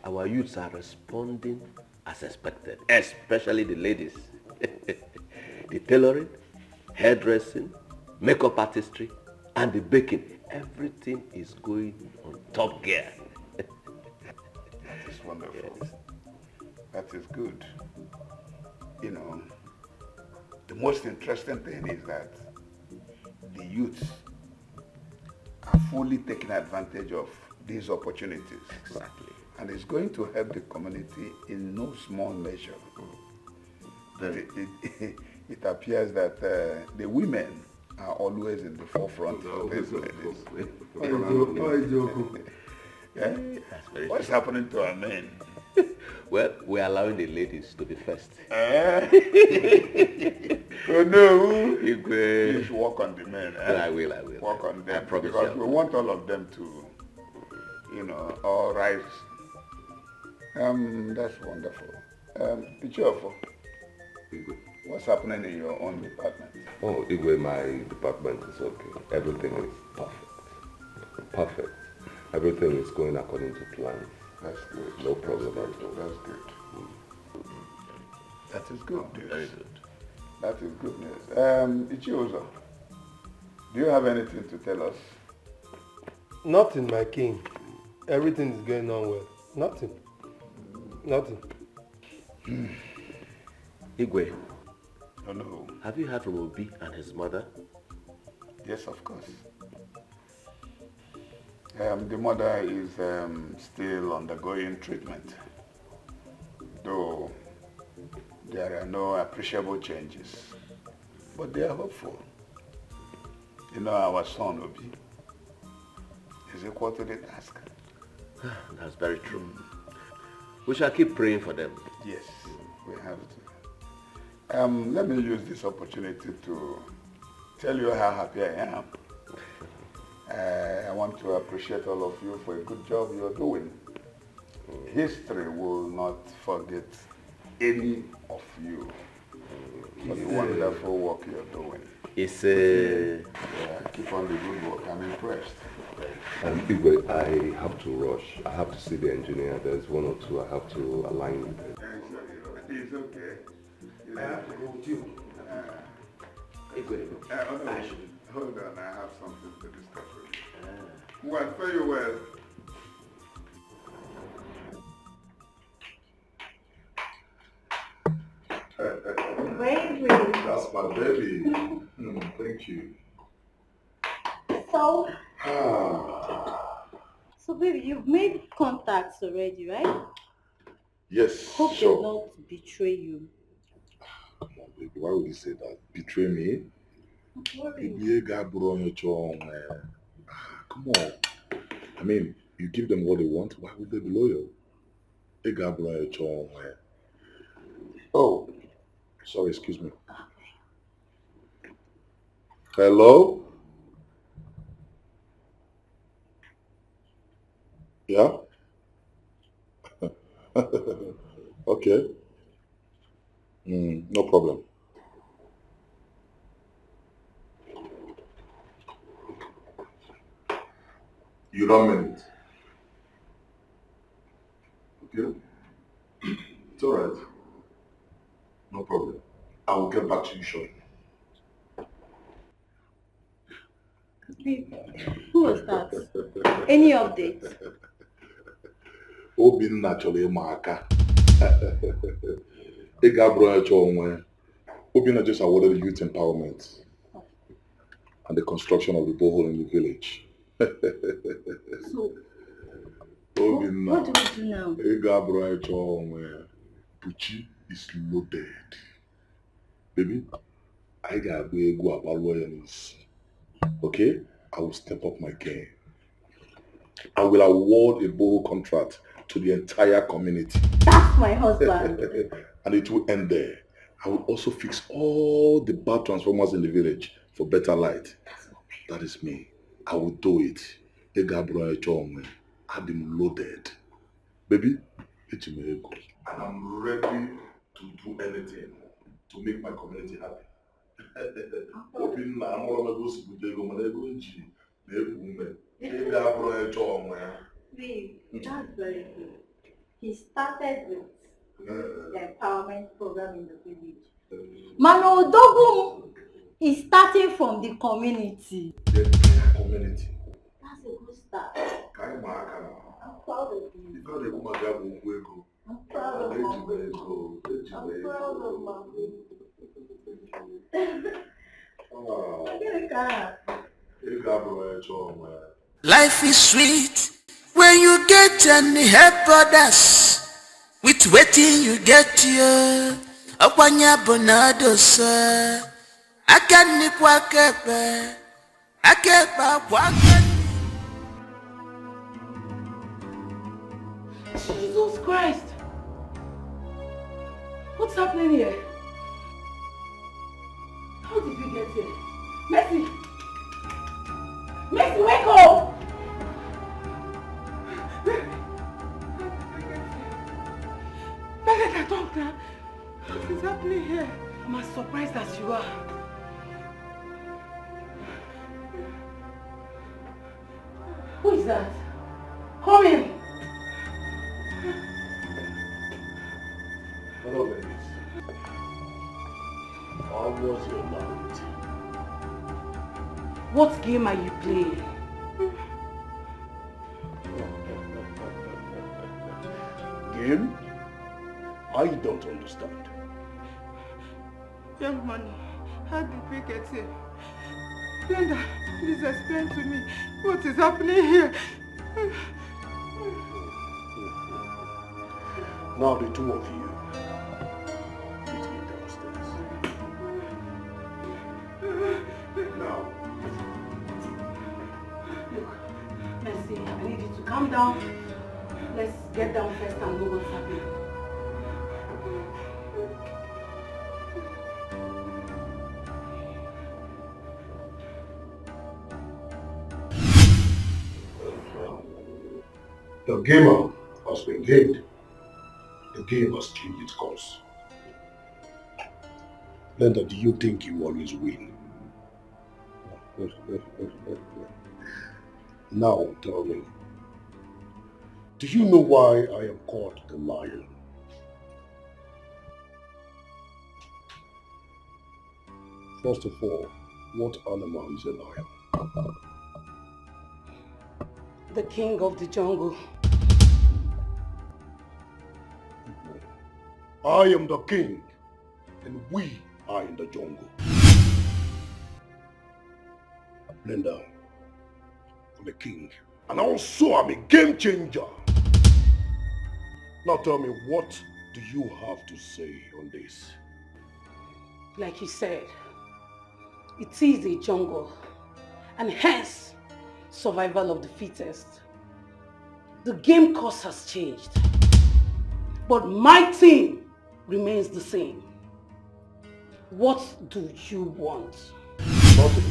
Our youths are responding as expected, especially the ladies. The tailoring, hairdressing, makeup artistry, and the baking. Everything is going on top gear. That is wonderful. Yes. That is good. You know, the most interesting thing is that the youths are fully taking advantage of these opportunities. Exactly. And it's going to help the community in no small measure. It appears that the women are always in the forefront of this. Yeah? That's very What's happening to our men? Well, we're allowing the ladies to be first. Oh no! Igwe. Please work on the men. Eh? I will. Work on them. I promise because you. We want all of them to, you know, all rise. That's wonderful. Ichiofo, what's happening in your own department? Oh, Igwe, my department is okay. Everything is perfect. Perfect. Everything is going according to plan. That's good. No problem at all. That's good. That is good news. Very good. That is good news. Ichiozo, do you have anything to tell us? Nothing, my king. Everything is going on well. Nothing. Nothing. Igwe. Hello. Have you heard from Obi and his mother? Yes, of course. The mother is still undergoing treatment, though there are no appreciable changes, but they are hopeful. You know, our son, Obi, is equal to the task. That's very true. We shall keep praying for them. Yes, we have to. Let me use this opportunity to tell you how happy I am. I want to appreciate all of you for a good job you're doing. History will not forget any of you for the wonderful work you're doing. It's yeah, keep on the good work. I'm impressed. Igwe, I have to rush. I have to see the engineer. There's one or two I have to align with. It's okay. I have to go with you. Igwe, oh no. Hold on, I have something to discuss with you. Well, very well. Baby. That's my baby. Thank you. So, so baby, you've made contacts already, right? Yes. Hope sure. they don't betray you. Come on, baby. Why would you say that? Betray me? I'm worried. Baby, ego abụrụ onye chọọ onwe. Ah, come on. I mean, you give them what they want, why would they be loyal? Ego abụrụ onye chọọ onwe. Oh, sorry, excuse me. Hello? Yeah? Okay. No problem. You don't mean it. Okay? It's all right. No problem. I will get back to you shortly. Babe, who was that? Any update? Obinna chọrọ ịma aka. Ego abụrụ onye chọọ onwe. Obinna just awarded youth empowerment and the construction of the borehole in the village. So, Obinna, what do we do now? Ego abụrụ onye chọọ onwe. Buchi is loaded. Baby, anyị ga-agba egwu agbaruo ya n'isi. Okay? I will step up my game. I will award a borehole contract to the entire community. That's my husband. And it will end there. I will also fix all the bad transformers in the village for better light. That is me. I will do it. Ego abụrụ onye chọọ onwe. Adị m loaded. Baby, eji m ego. And I'm ready to do anything to make my community happy. Obinna amụrụ m ebe o si bute ego mana ego m ji na-eku ume. Ego abụrụ onye chọọ onwe ya. Babe, that's very good. He started with the empowerment program in the village. Mana Odogwu is starting from the community. The entire community. That's a good start. Ka anyị ma aka na. I'm proud of you. Ife a na-ekwu maka ya bụ okwu ego. I'm proud of Eji my m baby. ego. Eji m I'm ego. proud of my baby. Ah, Gịnị ka a? ego abụrụ onye chọọ onwe ya. Life is sweet when you get and help others with wetin you get yo. Ọkwanye bụ na adosa aka nri kwa aka ekpe, aka ekpe akwa aka nri. Jesus Christ! What's happening here? How did we get here? Mercy! Mercy, wake up! Better talk now. What is happening here? I'm as surprised as you are. Who is that? Come in! Hello, ladies. How was your night? What game are you playing? Game? I don't understand. Young man, how did we get here? Brenda, please explain to me what is happening here. Now the two of you, meet me downstairs. Now. Look, Mercy, I need you to calm down. Let's get down first and know what's happening. The gamer has been gamed. The game has changed its course. Linda, do you think you always win? Now tell me, do you know why I am called the lion? First of all, what animal is a lion? The king of the jungle. I am the king, and we are in the jungle. Linda, I'm a king, and also I'm a game changer. Now tell me, what do you have to say on this? Like you said, it is a jungle, and hence, survival of the fittest. The game course has changed, but my team remains the same. What do you want? Nothing.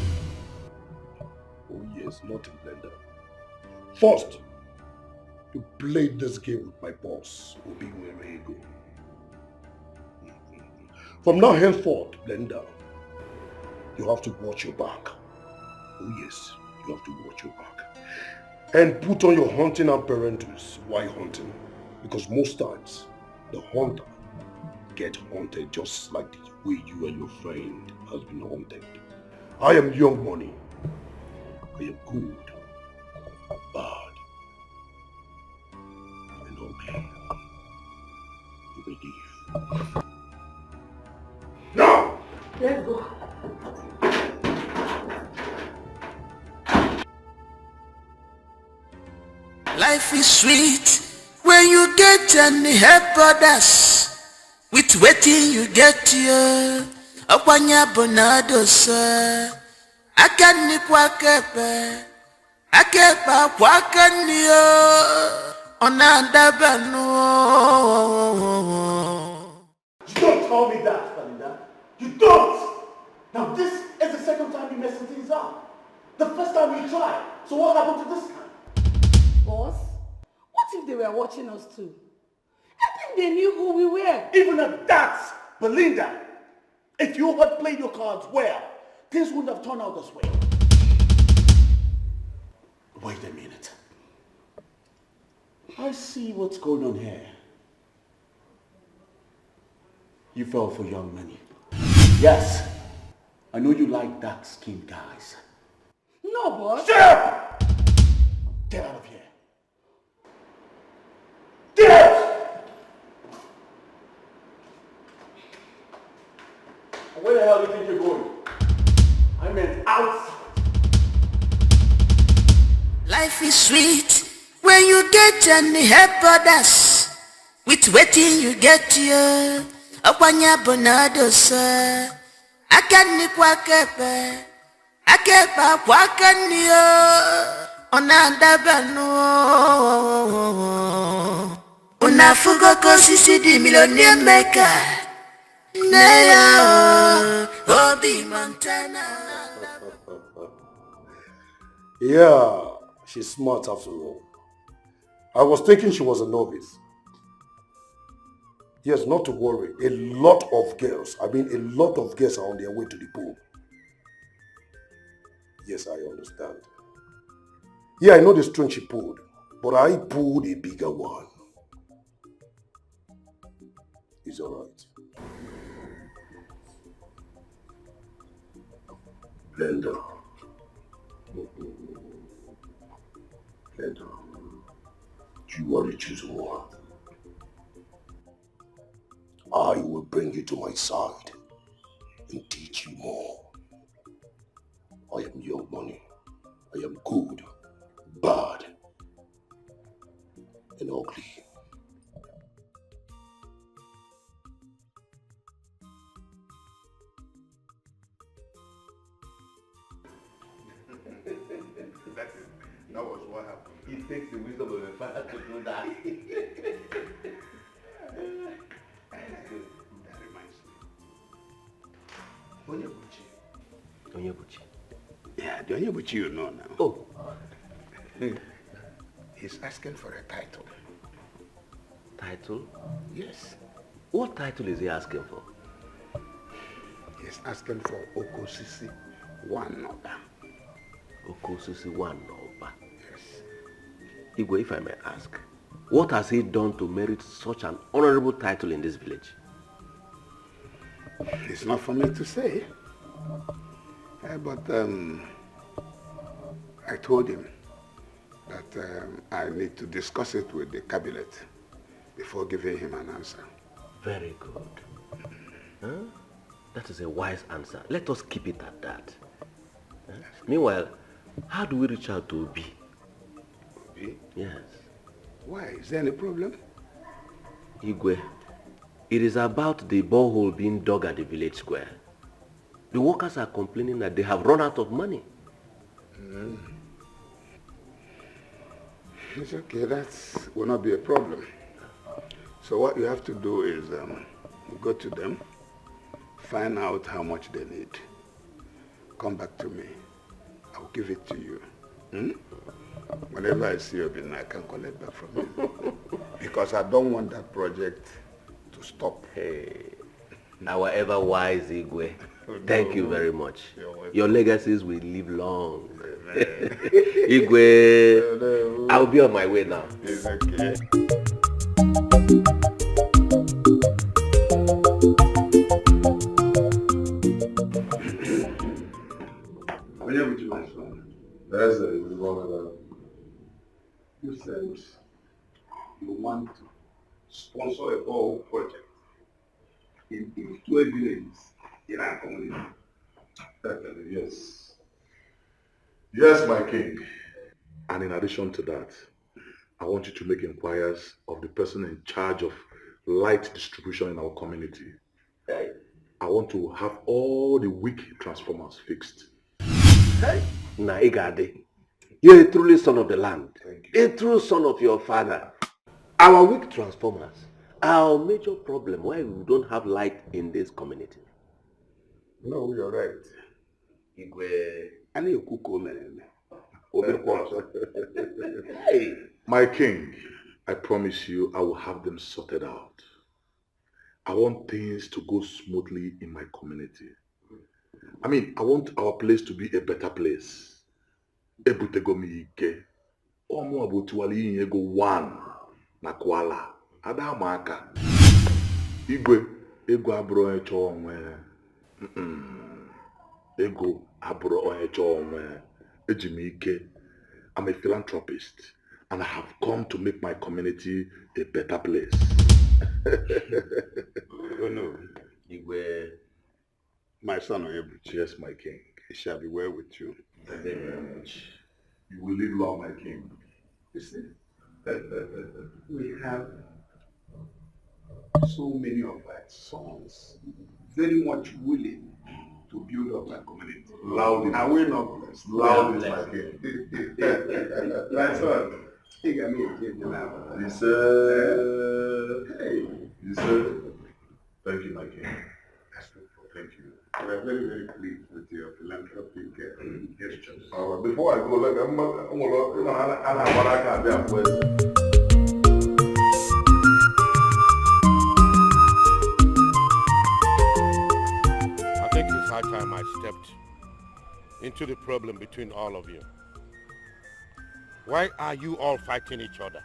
Oh yes, nothing, Blender. First, you played this game with my boss, Obi Werego. From now henceforth, Blender, you have to watch your back. Oh yes, you have to watch your back. And put on your hunting apparatus. Why hunting? Because most times, the hunter get hunted just like the way you and your friend has been hunted. I am Young Money. I am good, bad, and ugly. You may leave. Now! Let's go. Life is sweet when you get and help others. With wetin you get you. Ọkwanye bụ na adosa. Aka nri kwa aka ekpe. Aka ekpe akwa aka nri o. Ọ na-adaba nụ. You don't tell me that, Belinda. You don't! Now this is the second time you're messing things up. The first time you tried. So what happened to this time? Boss, what if they were watching us too? I think they knew who we were. Even at that, Belinda, if you had played your cards well, things wouldn't have turned out this way. Wait a minute. I see what's going on here. You fell for Young Money. Yes, I know you like dark-skinned guys. No, boss. Shut up! Get out of here. Get out! Where the hell do you think you're going? I meant outside. Life is sweet when you get and help others. With wetin you get you. Ọkwanye bụ na adosa. Aka nri kwa aka ekpe. Aka ekpe akwa aka nri o. Ọ na-adaba nụ. Unu afụgo ka osisi dị millionaire maker. Nne ya o, Obi Montana. Yeah, she's smart after all. I was thinking she was a novice. Yes, not to worry. A lot of girls, I mean a lot of girls are on their way to the pool. Yes, I understand. Yeah, I know the string she pulled, but I pulled a bigger one. It's all right. Blender. Blender. You are the chosen one. I will bring you to my side and teach you more. I am Young Money. I am good, bad, and ugly. That was what happened. It takes the wisdom of a father to do that. That reminds me. Onyebuchi. Onyebuchi? Yeah, the Onyebuchi you know now. Oh. He's asking for a title. Title? Yes. What title is he asking for? He's asking for Okosisi One Oba. Okosisi One Oba. Yes. Igwe, if I may ask, what has he done to merit such an honorable title in this village? It's not for me to say. But I told him that I need to discuss it with the cabinet before giving him an answer. Very good. Huh? That is a wise answer. Let us keep it at that. Huh? Meanwhile, how do we reach out to Obi? Obi? Yes. Why? Is there any problem? Igwe, it is about the borehole being dug at the village square. The workers are complaining that they have run out of money. It's okay, that will not be a problem. So what you have to do is go to them, find out how much they need. Come back to me. I will give it to you. Hmm? Whenever I see Obinna, I can collect back from him. Because I don't want that project to stop. Hey, our ever wise Igwe. Thank you very much. You're welcome. Your legacies will live long. Igwe, I'll be on my way now. It's okay. Onyebuchi, my son. That's it. You said you want to sponsor a borehole project in each 12 villages in our community. Yes. Yes, my king. And in addition to that, I want you to make inquiries of the person in charge of light distribution in our community. I want to have all the weak transformers fixed. Na Igade, you're a truly son of the land, a true son of your father. Our weak transformers are our major problem why we don't have light in this community. No, you're right. Igwe. A na-ekwu ka o mere eme. O mekwa ọzọ. My king, I promise you I will have them sorted out. I want things to go smoothly in my community. I mean, I want our place to be a better place. Ebutego m ike. Ọmụ bụ otuwala inye ego 1 na Kuala. Ada ama aka. Igwe, ego abụrụ onye chọọ onwe ya. Mm-mm. Ego abụrụ onye chọọ onwe ya. Eji m ike. I'm a philanthropist and I have come to make my community a better place. Oh no. Igwe. My son Onyebuchi. Yes, my king. It shall be well with you. Thank you very much. You will live long, my king. You see, we have so many of our sons very much willing to build up our community. Loud Are we not blessed? Loud is my king. My son, ị ga na-eji eje na-abata. He said, he said, thank you, my king. Thank you. We are very, very pleased with your philanthropic gestures. All right, before I go, look, I'm gonna. I think it's high time I stepped into the problem between all of you. Why are you all fighting each other?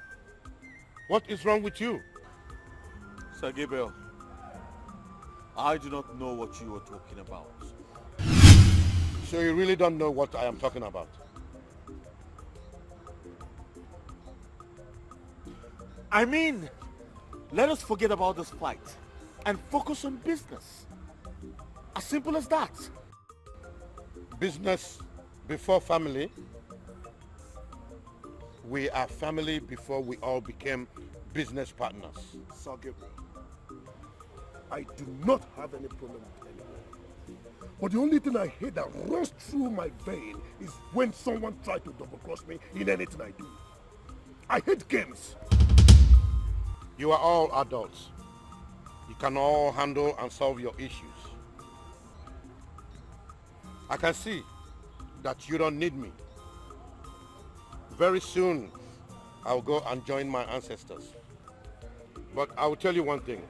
What is wrong with you? Sir Gabriel, I do not know what you are talking about. So you really don't know what I am talking about? I mean, let us forget about this fight and focus on business. As simple as that. Business before family. We are family before we all became business partners. Sir Gabriel, I do not have any problem with anyone. But the only thing I hate that runs through my vein is when someone tries to double-cross me in anything I do. I hate games. You are all adults. You can all handle and solve your issues. I can see that you don't need me. Very soon, I'll go and join my ancestors. But I will tell you one thing.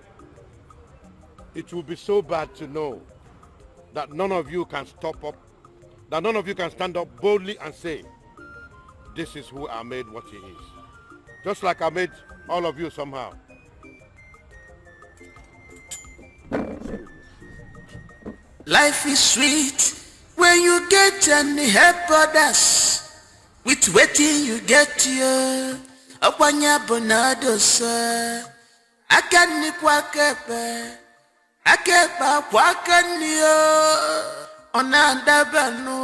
It will be so bad to know that none of you can stop up, that none of you can stand up boldly and say, this is who I made what he is. Just like I made all of you somehow. Life is sweet when you get and help others. With wetin you get you. Ọkwanye bụ na adosa. Aka nri kwa aka ekpe. Aka ekpe akwa aka nri o. Ọ na-adaba nụ.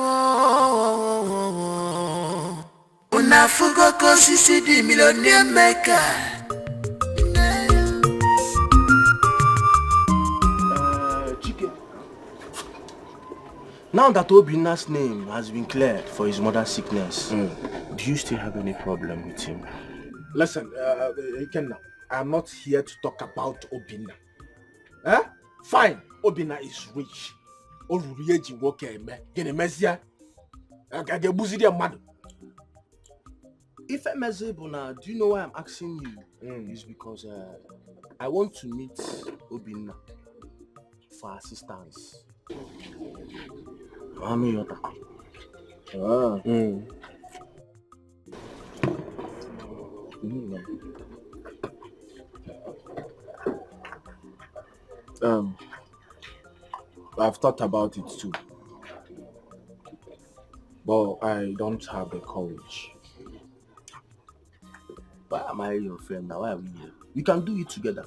Unu afụgo ka osisi dị millionaire maker. Chike, Now that Obinna's name has been cleared for his mother's sickness, do you still have any problem with him? Listen, Ikenna, I'm not here to talk about Obinna. Eh? Fine, Obinna is rich. O ruru ihe eji nwoke eme. Gịnị mezie? A ga-egbuziri ya mmadụ? Ife meze bụ na, do you know why I'm asking you? Is because I want to meet Obinna for assistance. Mami yota. Ah. I've thought about it too, but I don't have the courage. Why am I your friend now? Why are we here? We can do it together.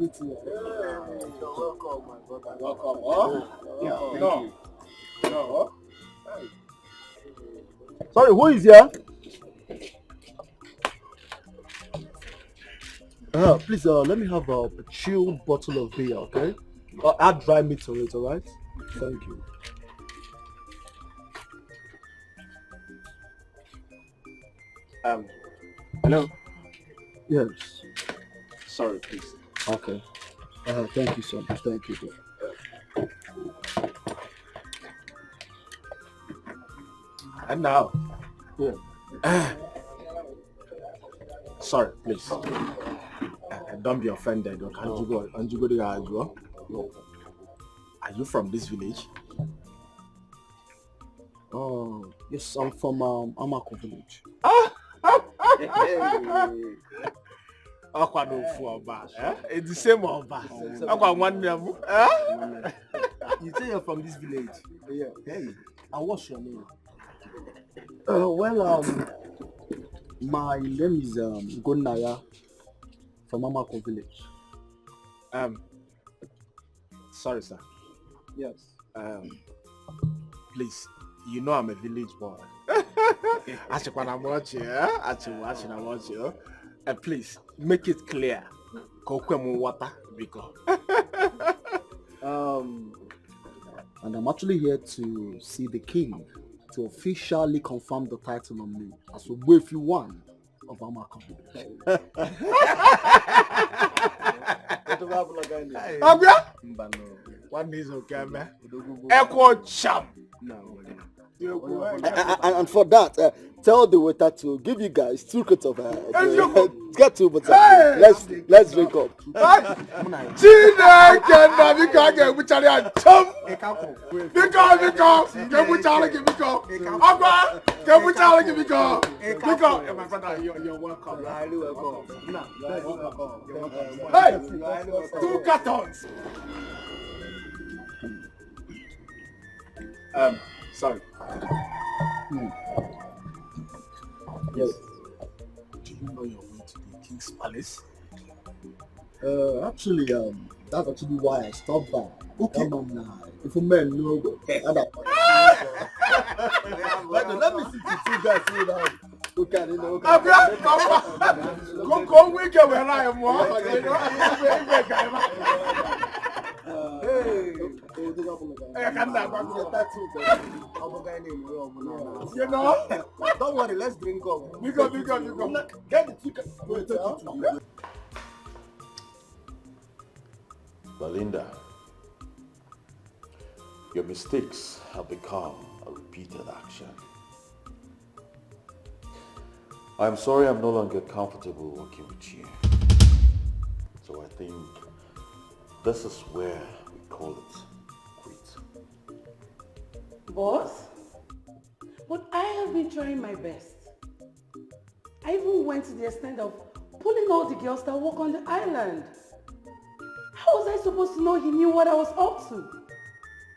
You're welcome, my brother. Welcome. Oh? Yeah, thank no. you. No. Sorry, who is here? Please, let me have a chilled bottle of beer, okay? Add dry meat to it, alright? Thank you. Hello? Yes. Sorry, please. Okay. Thank you so much. Thank you. And now? Yeah. Sorry, please. Don't be offended. No. Are you from this village? Oh, yes, I'm from Amako village. Ọkwa n'ofu ọba. It's the same ọba. Ọkwa nwanne m. You say you're from this village? Yeah. Hey, and what's your name? Well, my name is Gonaya from Amako village. Sorry, sir. Yes. Please, you know I'm a village boy. Please, make it clear. And I'm actually here to see the king to officially confirm the title on me as Ogbuefi one of Amako village. One is okay, man. Echo cham. And for that, tell the waiter to give you guys 2 cups of get 2 but let's drink up. Chineke nna biko a ga-egbuchara ya cham. Biko ga-egbuchara gị biko. Ọgwa ga-egbuchara gị biko. Biko, my brother, you're welcome. You're highly welcome. Hey, 2 cartons. Sorry. Yes. Do you know your way to the King's Palace? Actually, that's actually why I stopped by. Okay. If a man know, let me see the two guys so that we can, you know. Go, we can where I am. You know? Don't worry, let's drink up. We go. Get the ticket. Belinda, your mistakes have become a repeated action. I'm sorry I'm no longer comfortable working with you. So I think this is where we call it quit. Boss, but I have been trying my best. I even went to the extent of pulling all the girls that work on the island. How was I supposed to know he knew what I was up to?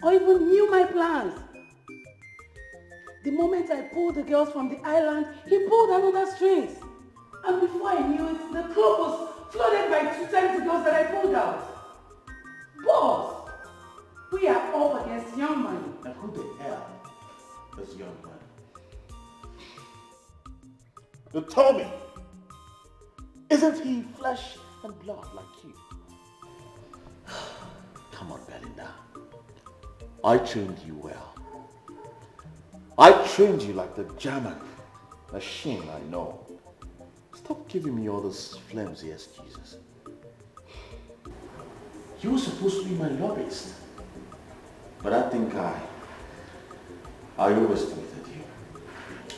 Or even knew my plans? The moment I pulled the girls from the island, he pulled another strings. And before I knew it, the club was flooded by 2 times the girls that I pulled out. Boss, we are up against Young Money. And who the hell is Young Money? You tell me, isn't he flesh and blood like you. Come on, Belinda. I trained you well. I trained you like the German machine I know. Stop giving me all those flimsy excuses. You were supposed to be my lobbyist. But I think I overestimated you.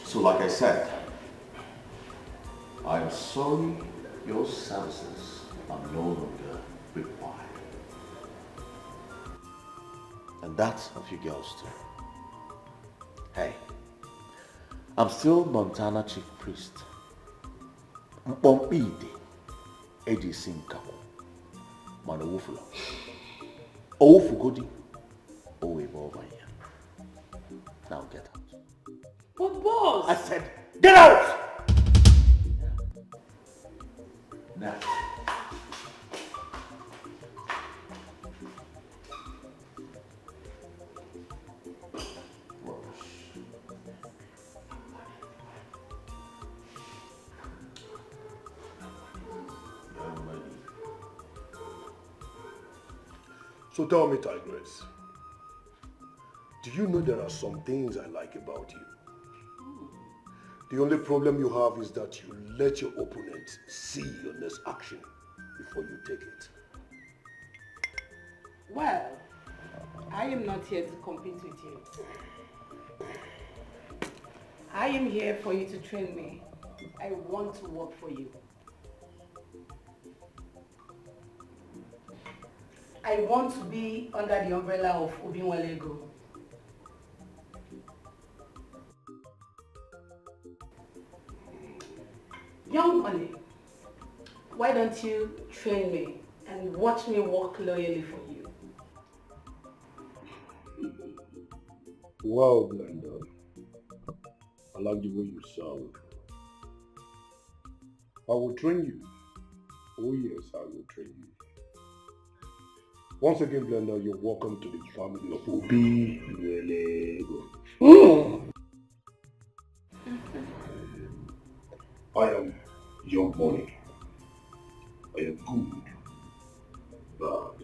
So like I said, I am sorry your services are no longer required. And that of you girls too. Hey, I'm still Montana Chief Priest. Mkpọmkpọ ite eji esi nkakwụ mana owufula. Owufugodi, o wee bụ ọba ya. Now get out. But boss! I said, get out! Now. So tell me, Tigress, do you know there are some things I like about you? The only problem you have is that you let your opponent see your next action before you take it. Well, I am not here to compete with you. I am here for you to train me. I want to work for you. I want to be under the umbrella of Obinwalego. Young Money, why don't you train me and watch me work loyally for you? Wow, Glenda. I like the way you sound. I will train you. Oh yes, I will train you. Once again, Glenda, you're welcome to the family of Obinwalego. I am Young Money. I am good, bad,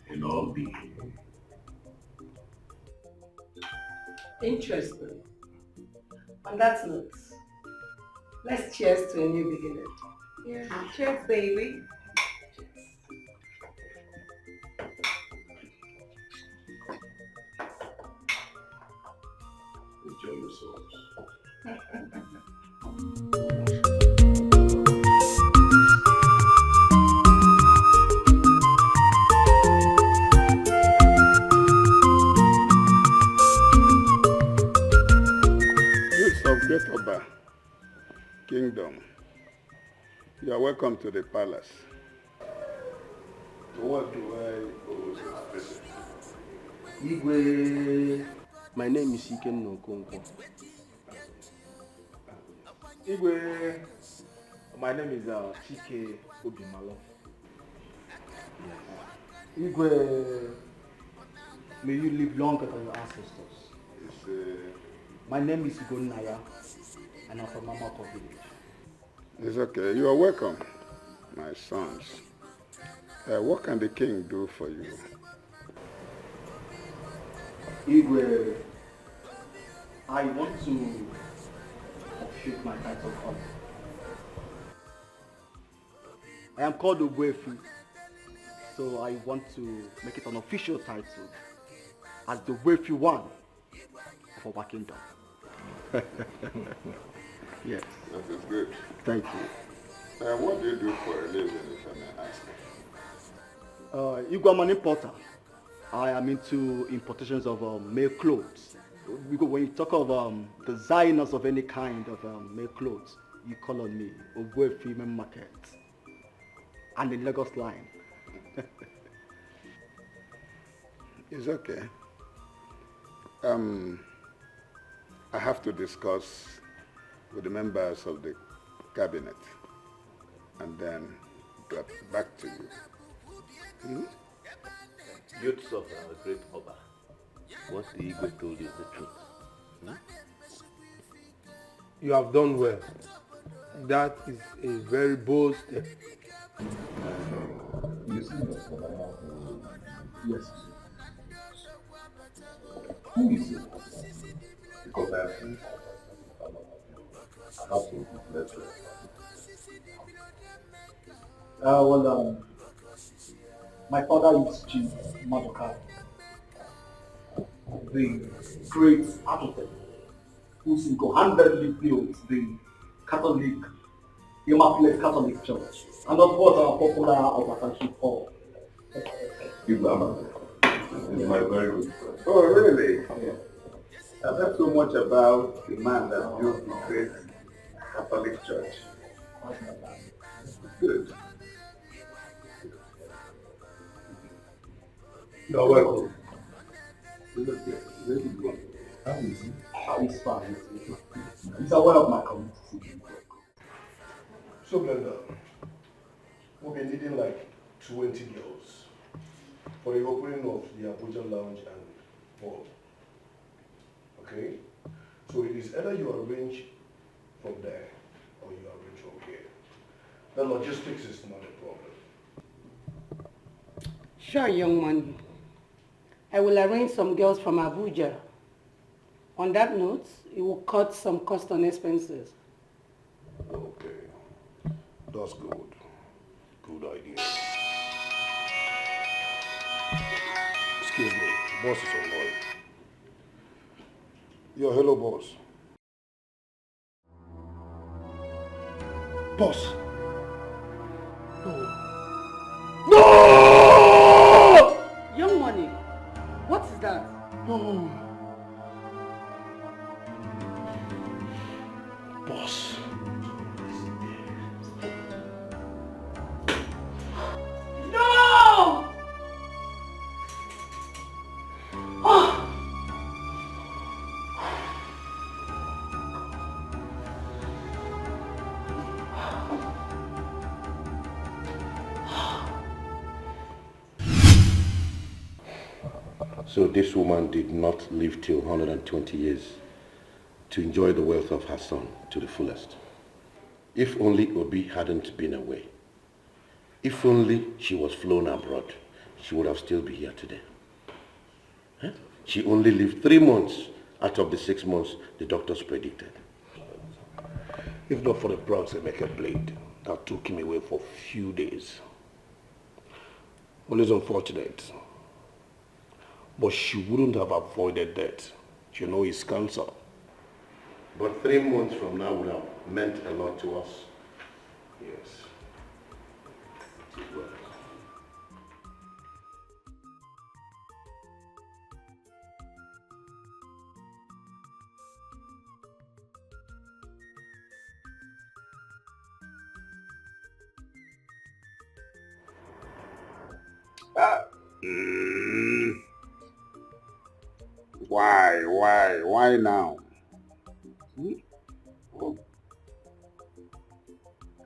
and ugly. Interesting. On that note, let's cheers to a new beginning. Yeah, cheers, baby. Enjoy yourselves. Youths of Great Oba Kingdom, you are welcome to the palace. What do I owe this visit? Igwe, my name is Ikenna Okonkwo. Igwe, my name is Chike Obimalo. Yes. Igwe, may you live longer than your ancestors. It's, My name is Gonaya, and I'm from Mamako village. It's okay. You are welcome, my sons. What can the king do for you? Igwe, I want to upshoot my title up. I am called Ogbuefi, so I want to make it an official title as the Ogbuefi one of our kingdom. Yes. That is good. Thank you. What do you do for a living, if I may ask? Igwe, I'm an importer. I am into importations of male clothes. When you talk of designers of any kind of male clothes, you call on me, Ogbuefi Main Market, and the Lagos line. It's okay. I have to discuss with the members of the cabinet and then get back to you. Hmm? Youths of our great Oba, what the Igwe told you is the truth. Hmm? You have done well. That is a very bold step. You see, yes. Who is it? Because I have seen My father is Chief Madoka, the great architect who single-handedly built the Catholic, Immaculate Catholic Church, and of course our popular Obasanjo Hall. Ibrahim is my very good friend. Oh, really? Yeah. I've heard so much about the man that built the great Catholic Church. Good. You're welcome. How is he? He's fine. He's aware of my community. So, Glenda, we'll be needing like 20 girls for the opening of the Abuja Lounge and Ball. Okay? So it is either you arrange from there or you arrange from here. The logistics is not a problem. Sure, young man. I will arrange some girls from Abuja. On that note, it will cut some cost on expenses. Okay. That's good. Good idea. Excuse me, boss is online. Yeah, hello, boss. Boss! No. No! Young Money, what is that? No. Boss. No! Oh! So this woman did not live till 120 years to enjoy the wealth of her son to the fullest. If only Obi hadn't been away. If only she was flown abroad, she would have still been here today. Huh? She only lived 3 months out of the 6 months the doctors predicted. If not for the pranks Emeka played, that took him away for a few days. Well, it's unfortunate. But she wouldn't have avoided death. You know, it's cancer. But 3 months from now would have meant a lot to us. Yes. It was. Why now? Hmm? Oh.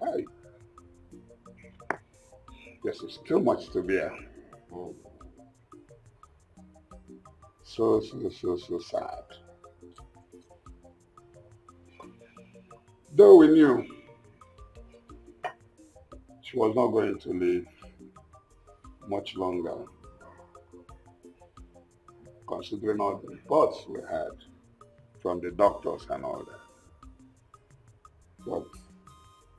Hi. This is too much to bear. Oh. So sad. Though we knew she was not going to live much longer, considering all the reports we had from the doctors and all that. But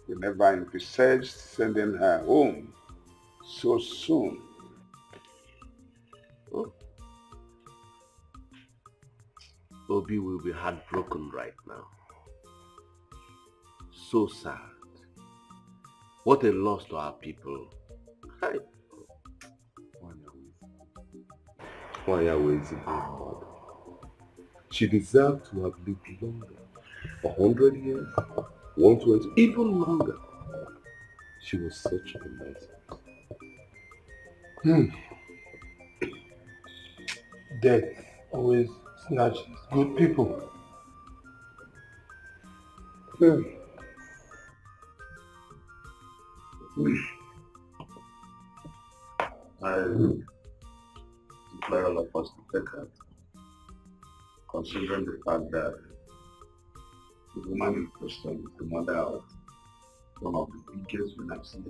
we never envisaged sending her home so soon. Oh. Obi will be heartbroken right now. So sad. What a loss to our people. Hi. She deserved to have lived longer. 100 years, 120, even longer. She was such a nice person. Death always snatches good people. I implore all of us to take heart, considering the fact that the woman in question is the mother of one of the biggest financiers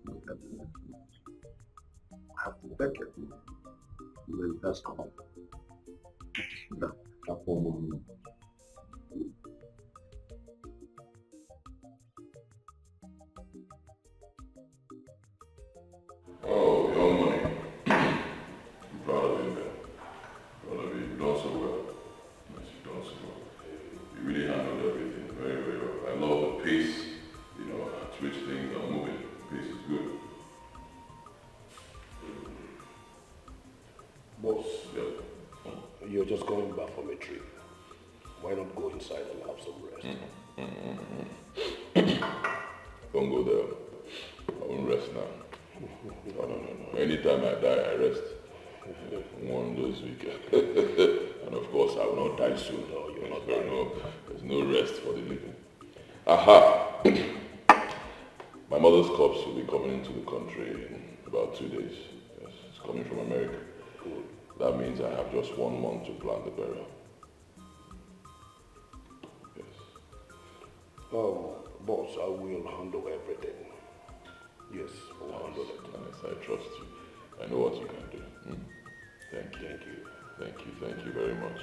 we have. I have to beg you. You will come up. Oh, young money. I'm proud of you, man. Proud of you. You've done so well. Yes, you've done so well. You really handled everything very, very well. I love the pace, you know, at which things are moving. The pace is good. Boss, yeah. You're just coming back from a trip. Why not go inside and have some rest? Don't go there. I won't rest now. No, no, no, no. Anytime I die, I rest. One those weekend. And of course, I will not die soon. No, you will not die. No, there's no rest for the living. Aha! My mother's corpse will be coming into the country in about 2 days. Yes, it's coming from America. Good. That means I have just 1 month to plan the burial. Yes. Boss, I will handle everything. Yes, I will handle it. Nice, I trust you. I know what you can do. Hmm? Thank you. Thank you. Thank you. Thank you very much.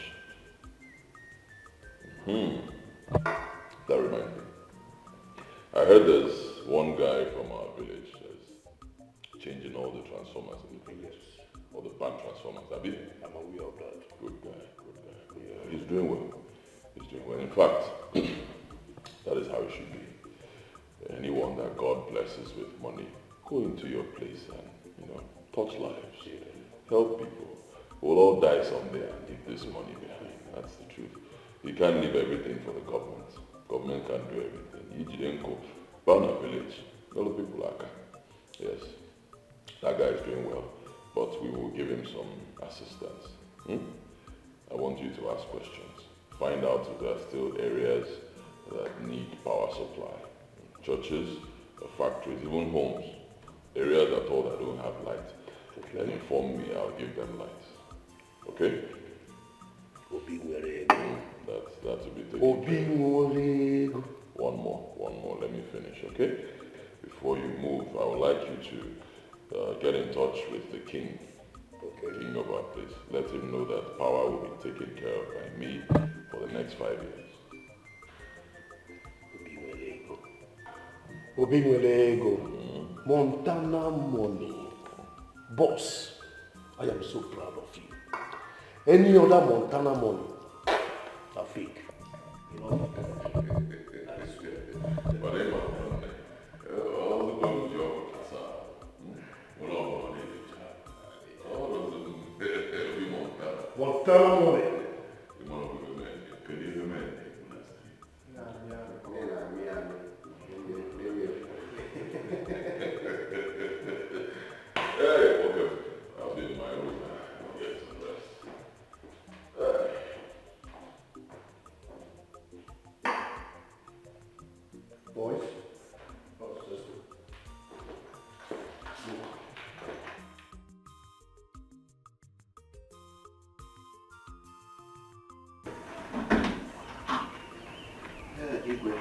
That reminds me. I heard there's one guy from our village that's changing all the transformers in the village. All the bank transformers. Abi? I'm aware of that. Good guy. Good guy. Yeah, he's doing well. He's doing well. In fact, that is how it should be. Anyone that God blesses with money, go into your place and, you know, touch lives. Yeah. Help people. We'll all die someday and leave this money behind. That's the truth. You can't leave everything for the government. Government can't do everything. Ijidenko, Bana village, a lot of people are. Yes, that guy is doing well, but we will give him some assistance. I want you to ask questions. Find out if there are still areas that need power supply. Churches, factories, even homes. Areas at all that don't have light. Okay. Then inform me, I'll give them light. Okay? Obi nwere ego. That will be taken Obi care of. nwere ego. One more. Let me finish, okay? Before you move, I would like you to get in touch with the king. Okay. King of our place. Let him know that power will be taken care of by me for the next 5 years. Obi nwere ego. Obi nwere ego. Montana money. Boss, I am so proud of you. Any other Montana money are fake. You know? I swear. But Montana money. Hey, okay. I'll be in my room. I'll get some rest. Boys? Oh, let's go. Yeah, Igwe.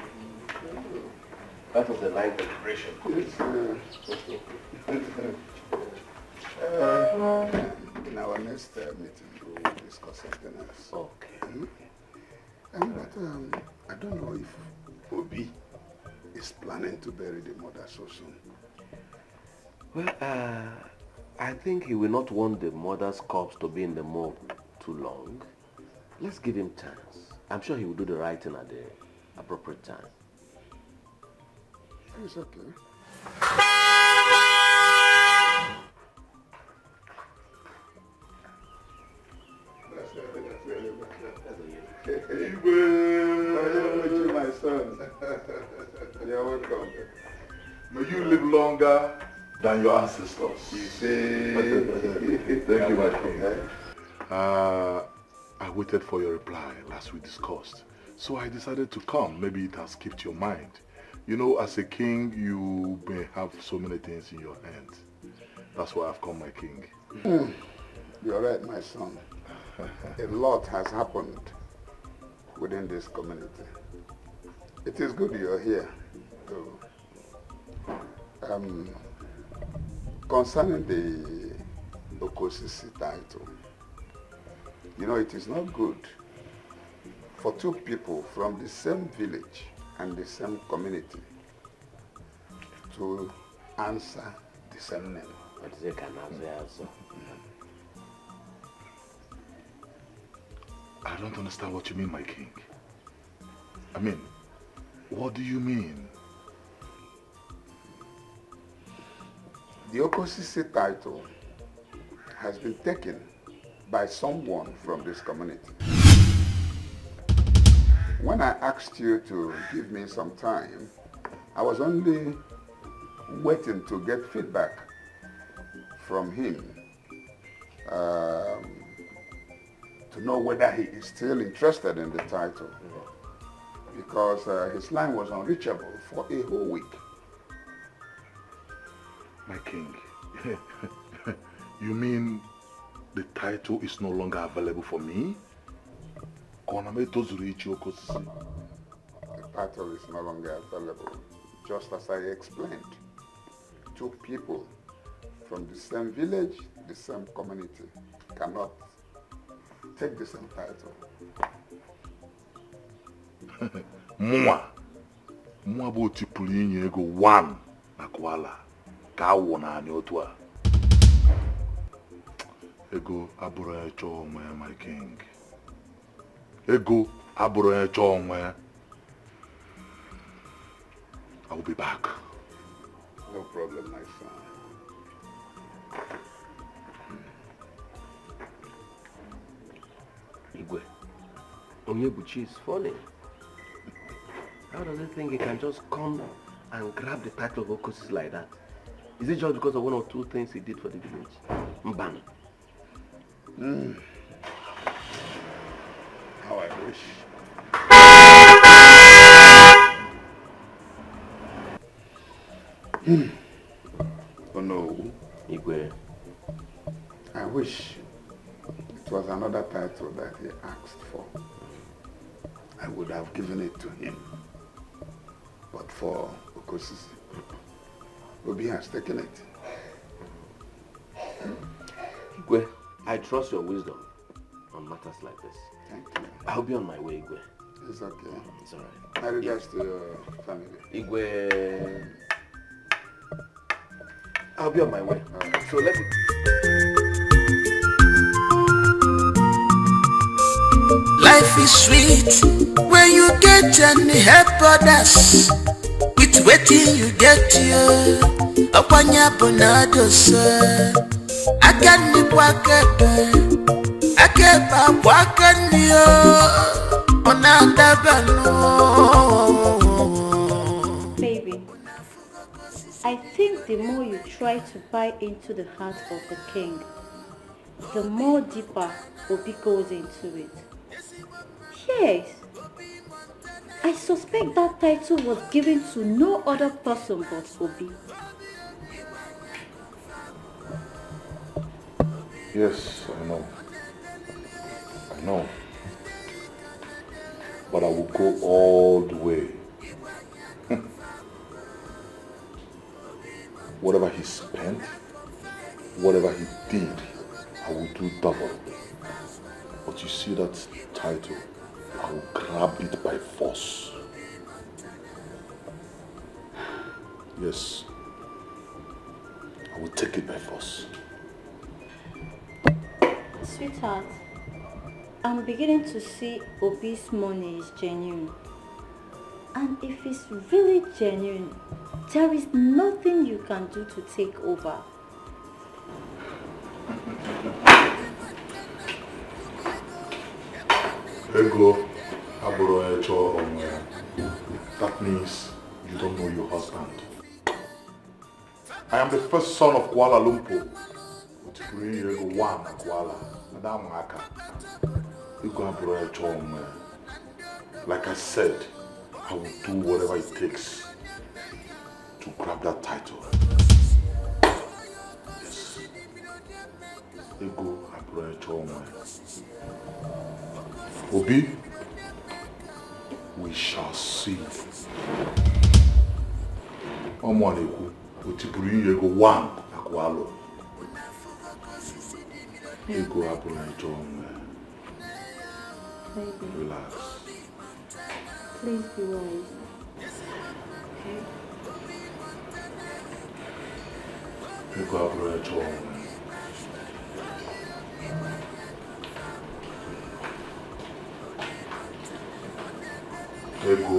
That was a nice celebration. In our next meeting, we will discuss something else. Okay. But I don't know if Obi is planning to bury the mother so soon. Well, I think he will not want the mother's corpse to be in the morgue too long. Let's give him chance. I'm sure he will do the right thing at the appropriate time. It's okay. My son. You're welcome. May you live longer than your ancestors. You see. Thank you, my king. I waited for your reply last we discussed. So I decided to come. Maybe it has skipped your mind. You know, as a king, you may have so many things in your hands. That's why I've come, my king. You're right, my son. A lot has happened within this community. It is good you're here to Concerning the Okosisi title, it is not good for two people from the same village and the same community to answer the same name. What is it? Can answer? I don't understand what you mean, my king. I mean, what do you mean? The Okosisi title has been taken by someone from this community. When I asked you to give me some time, I was only waiting to get feedback from him to know whether he is still interested in the title, because his line was unreachable for a whole week. My king, you mean the title is no longer available for me? The title is no longer available, just as I explained. Two people from the same village, the same community, cannot take the same title. Mwa mwa bụ otipụrụ inye ego 1 na Kuala ka awụ naanị otu a. Ego abụrụ ya chọọ onwe ya, my king. Ego abụrụ ya chọọ onwe ya. I will be back. No problem, my son. Igwe, Onyebuchi is funny. How does he think he can just come and grab the title of Okosis like that? Is it just because of one or two things he did for the village? Mbam. How I wish. Oh no. Igwe. I wish it was another title that he asked for. I would have given it to him. But for Okosisi, Obi has taken it. Igwe, I trust your wisdom on matters like this. Thank you. I'll be on my way, Igwe. It's okay. It's all right. My regards to your family. Igwe, I'll be on my way. All right. So let me... Life is sweet when you get and help others. With waiting you get you. Okwanya bonadosa. Aka ni bwakebe. Akeba bwakani yo. Onadabano. Baby, I think the more you try to buy into the heart of the king, the more deeper Obi goes into it. Yes, I suspect that title was given to no other person but Obi. Yes, I know. I know. But I will go all the way. Whatever he spent, whatever he did, I will do double. But you see that title, I will grab it by force. Yes, I will take it by force. Sweetheart, I'm beginning to see Obi's money is genuine. And if it's really genuine, there is nothing you can do to take over. Ego aburo echo onwe. That means you don't know your husband. I am the first son of Kuala Lumpur. Ego one Kuala. Ego aburo echo onwe. Like I said, I will do whatever it takes to grab that title. Yes. Ego aburo echo onwe. Obi, we shall see. Ọmọ na-ekwu, Otipuru ego 1 akwalo. Ego abụrụ ịchọ onwe. Baby. Relax. Please be wise. Okay? Ego abụrụ ịchọ onwe. Ego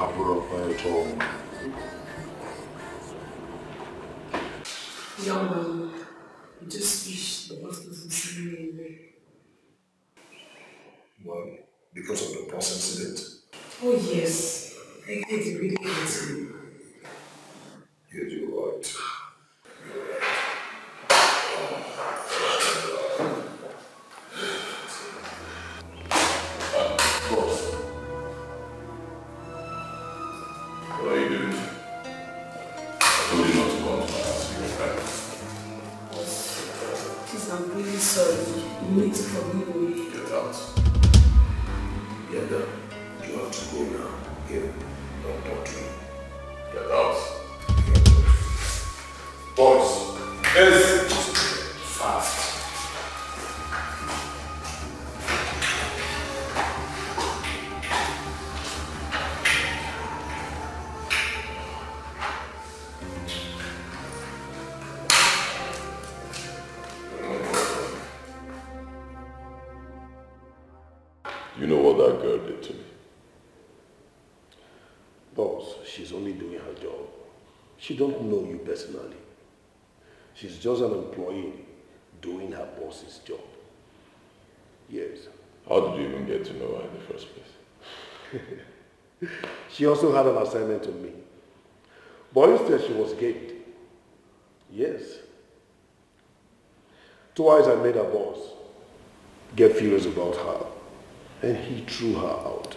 abụrụ ịchọ onwe. Young man, I just wish the boss doesn't see me anyway. Well, because of the bus incident? Oh yes, I think it really hurts me. Yes, you're right. You're right. Boss. What are you doing? I told you not to come to my house. You're right. Boss, please, I'm really sorry. You need to forgive me. Get out. Yenda, you have to go now. Here, don't talk to me. Get out. Boys. Yes. Fast. You know what that girl did to me? Boss, she's only doing her job. She don't know you personally. She's just an employee doing her boss's job. Yes. How did you even get to know her in the first place? She also had an assignment on me. But instead she was gained. Yes. Twice I made her boss get furious about her, and he threw her out.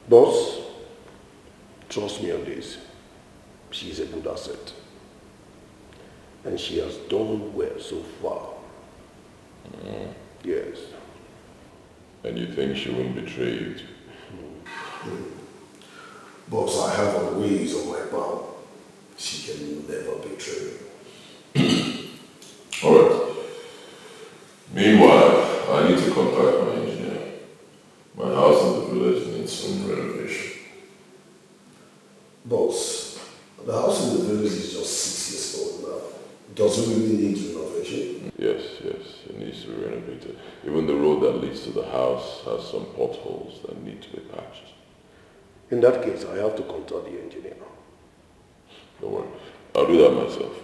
Boss, trust me on this. She's a good asset. And she has done well so far. Mm. Yes. And you think she wouldn't betray you too? Boss, I have her ways on my palm. She can never betray me. All right. Meanwhile, I need to contact my engineer. My house in the village needs some renovation. Boss, the house in the village is just 6 years old now. Does it really need renovation? Yes, yes, it needs to be renovated. Even the road that leads to the house has some potholes that need to be patched. In that case, I have to contact the engineer. Don't worry, I'll do that myself.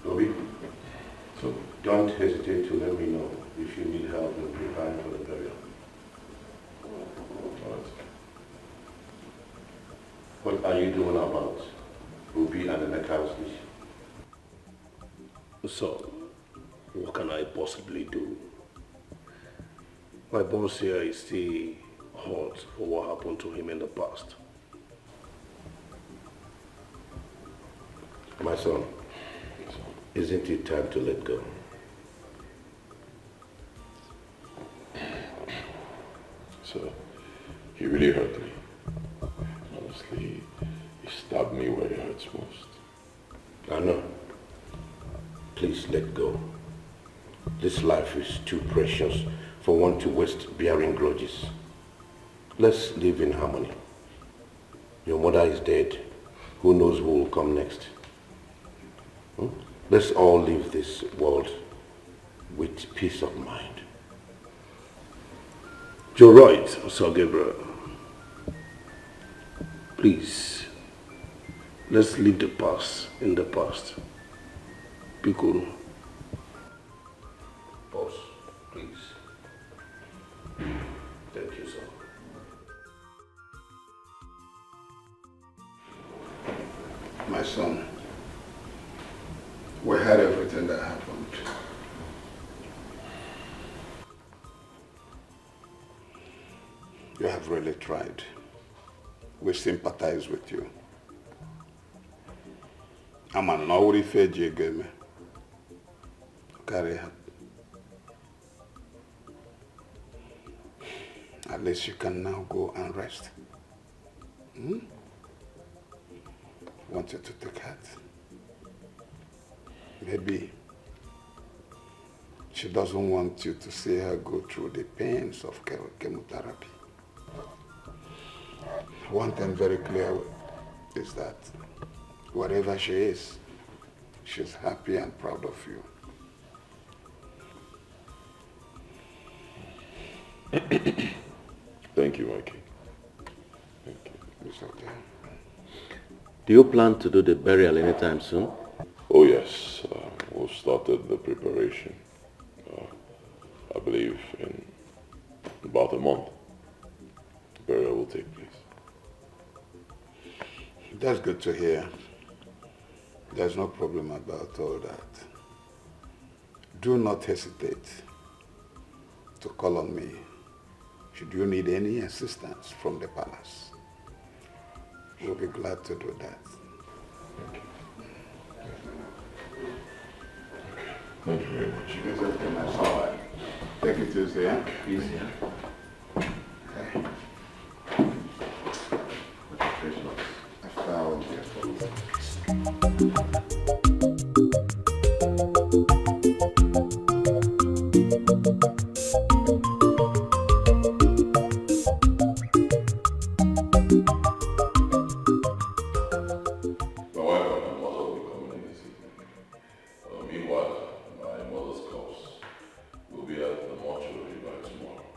Obi, so don't hesitate to let me know if you need help in preparing for the burial. All right. What are you doing about Obi and Emeka's issue? So, what can I possibly do? My boss here is still hot for what happened to him in the past. My son, isn't it time to let go? So, he really hurt me. Honestly, he stabbed me where it hurts most. I know. Please let go. This life is too precious for one to waste bearing grudges. Let's live in harmony. Your mother is dead. Who knows who will come next? Let's all leave this world with peace of mind. You're right, Sir Gabriel. Please, let's leave the past in the past. Biko. Boss, please. Thank you, sir. My son, we had everything that happened. You have really tried. We sympathize with you. Ama na ọ wụrụ ife eji ego eme. Karịa. At least you can now go and rest. Hmm? I want you to take heart. Maybe she doesn't want you to see her go through the pains of chemotherapy. One thing very clear is that wherever she is, she's happy and proud of you. Thank you, my king. Thank you. It's okay. Do you plan to do the burial anytime soon? Oh yes, we've started the preparation. I believe in about a month, the burial will take place. That's good to hear. There's no problem about all that. Do not hesitate to call on me should you need any assistance from the palace. We'll be glad to do that. Thank you. Okay. Thank you very much. It's okay, my son. Take it easy, eh? Easy, yeah? Okay. After all the efforts. My wife and my mother will be coming in this evening. Meanwhile, my mother's corpse will be at the mortuary by tomorrow.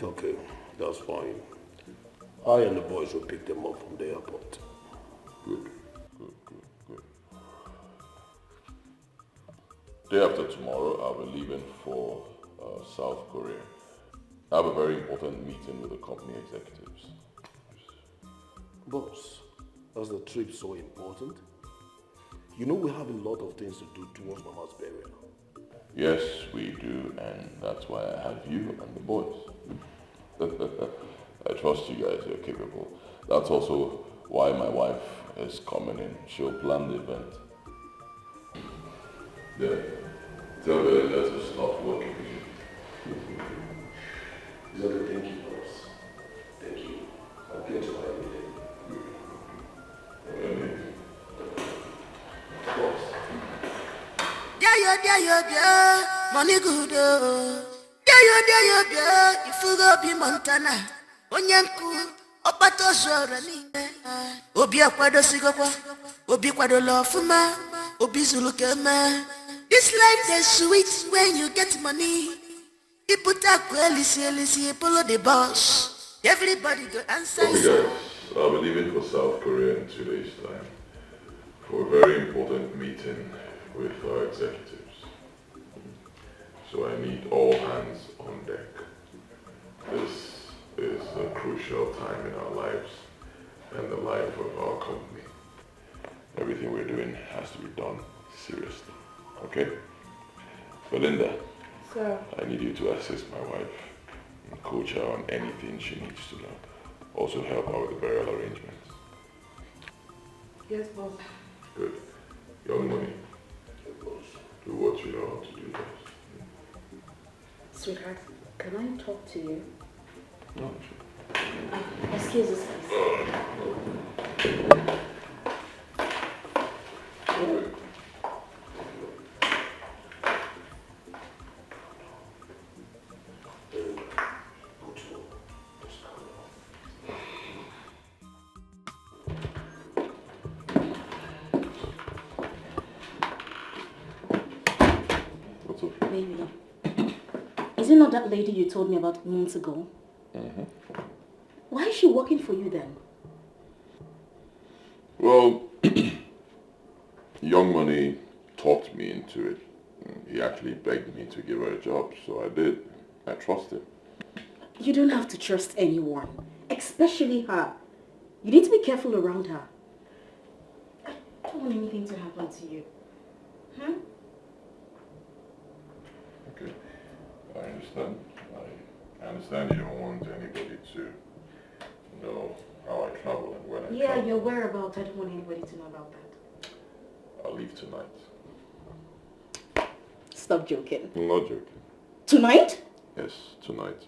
Okay, that's fine. I and the boys will pick them up from the airport. Good, good, good, good. Day after tomorrow, I'll be leaving for South Korea. I have a very important meeting with the company executives. Boss, is the trip so important? You know we have a lot of things to do towards Mama's burial. Yes, we do, and that's why I have you and the boys. I trust you guys, you're capable. That's also why my wife is coming in. She'll plan the event. Yeah. Tell Belinda to start working with you. It's okay, thank you, boss. Thank you. I'll get to my day. Boss. There, money good. There, if you go be Montana. Onyanku, Opato Zora niile. Obi akwadosigokwa, Obi kwadola ọfụma, Obi zuru ka eme. This life is sweet when you get money. Ibute akụ elisi elisi, follow the boss. Everybody go answer. Okay guys, I'll be leaving for South Korea in 2 days' time for a very important meeting with our executives. So I need all hands on deck. This is a crucial time in our lives and the life of our company. Everything we're doing has to be done seriously, okay? Belinda, Sir. I need you to assist my wife and coach her on anything she needs to know. Also help her with the burial arrangements. Yes, boss. Good. Young Money, do what you know how to do best. Sweetheart, can I talk to you? No. Excuse us, please. What's up? Baby, is it not that lady you told me about months ago? Mm-hmm. Why is she working for you then? Well, Young Money talked me into it. He actually begged me to give her a job, so I did. I trust him. You don't have to trust anyone, especially her. You need to be careful around her. I don't want anything to happen to you. Huh? Okay, I understand. I understand you don't want anybody to know how I travel and when I Yeah, travel. your whereabouts. I don't want anybody to know about that. I'll leave tonight. Stop joking. I'm not joking. Tonight? Yes, tonight.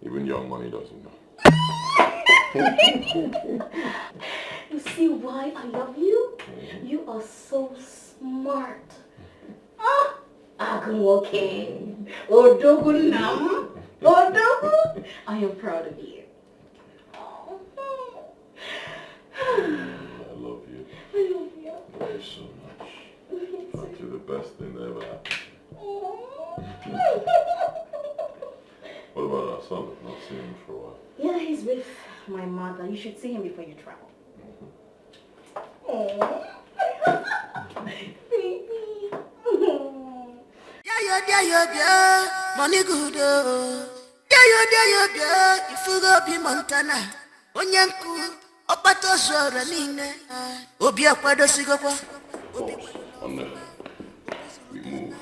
Even Young Money doesn't know. You see why I love you? You are so smart. Ah, Agunwoke. Odogu Nam. Odogu. I am proud of you. I love you. I love you. Love you so much. Aren't you the best thing that ever happened? What about our son? I've not seen him for a while. Yeah, he's with my mother. You should see him before you travel. Oh, baby. Yeah, money good oh. Yeah, if you go be Montana, onyanku, opato zora nine, obi akwado sigokwa. On the, we move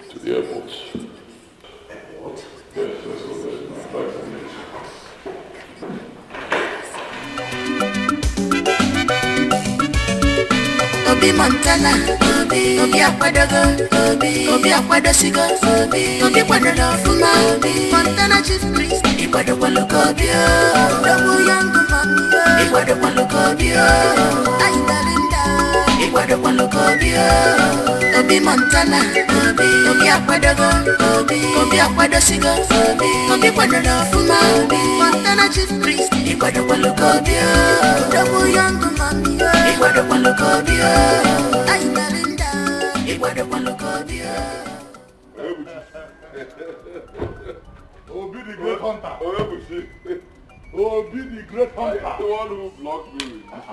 to the airport. Airport? Yes, that's all there is. My flight from it. Obi Montana, Obi, Obi akwadogo, Obi, Obi akwadosigo, Obi, Obi kwadoro ọfụma, Obi, Montana chief priest, ịkwadokwalụ ka Obi o, Odogwu young man, ịkwadokwalụ ka Obi o, Ayidalinda, ịkwadokwalụ ka Obi o, Obi Montana, Obi, Obi akwadogo, Obi, Obi akwadosigo, Obi, Obi kwadoro ọfụma, Obi, Montana chief priest, ịkwadokwalụ ka Obi o, Odogwu young man, ịkwadokwalụ ka Obi o, Ayidalinda, ịkwadokwalụ ka Obi o. Obi the great hunter. Obi the great hunter. The one who blocked me with this.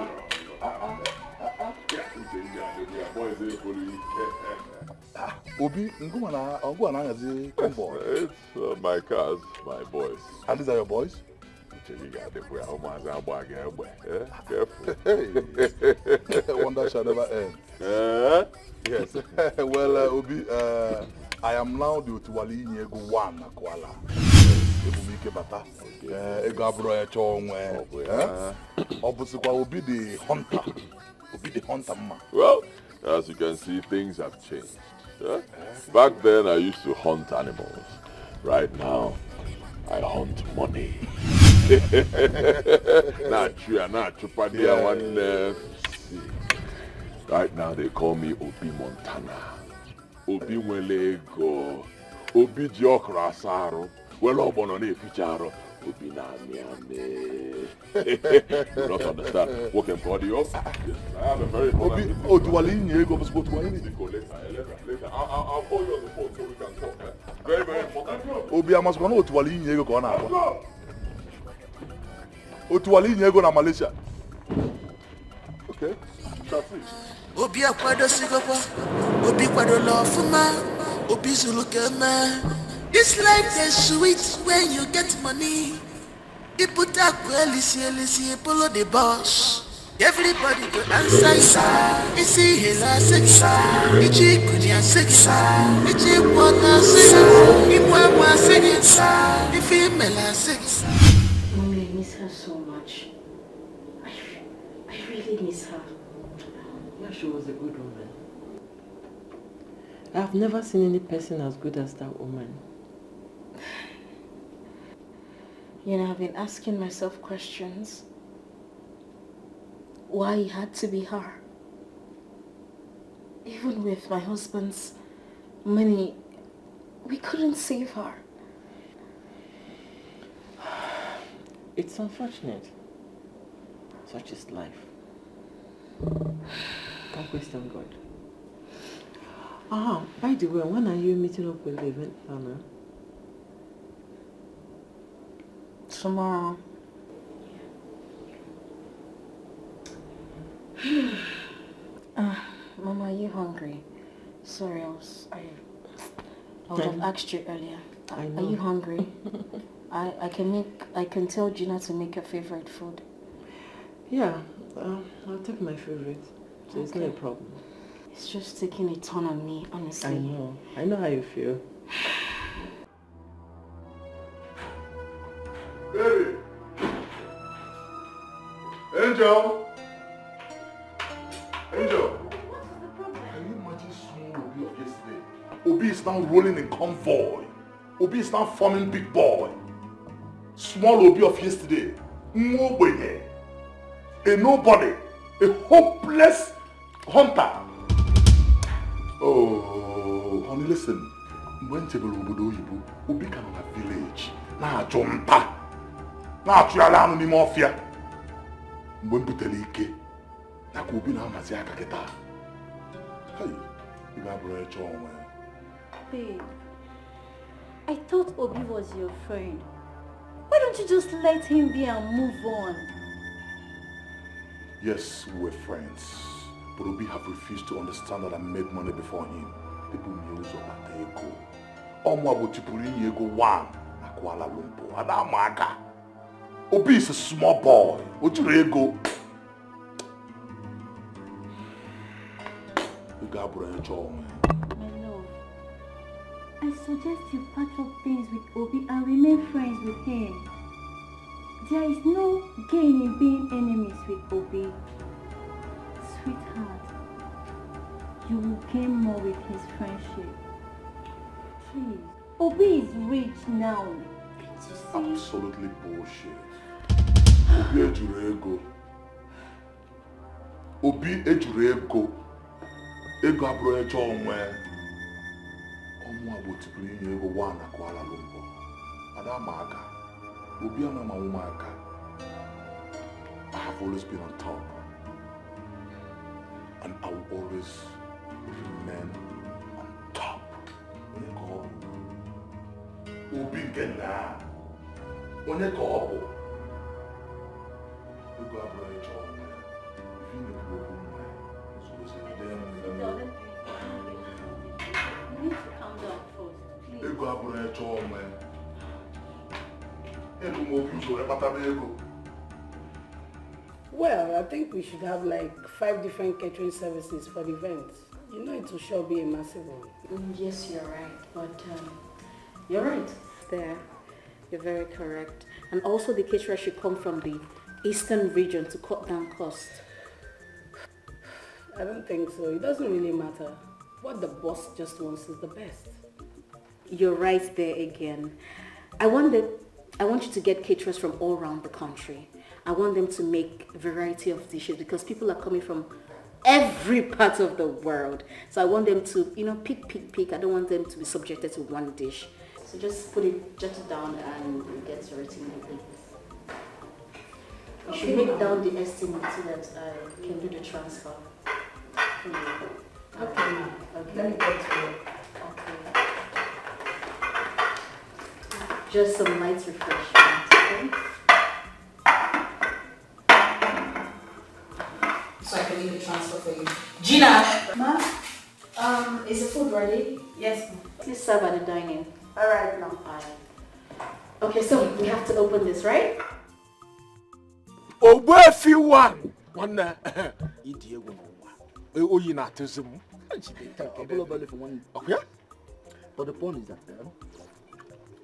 Obi, Ngwa convoy. It's my cars, my boys. And these are your boys? Careful. Hey, wonder shall never end. Yes. Well, Obi, I am now the Otuwali Inyego 1 Akwala. Ebumike Bata. Ego aburo echo onwe. Obusikwa Obi the hunter. Obi the hunter ma. Well, as you can see, things have changed. Yeah? Back then, I used to hunt animals. Right now, I hunt money. Right now, they call me Obi Montana. Obi nwele ego. Obi ji okra asa arụ. Wele ogbono na-eficha arụ. Obi na-amị amị. You don't understand. What can body up? Yes, I have a very important Obi, Otuwali Inyego, Otuwali Inyego. Later, later. I'll call you on the phone so we can talk. Eh? Very, very important. Obi, amasịkwa na Otuwali Inyego ka ọ na-agwa. Otuwali Inyego na Malaysia. Okay. Shall see. Obi akwadosigokwa, Obi kwadola ọfụma, Obi zuru ka eme. This life is sweet when you get money. Iputa akụ elisi elisi, follow the boss. Everybody go answer you. Isi ihe na asị gị, ichi ikuni asị gị, ichi ikwu ọtọ asị gị, ikwu amụ asị gị, ife imele asị gị. Mommy, I miss her so much. I really miss her. Yeah, she was a good woman. I have never seen any person as good as that woman. You know, I've been asking myself questions. Why it had to be her? Even with my husband's money, we couldn't save her. It's unfortunate. Such is life. Can't question God. Ah, by the way, when are you meeting up with the event planner? Tomorrow. Mama, are you hungry? Sorry, I would have asked you earlier. I know. Are you hungry? I can tell Gina to make your favorite food. Yeah, I'll take my favorite. So it's not a problem. It's just taking a ton on me, honestly. I know. I know how you feel. Baby! Angel! Angel! What is the problem? Can you imagine small Obi of yesterday? Obi is now rolling in convoy. Obi is now forming big boy. Small Obi of yesterday. Nwa. A nobody. A hopeless hunter. Oh, honey, listen. Mgbe m jebere obodo oyibo, Obi ka nọ na village na-achụ nta, na-achụgharị anụ n'ime ọfịa. Mgbe m butere ike, na ka Obi na-amazi aka kịta. Hey, ị ga-abụrụ ịchọ onwe. Babe, I thought Obi was your friend. Why don't you just let him be and move on? Yes, we were friends, but Obi have refused to understand that I made money before him. Ebu m ụzọ kpata ego. Ọmụ bụ tipụrụ inye ego one na Kuala Lumpur. Ada ama aka. Obi is a small boy. O jiri ego. Ego abụrụ onye chọọ onwe. My love, I suggest you patch up things with Obi and remain friends with him. There is no gain in being enemies with Obi. Sweetheart, you will gain more with his friendship. Please. Obi is rich now. Can't you see? Absolutely bullshit. Obi ejuru ego. Obi ejuru ego. Ego abụrụ onye chọọ onwe. Ọmụ a bụ tipụrụ inye ego one na Kuala Lumpur. Ada ama aka. Obi ama ma ụmụaka. I have always been on top. And I will always remain on top. Onye ka ọ bụ? Obi nke nna. Onye ka ọ bụ? Ego abụrụ onye chọọ onwe. Ife ị na-ekwu okwu nwa ya. You need to calm down first, please. Ego abụrụ onye chọọ onwe. Ego m obi ụzọ wee kpatara ego. Well, I think we should have like 5 different catering services for the event. You know it will sure be a massive one. Yes, you're right. But you're right there. You're very correct. And also the caterer should come from the eastern region to cut down cost. I don't think so. It doesn't really matter. What the boss just wants is the best. You're right there again. I want you to get caterers from all around the country. I want them to make a variety of dishes because people are coming from every part of the world. So I want them to, you know, pick. I don't want them to be subjected to one dish. So just put it, jot it down and we'll get to it immediately. You should make down the estimate so that I can do the transfer. Okay. Okay. Let me get to it. Okay. Just some light refreshment, okay? So I can make a transfer for you. Gina! Ma, is the food ready? Yes, ma'am. Please serve at the dining. All right, ma'am. Okay, so we have to open this, right? Ogbuefi one! One, Okay. But the point is that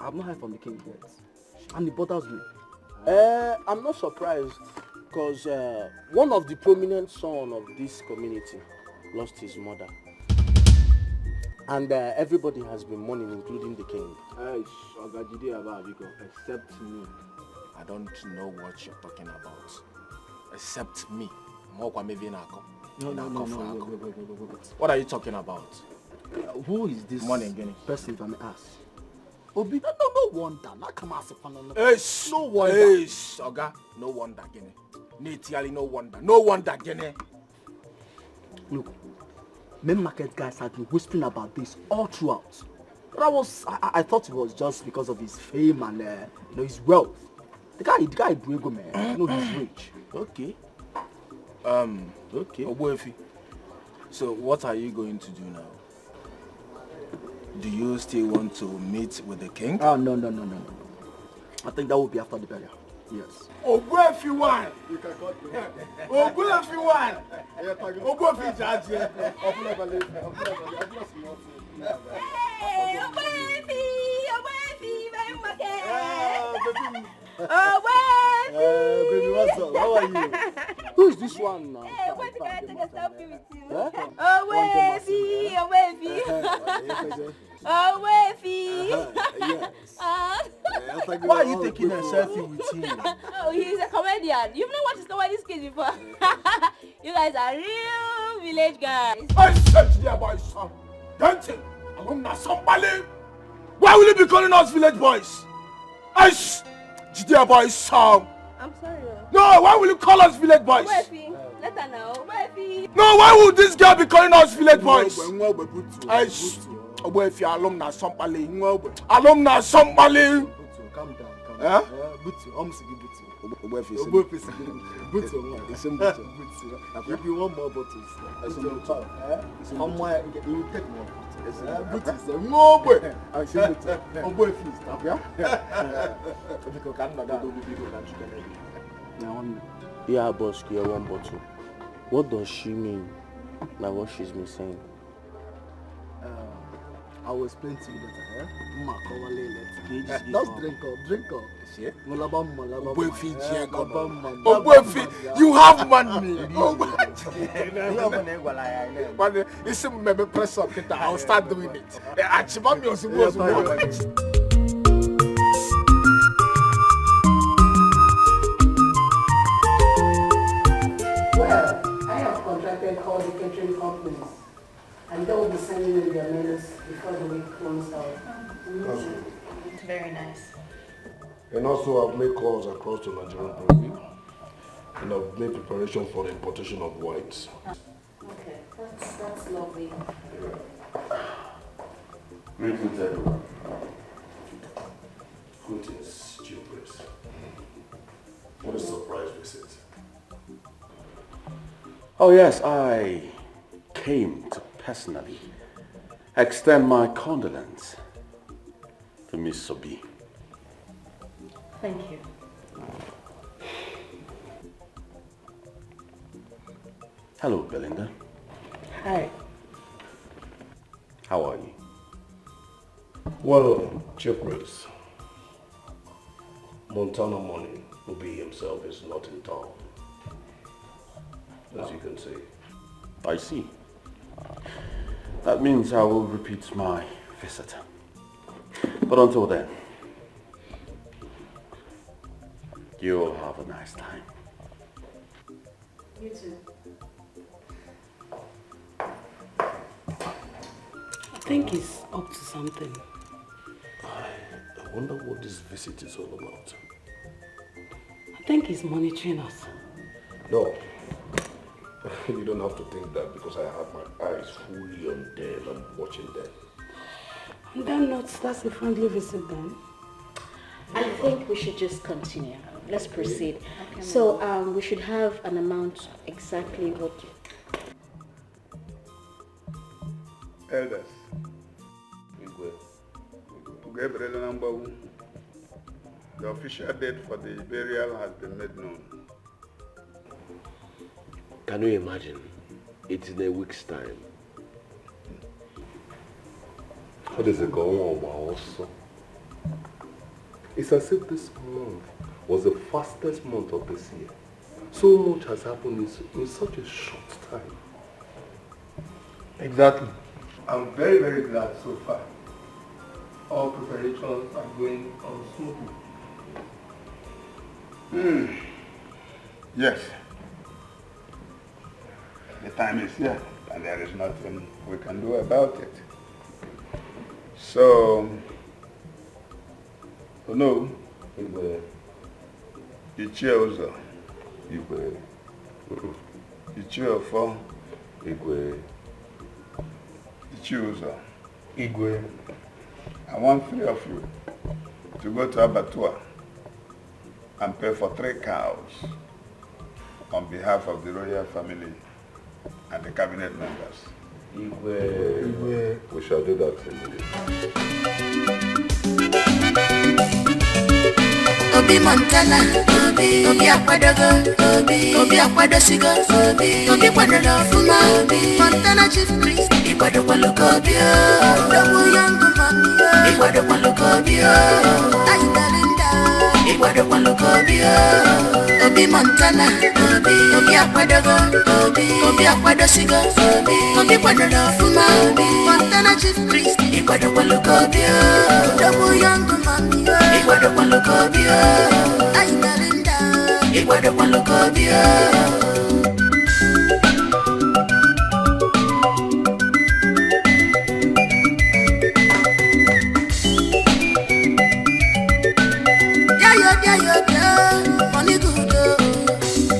I've not heard from the king yet, and it bothers me. I'm not surprised, because one of the prominent sons of this community lost his mother. And everybody has been mourning, including the king. Except me. I don't know what you're talking about. Except me. No, wait. What are you talking about? Who is this person, if I may ask? Obi, no wonder. No wonder. Oga, no wonder, Gene. Netiali, no wonder. No wonder, Gene. Look, main market guys have been whispering about this all throughout. But I thought it was just because of his fame and you know, his wealth. The guy, Bruego, man, you know, he's rich. Okay. Okay. Ogbuefi, so what are you going to do now? Do you still want to meet with the king? Oh, no. I think that will be after the burial. Yes. Ogbuefi one! Ogbuefi one! Ogbuefi judge. Hey, Ogbuefi! Ogbuefi, my market! Ogbuefi! Baby, what's up? How are you? Who is this one now? Hey, wait, can I take a selfie with you? Eh? Oh, wavy, oh, wavy. Oh, wavy. Why are you taking a selfie with him? Oh, he's a comedian. You've not watched Somebody's Kids before. You guys are real village guys. I said there, boy, son. Don't you? I'm somebody. Why will you be calling us village boys? I dear boy, son. I'm sorry. No, why will you call us village boys? Wavy. Let her know. Wavy. No, why would this girl be calling us village boys? I Ogbuefi alumna somebody. Alumna somebody. Calm down, calm Eh? down. Butu, Butu. Ogbuefi Butu, Butu. If you want more bottles, Butu. You will take more bottles. Butu is a Ogbuefi. Yeah, boss, here one bottle. What does she mean by what she's been saying? I will explain to you later. Eh? Just drink up, drink up. Ogbuefi, you have money. It's a press up. I'll start doing it. Well, I have contracted all the catering companies, and they will be sending in their menus before the week runs out. That's good. It's very nice. And also, I've made calls across to Nigerian Brewery, and I've made preparation for the importation of whites. Okay, that's lovely. Yeah. Greetings, everyone. Greetings, Chief Priest. What a surprise visit. Oh yes, I came to personally extend my condolence to Miss Sobi. Thank you. Hello, Belinda. Hi. How are you? Well, Chief Priest, Montana Money, Obi himself is not in town, as you can see. I see. That means I will repeat my visit. But until then, you all have a nice time. You too. I think he's up to something. I wonder what this visit is all about. I think he's monitoring us. No. You don't have to think that because I have my eyes fully on them. I'm watching them. On that note, that's a friendly visit then. I think we should just continue. Let's proceed. Okay, so we should have an amount exactly what... Elders. The official date for the burial has been made known. Can you imagine? It's in a week's time. What is it going on also? It's as if this month was the fastest month of this year. So much has happened in such a short time. Exactly. I'm very, very glad so far. All preparations are going on smoothly. Yes. The time is here, and there is nothing we can do about it. So, no, Ichie Uzo, Igwe, Ichie Ofo, Igwe, Ichie Uzo, Igwe. I want three of you to go to Abattoir and pay for 3 cows on behalf of the royal family and the cabinet members. Igwe. Igwe. We shall do that immediately. Obi Montana, Obi, Obi Akwadogo, Obi, Obi Akwadosigo, Obi, Obi Kwadolo Fuma, Obi, Montana Chief Priest, Ikwadokwaluko Obi, Dobu Young Man, Ikwadokwaluko Obi, Ayi Belinda, Ikwadokwaluko Obi, Obi Obi Montana, Obi, Obi akwadogo, Obi, Obi akwadosigo, Obi, Obi kwadoro ọfụma, Obi, Montana Chief Priest, ịkwadokwaluka Obi o, Double Young Mami o, ịkwadokwaluka Obi o, Ayinalinda, ịkwadokwaluka Obi o. Yayo, yayo, yo, money good oh.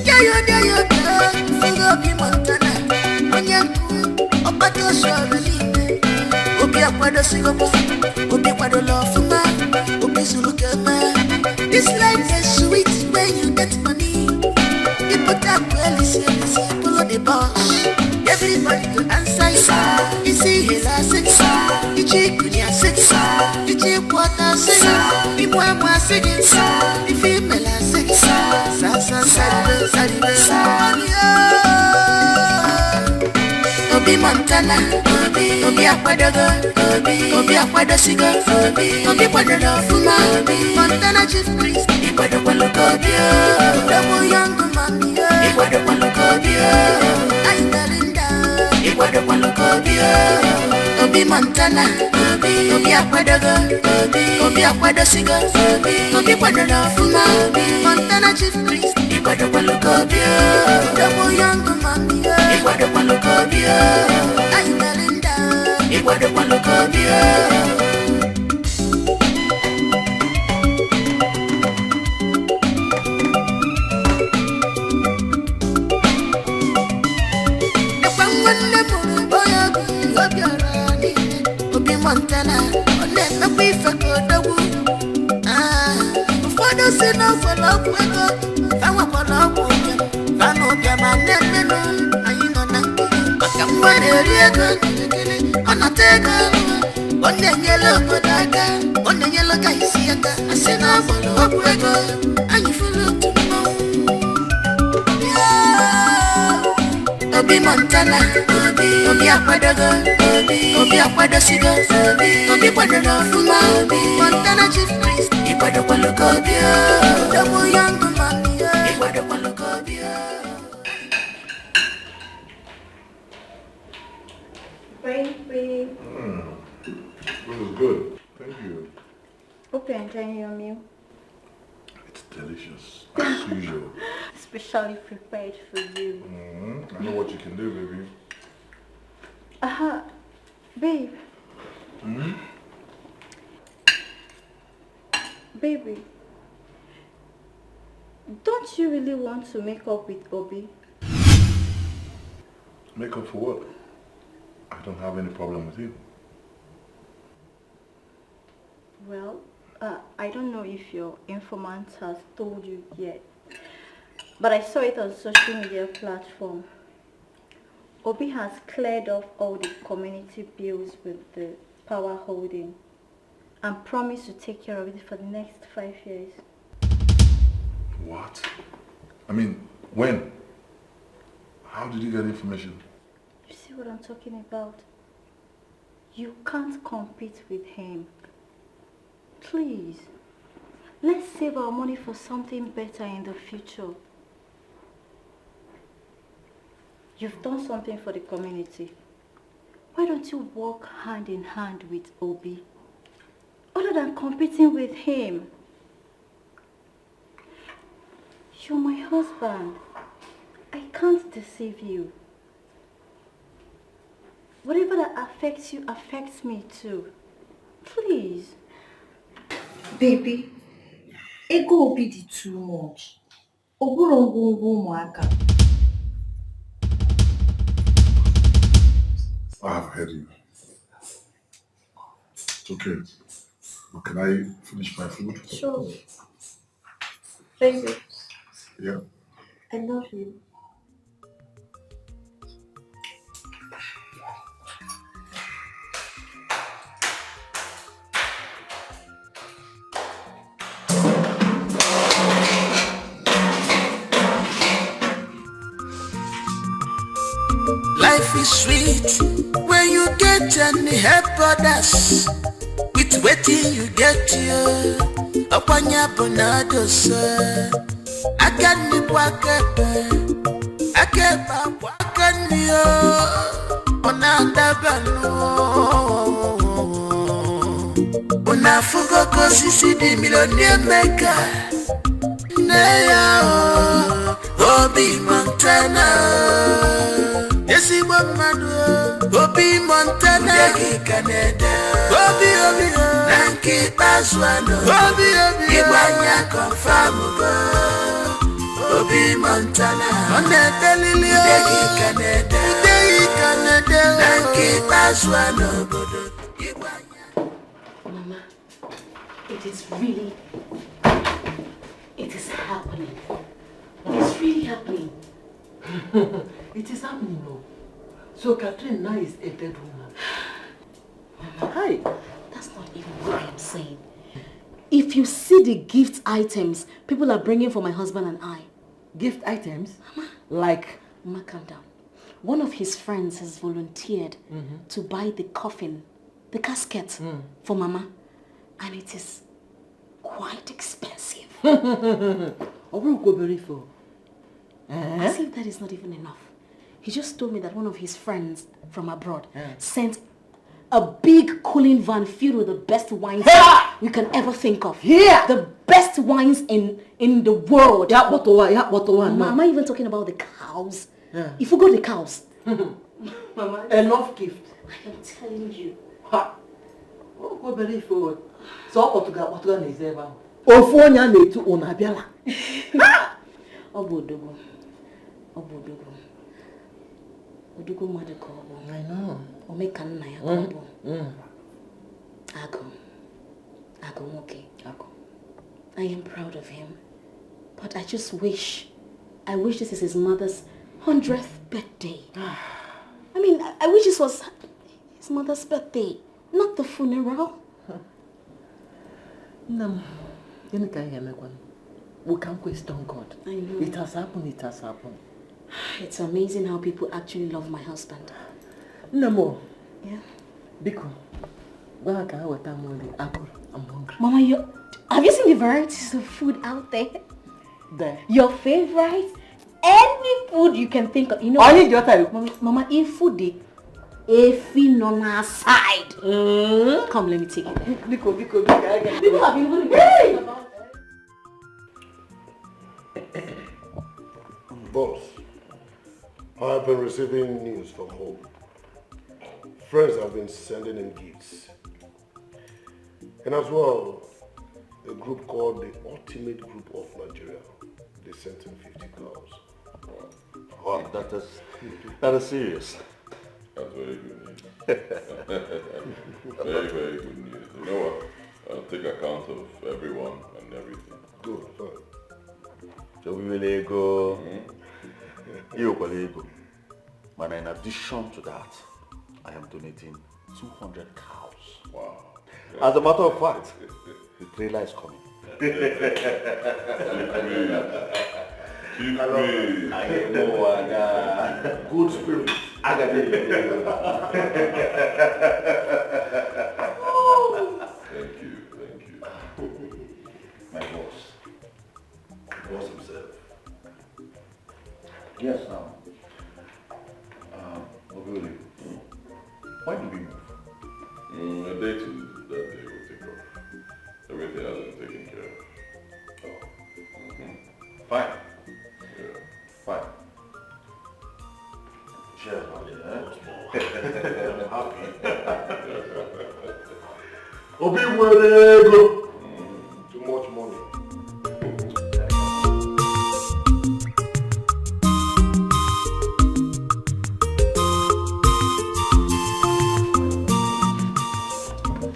Yayo, yayo, yo, fugo Obi Montana, onye nkụ, ọkpata osu ọrụ niile. Obi akwadosigo, Obi kwadola ọfụma, Obi zuru ka eme. This life is sweet when you get money. You put up elisi elisi, follow the boss. Everybody go answer you. Isi hela six, ichi kunya six, ichi kwata six, imu amu six, ifi mela six. Sa sa sa sa sa. Obi Montana, Obi, Obi akwadogo, Obi, Obi akwadosigo, Obi, Obi kwadoro ọfụma, Obi, Montana Chief Priest, ịkwadokwaluka Obi o, Double Young Mami o, ịkwadokwaluka Obi o, Ayinalinda, ịkwadokwaluka Obi o, Obi Montana, Obi, Obi akwadogo, Obi, Obi akwadosigo, Obi, Obi kwadoro ọfụma, Obi, Montana Chief Priest, ịkwadokwaluka Obi o, Double Young Mami o, ịkwadokwaluka Obi o, Ayinalinda, ịkwadokwaluka Obi o. Ekwe nwanne mụrụ onye obi obiọra niile, Obi Montana, ọ na-emekwa ife ka odogwu. Ah, ụfọdụ si na ọ gwọrọ ọgwụ ego, fa nwekwara ọgwụ ụbịam, fa na ụbịam a na-emenụ, anyị nọ na nkiri. Maka nwa na-eri ego kirikiri, ọ nata ego ọ na-enyere obodo aka, ọ na-enyere ka isi aka, a sị na ọ gwọrọ ọgwụ ego, anyị fụrụ otu mmanwụ. Obi Montana, Obi, Obi akwadogo, Obi, Obi akwadosigo, Obi, Obi kwadoro ọfụma, Obi, Montana Chief Priest, ịkwadokwaluka Obi o, Double Young Mami o, ịkwadokwaluka Obi o. Baby, This is good. Thank you. hope you're enjoying your meal. It's delicious, as usual. Specially prepared for you. I know what you can do, baby. Babe. Baby, don't you really want to make up with Obi? Make up for what? I don't have any problem with you. Well, I don't know if your informant has told you yet, but I saw it on social media platform. Obi has cleared off all the community bills with the power holding and promised to take care of it for the next 5 years. What? I mean, when? How did you get information? You see what I'm talking about? You can't compete with him. Please, let's save our money for something better in the future. You've done something for the community. Why don't you work hand in hand with Obi? Other than competing with him. You're my husband. I can't deceive you. Whatever that affects you affects me too. Please. Baby, ego Obi dị too much. Ọ bụrụ ngwongwo ụmụaka. I have heard you. It's okay. But can I finish my food? Sure. Baby. Yeah. I love you. Life is sweet when you get and help others. With waiting you get you. Ọkwanye bụ na adosa. Aka nri bụ aka ekpe, aka ekpe bụ aka nri o, ọ na-adaba unu afụgo ka osisi dị Millionaire Maker nne ya o, Obi Montana ezigbo mmadụ o, Obi Montana gị ka na-ede obi obi na nke ikpeazụ anọ obi obi ịgbanya confirm go Obi Montana ọ na-edelili ude gị ka na-ede ude gị ka na-ede na nke ikpeazụ a n'obodo. Mama, it is happening. It's really happening. It is happening, no. So Catherine now is a dead woman. Mama, hi. That's not even what I am saying. If you see the gift items people are bringing for my husband and I. Gift items? Mama. Like? Mama, calm down. One of his friends has volunteered to buy the coffin, the casket for Mama. And it is quite expensive. As if that is not even enough. He just told me that one of his friends from abroad sent a big cooling van filled with the best wines you can ever think of. Here! The best wines in the world. Yeah, bottle one, yeah, bottle one. Mama, am I even talking about the cows? Yeah. If we go to the cows. Mama, enough gift. I am telling you. Ha! So, ofu onye a na-etu unu abịala. Ọ bụ odogwu. Ọ bụ odogwu. Odogwu mmadụ ka ọ bụ. I know. Ome ka nna ya ka ọ bụ. Agụ. Agụ nwoke. Agụ. I am proud of him. But I just wish, I wish this is his mother's 100th birthday. I mean, I wish this was his mother's birthday, not the funeral. No, we can't question God. I know. It has happened, it has happened. It's amazing how people actually love my husband. Namo. Yeah? Biko, I'm hungry. Mama, have you seen the varieties of food out there? There. Your favorite? Any food you can think of. You know, Mama, Mama, if food the efi on our side. Come, let me take it. Biko, biko, biko. People have been even hey! About it. Boss, I've been receiving news from home. Friends have been sending in gifts. And as well, a group called the Ultimate Group of Nigeria. They sent in 50 cows. Wow, that is serious. That's very good news. Very, very good news. You know what? I'll take account of everyone and everything. Good, fine. So we will go. But in addition to that, I am donating 200 cows. Wow. As a matter of fact, the trailer is coming. Good spirit. Thank you, thank you. My boss. The boss himself. Yes, now. Obili, why did we move? A day to that day will take off. Everything has been taken care of. Oh. Fine. Yeah. Fine. Cheers, buddy. I'm happy. Obi nwere ego. Too much money.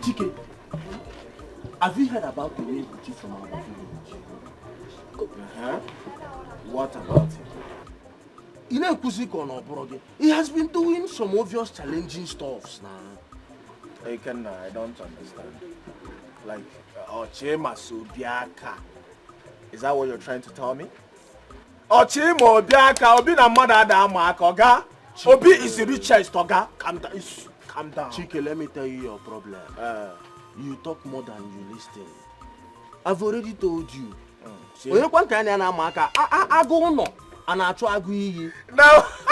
Chike, have you heard about the new Gucci from our village? What about him? He has been doing some obvious challenging stuffs now. Ikenna, I don't understand. Like, Ochima Subiaka. Is that what you're trying to tell me? Ochima Obiaka, Obi na mother Adamaka, Oga. Obi is the richest, Oga. Calm down. Calm down. Chike, let me tell you your problem. You talk more than you listen. I've already told you. Onye kwa nke anya na-ama aka agụ ụlọ a na-achụ agụ iyi.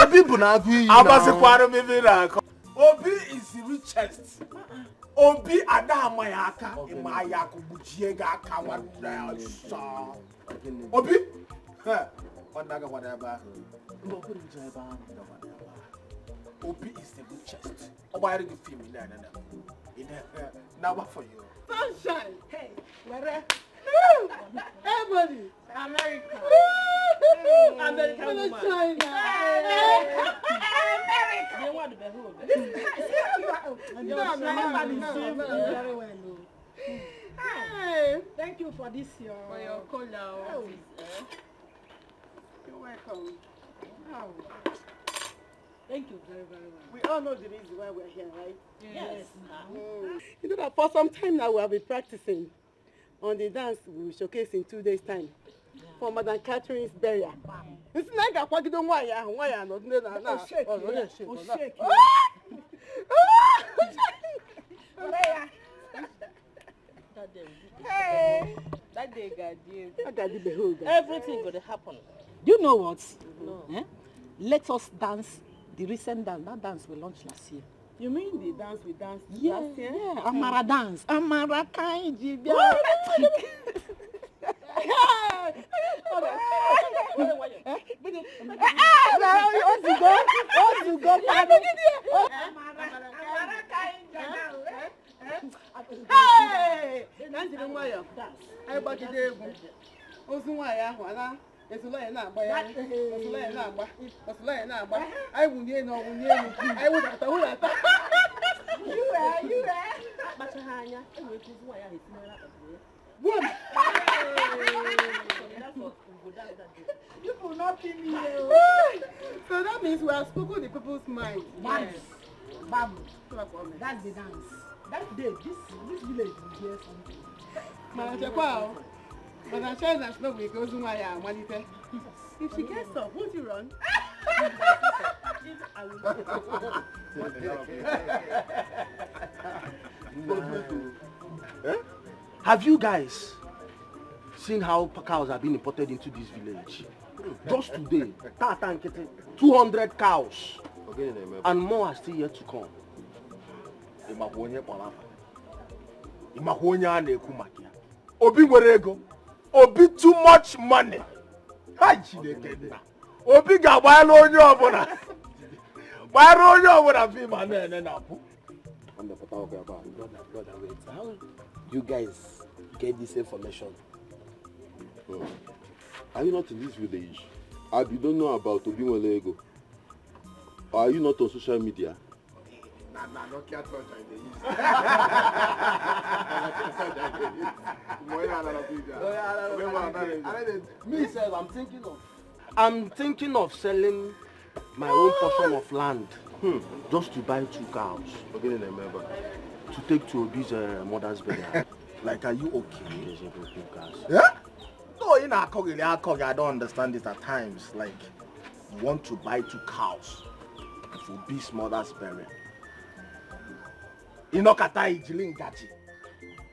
Obi bụ na agụ iyi. Agbazikwara m ebe na-akọ. Obi is the richest. Obi ada ama ya aka, ịma ya akụ gbuchie gị aka nwanne ọsọ. Obi? Ọ na-agakwana ebe ahụ. Obi is the richest. Ọ gbanyere gị fim na na na. Now for you. Sunshine. Hey, where? Everybody. America. American woman. China. America. They want to behold. No, very well. Hey, thank you for this your for your cola. Oh. You're welcome. Oh. Thank you very, very well. We all know the reason why we're here, right? Yes. Mm. You know that for some time now we have been practicing on the dance we will showcase in 2 days' time. Yeah. For Madam Catherine's burial. It's like a quack don't why no no. Shake. Hey. That day got you. Everything gonna happen. Do you know what? No. Eh? Let us dance the recent dance. That dance we launched last year. You mean the dance we danced last year? Yeah, Amara dance. Amara kaiji. Hey! You You will not kill me. So that means we have spoken the people's mind. Yes. Bam. That's the dance. That day, this village will hear something. If she gets up, won't you run? I will. Have you guys seen how cows are being imported into this village? Just today, 200 cows, and more are still yet to come. Obi nwere ego. Obi too much money. Ha Chineke nna. Obi ga-agbara onye ọbụla. Gbara onye ọbụla film a na-ene na apụ. Brother, wait. How you guys get this information? Oh. Are you not in this village? Abi, you don't know about Obi nwere ego. Are you not on social media? Na Nokia touch I dey use. Me sef, I'm thinking of selling my own portion of land just to buy 2 cows. To take to Obi's mother's burial. Like, are you okay? Yeah? No, you know, I don't understand it at times. Like, you want to buy 2 cows for Obi's mother's burial. Inokata ijili ngaji.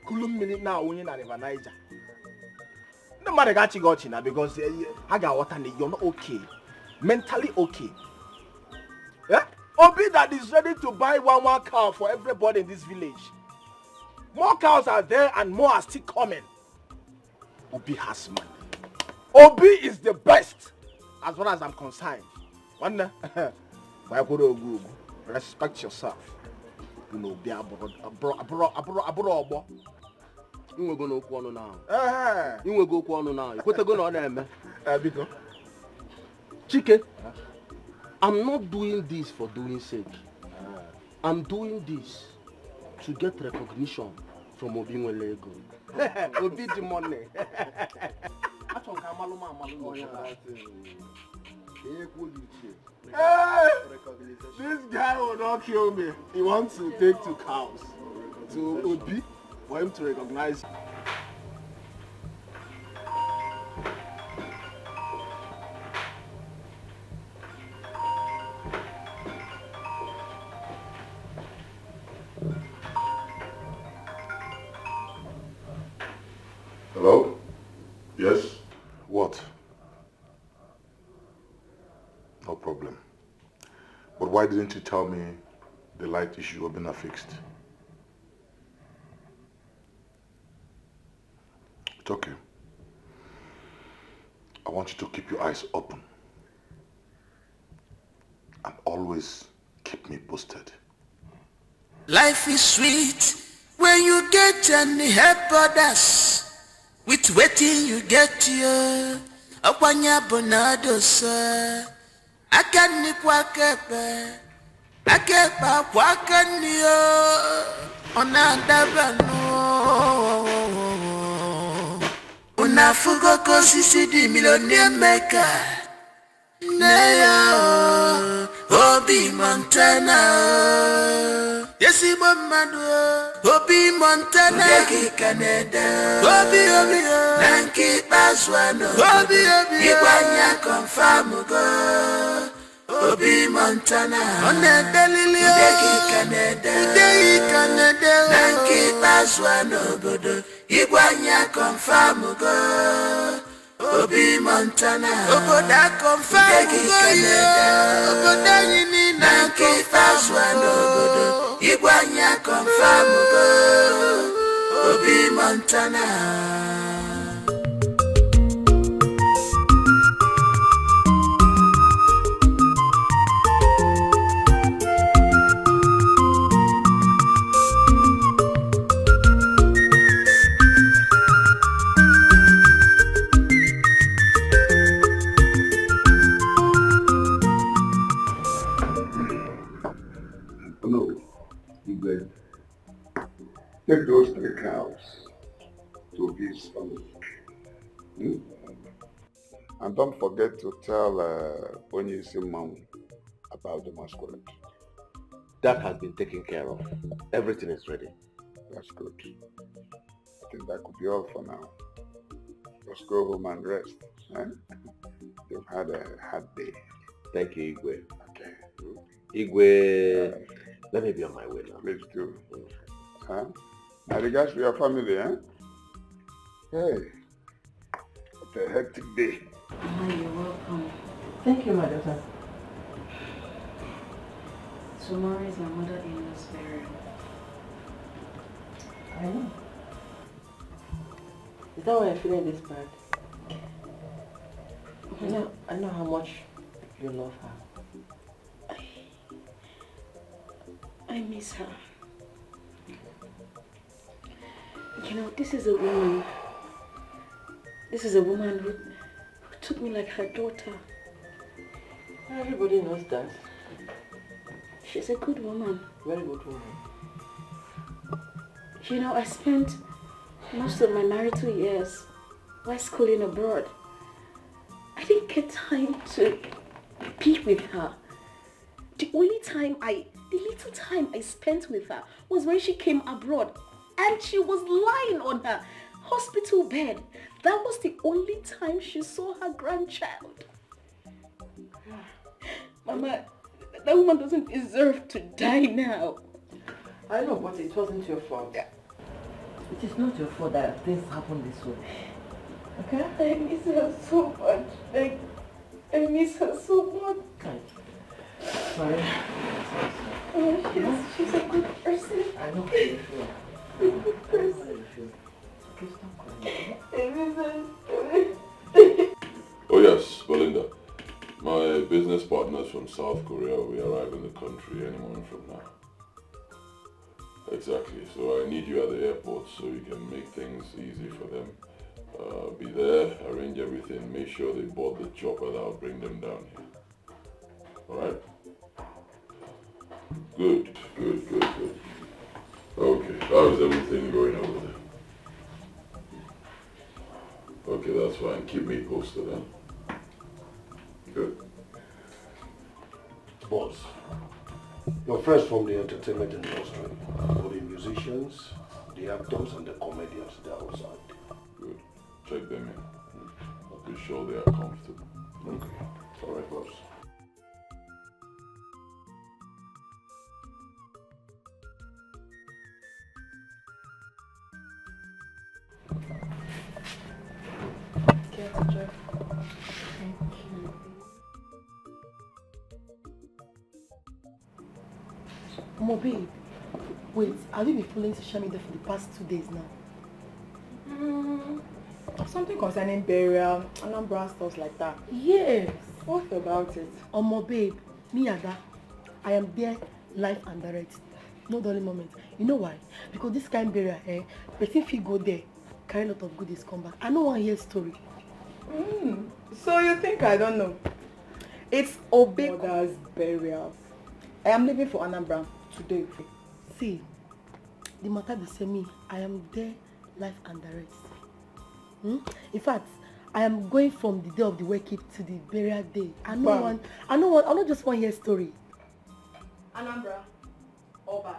Kulu mmiri na onye na River Niger. No matter gachi gochi na because ha ga water na you're not okay. Mentally okay. Yeah? Obi that is ready to buy one cow for everybody in this village. More cows are there and more are still coming. Obi has money. Obi is the best as far as I'm concerned. Respect yourself. You know, be abro. Inwego n'okwu ọnụ now. Inwego okwu ọnụ now. Ikwetego na ọ na-eme. Biko. Chike, I'm not doing this for doing sake. I'm doing this to get recognition from Obi nwere ego. Obi the money. Achọ ka amalụ m amalụ n'obodo. Hey, this guy will not kill me. He wants to take 2 cows to Obi for him to recognize. Hello? Yes? No problem. But why didn't you tell me the light issue had been fixed? It's okay. I want you to keep your eyes open and always keep me posted. Life is sweet when you get and help others with wetin you get yo. Ọkwanye bụ na adosa aka nri kwa aka ekpe, aka ekpe akwa aka nri yo, ọ na-adaba nụ. Unu afụgo ka osisi dị millionaire maker nne ya o, Obi Montana o. Ezigbo mmadụ o, Obi Montana. Ude gị ka na-ede Obi obi o. Na nke ikpeazụ a n'obodo Obi obi o. Igwe anya confirm go Obi Montana. Ọ na-edelili o. Ude gị ka na-ede, ude gị ka na-ede o. Na nke ikpeazụ a n'obodo igwe anya confirm go Obi Montana. Obodo a confirm go ya, obodo anyị niile na nke ikpeazụ a n'obodo igwe anya confirm go Obi Montana. No, Igwe. Take those 3 cows to his family. And don't forget to tell Onyeisi Mmanwu about the masquerade. That has been taken care of. Everything is ready. That's good. I think that could be all for now. Just go home and rest. Eh? You've had a hard day. Thank you, Igwe. Okay. Igwe, let me be on my way now. Please do. Huh? My regards to your family, eh? Hey, what a hectic day. Mama, you're welcome. Thank you, my daughter. Tomorrow is my mother-in-law's burial. I know. Is that why you're feeling this bad? I know how much you love her. I miss her. You know, this is a woman. This is a woman who took me like her daughter. Everybody knows that. She's a good woman. Very good woman. You know, I spent most of my marital years while schooling abroad. I didn't get time to be with her. The only time the little time I spent with her was when she came abroad and she was lying on her hospital bed. That was the only time she saw her grandchild. Mama, that woman doesn't deserve to die now. I know, but it wasn't your fault. It is not your fault that things happen this way. Okay? I miss her so much. Like, I miss her so much. Right. Sorry. Oh, she's a good person. I know how you feel. A good person. Okay, stop crying. I miss her. Oh yes, Belinda. My business partners from South Korea will arrive in the country any moment from now. Exactly. So I need you at the airport so you can make things easy for them. Be there, arrange everything, make sure they board the chopper that will bring them down here. Alright? Good, good, good, good. Okay, how is everything going over there? Okay, that's fine. Keep me posted, huh? Good. Boss, your friends from the entertainment industry, all the musicians, the actors and the comedians, they're outside. Good. Check them in. Be sure they are comfortable. Okay. All right, boss. Thank you. Omo, babe, wait, have you been following social media for the past 2 days now? Something concerning burial, Anambra, stuff like that. Yes. What about it? Omo, babe, me Ada, I am there live and direct. No dull moment. You know why? Because this kind of burial, person fit go there, carry a lot of goodies come back. I no want hear story. So you think I don't know? It's Obi mother's burial. I am leaving for Anambra today. See, the matter be say me, I am there live and direct. In fact, I am going from the day of the wake up to the burial day. I no want, I not just want hear story. Anambra, Oba,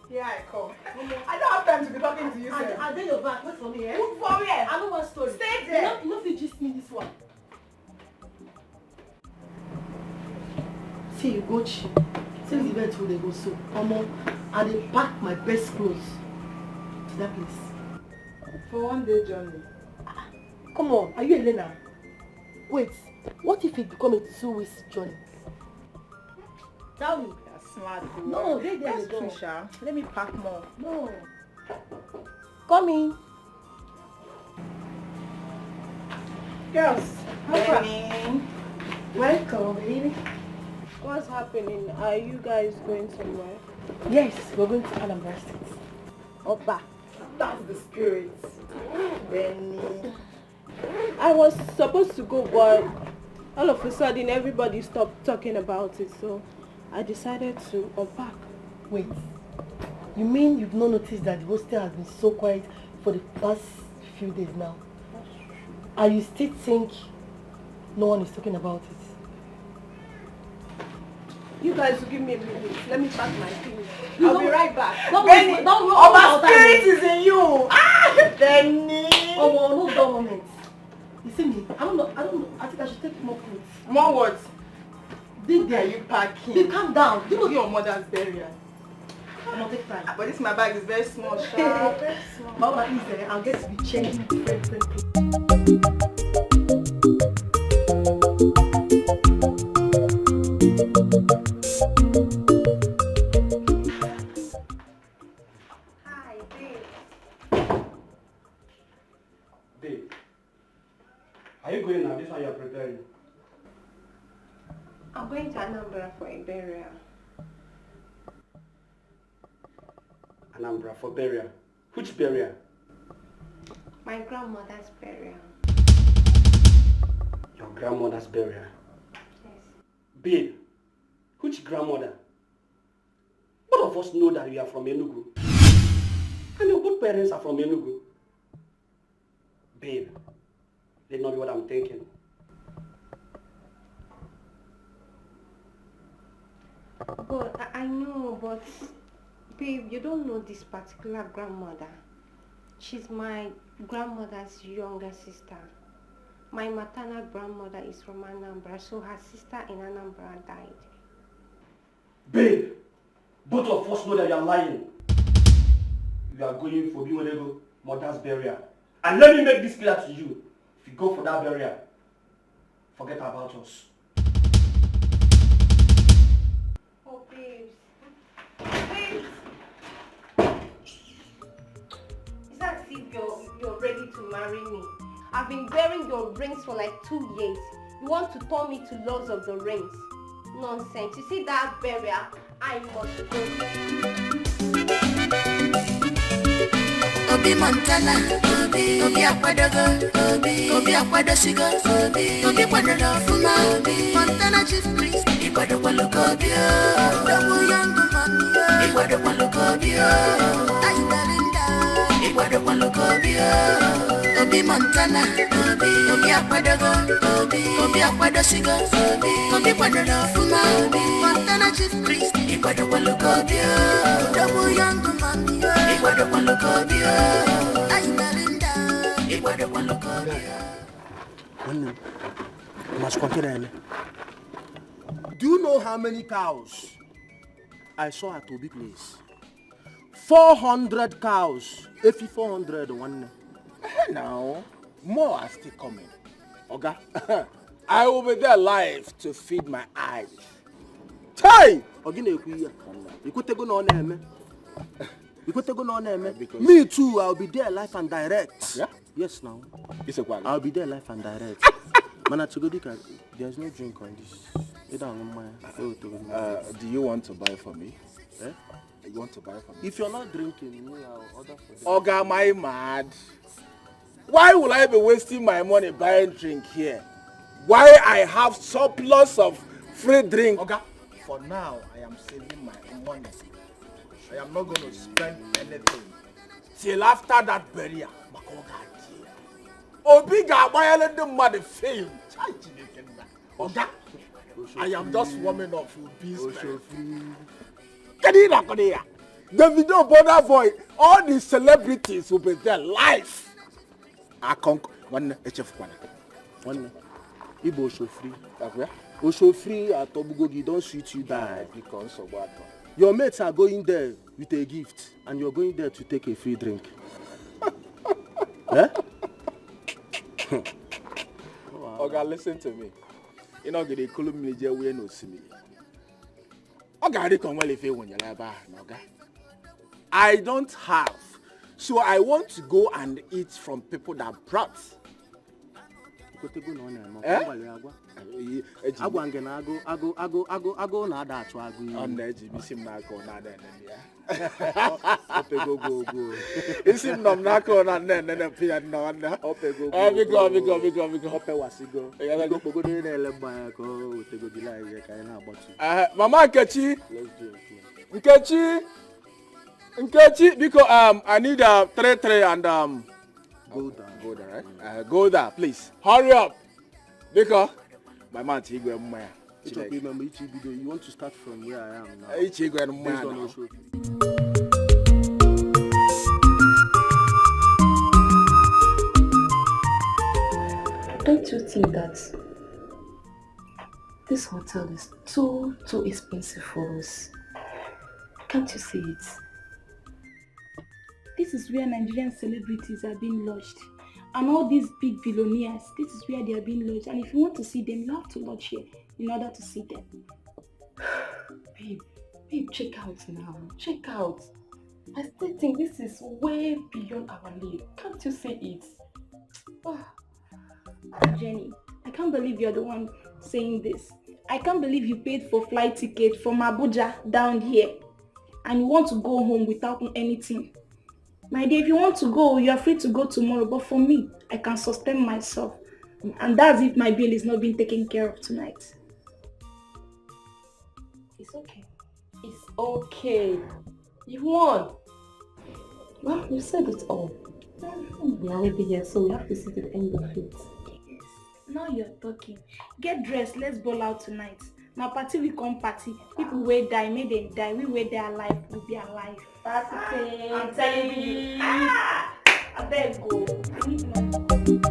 here I come. I don't have time to be talking to you, sir. I dey your back. Wait for me, eh? Wait for me. I don't want story. Stay there. You know, you gist me this one. See you go cheap. Since the event will they go so. Omo, I dey pack my best clothes to that place. For 1 day journey. Come on, are you Elena? Wait, what if it become a 2 weeks journey? Tell me. You're smart. Girl. No, they there. That's true, Sha. Let me pack more. No. Come in. Girls, how far? Welcome, baby. What's happening? Are you guys going somewhere? Yes, we're going to Anambra State. Oba, that's the spirit. Benny. I was supposed to go, but all of a sudden everybody stopped talking about it, so I decided to unpack. Wait, you mean you've not noticed that the hostel has been so quiet for the past few days now? That's true. And you still think no one is talking about it? You guys will give me a minute. Let me pack my things. I'll be right back. Benny, Oba spirit is in you. Ah, Benny. Oh, no dull moment. You see me? I don't know. I think I should take more clothes. More what? Did there you packing? You calm down. You know your mother's burial. I'm not take time. But this my bag is very small, sha. Very small. Mama, easy. I'll get to be changing different clothes. Hi, babe. Babe, are you going now? This one you are preparing. I'm going to Anambra for a burial. Anambra for burial? Which burial? My grandmother's burial. Your grandmother's burial? Yes. Babe, which grandmother? Both of us know that you are from Enugu. And your both parents are from Enugu. Babe, let not be what I'm thinking. But I know, but babe, you don't know this particular grandmother. She's my grandmother's younger sister. My maternal grandmother is from Anambra, so her sister in Anambra died. Babe, both of us know that you are lying. You are going for Biwelego mother's burial. And let me make this clear to you. If you go for that burial, forget about us. Oh, babes. Babes! It's as if you're ready to marry me. I've been wearing your rings for like 2 years. You want to turn me to Lords of the Rings. Nonsense. You see that burial? I must go. Obi Montana, Obi, Obi Akwadogo, Obi, Obi Akwadosigo, Obi, Obi Kwadoro Ofuma, Obi, Montana Chief Priest, Ikwadokwaluka Obi, Odogwu Young Man, Ikwadokwaluka Obi, Ayibalinda, Ikwadokwaluka Obi, Obi Montana, Obi, Obi Akwadogo, Obi, Obi Akwadosigo, Obi, Obi Kwadoro Ofuma, Obi, Montana Chief Priest, Ikwadokwaluka Obi, Odogwu Young Man, Ikwadokwaluka Obi, Ayibalinda, Ikwadokwaluka Obi. Do you know how many cows I saw at Obi place? 400 cows. If 400 one. Now, more are still coming. Oga, I will be there live to feed my eyes. Chai! Ọ gị na-ekwu ihe a? Ikwetego na ọ na-eme? Ikwetego na ọ na-eme? Me too, I'll be there live and direct. Yeah? Yes now. Isekwa. I'll be there live and direct. Mana chegodi ka there's no drink on this. Ị da aṅụ mmanya. Do you want to buy for me? Eh? You want to buy for me? If you're not drinking, me, I'll order for them. Oga, am I mad? Why will I be wasting my money buying drink here? Why I have surplus of free drink? Oga, for now, I am saving my money. I am not going to spend anything till after that burial. Maka ọ ga-adị ya. Obi ga-agbanyere ndị mmadụ film. Chai, Chineke nna. Oga, I am just warming up for Obi's burial. Kedu ihe na-akọrọ ya? Davido, Burna Boy, all the celebrities will be there live. Akọnkọ, nwanne, echefukwana. Nwanne, Igbo Oshofri. Oshofri atọgbugo gị, don sweet you die. Biko, nsogbu atọ. Your mates are going there with a gift and you're going there to take a free drink. Eh? Oga, listen to me. Ị nọgide ekulu mmiri jee wunye n'osimiri. Ọ ga-adị ka o nwere ife ewunyere ebe ahụ na ọga. I don't have, so I want to go and eat from people that brought. Ikwetego na ọ na-eme, Eh? ọ gwara ya agwa. Agwa m gị na agụ agụ agụ agụ agụ na-ada achụ agụ iyi. Ọ na-eji isi m n'aka ọ na-ada enene ya. Opego go go. Isi m nọ m n'aka ọ na-ada enene pị ya nna nwanne. Opego go. Eh, biko, biko, biko, biko. Opewasigo. Biko kpogodo onye na-ele mmanya ka o wetegodila anyị ihe ka anyị na-agbatu. Eh, Mama Nkechi. Let's do it. Nkechi. Nkechi, biko, I need 3-3 and Golda. Golda, right? Golda, please. Hurry up. Biko, my man Igwe mmanya. Ịchọkwa ime mgbe iche ibido, you want to start from where I am now. Iche Igwe mmanya Based on now. Osho. Don't you think that this hotel is too expensive for us? Can't you see it? This is where Nigerian celebrities are being lodged. And all these big billionaires, this is where they are being lodged. And if you want to see them, you have to lodge here in order to see them. Babe, babe, check out now. Check out. I still think this is way beyond our league. Can't you see it? Ah. Jenny, I can't believe you're the one saying this. I can't believe you paid for flight ticket from Abuja down here. And you want to go home without anything. My dear, if you want to go, you are free to go tomorrow. But for me, I can sustain myself. And that's if my bill is not being taken care of tonight. It's okay. It's okay. You won. Well, you said it all. We are already here, so we have to see to the end of it. Yes. Now you're talking. Get dressed. Let's ball out tonight. Now party we come party. People will die, may they die. We will die alive. We'll be alive. Party. I'm telling you. Ah, I better go. I need money.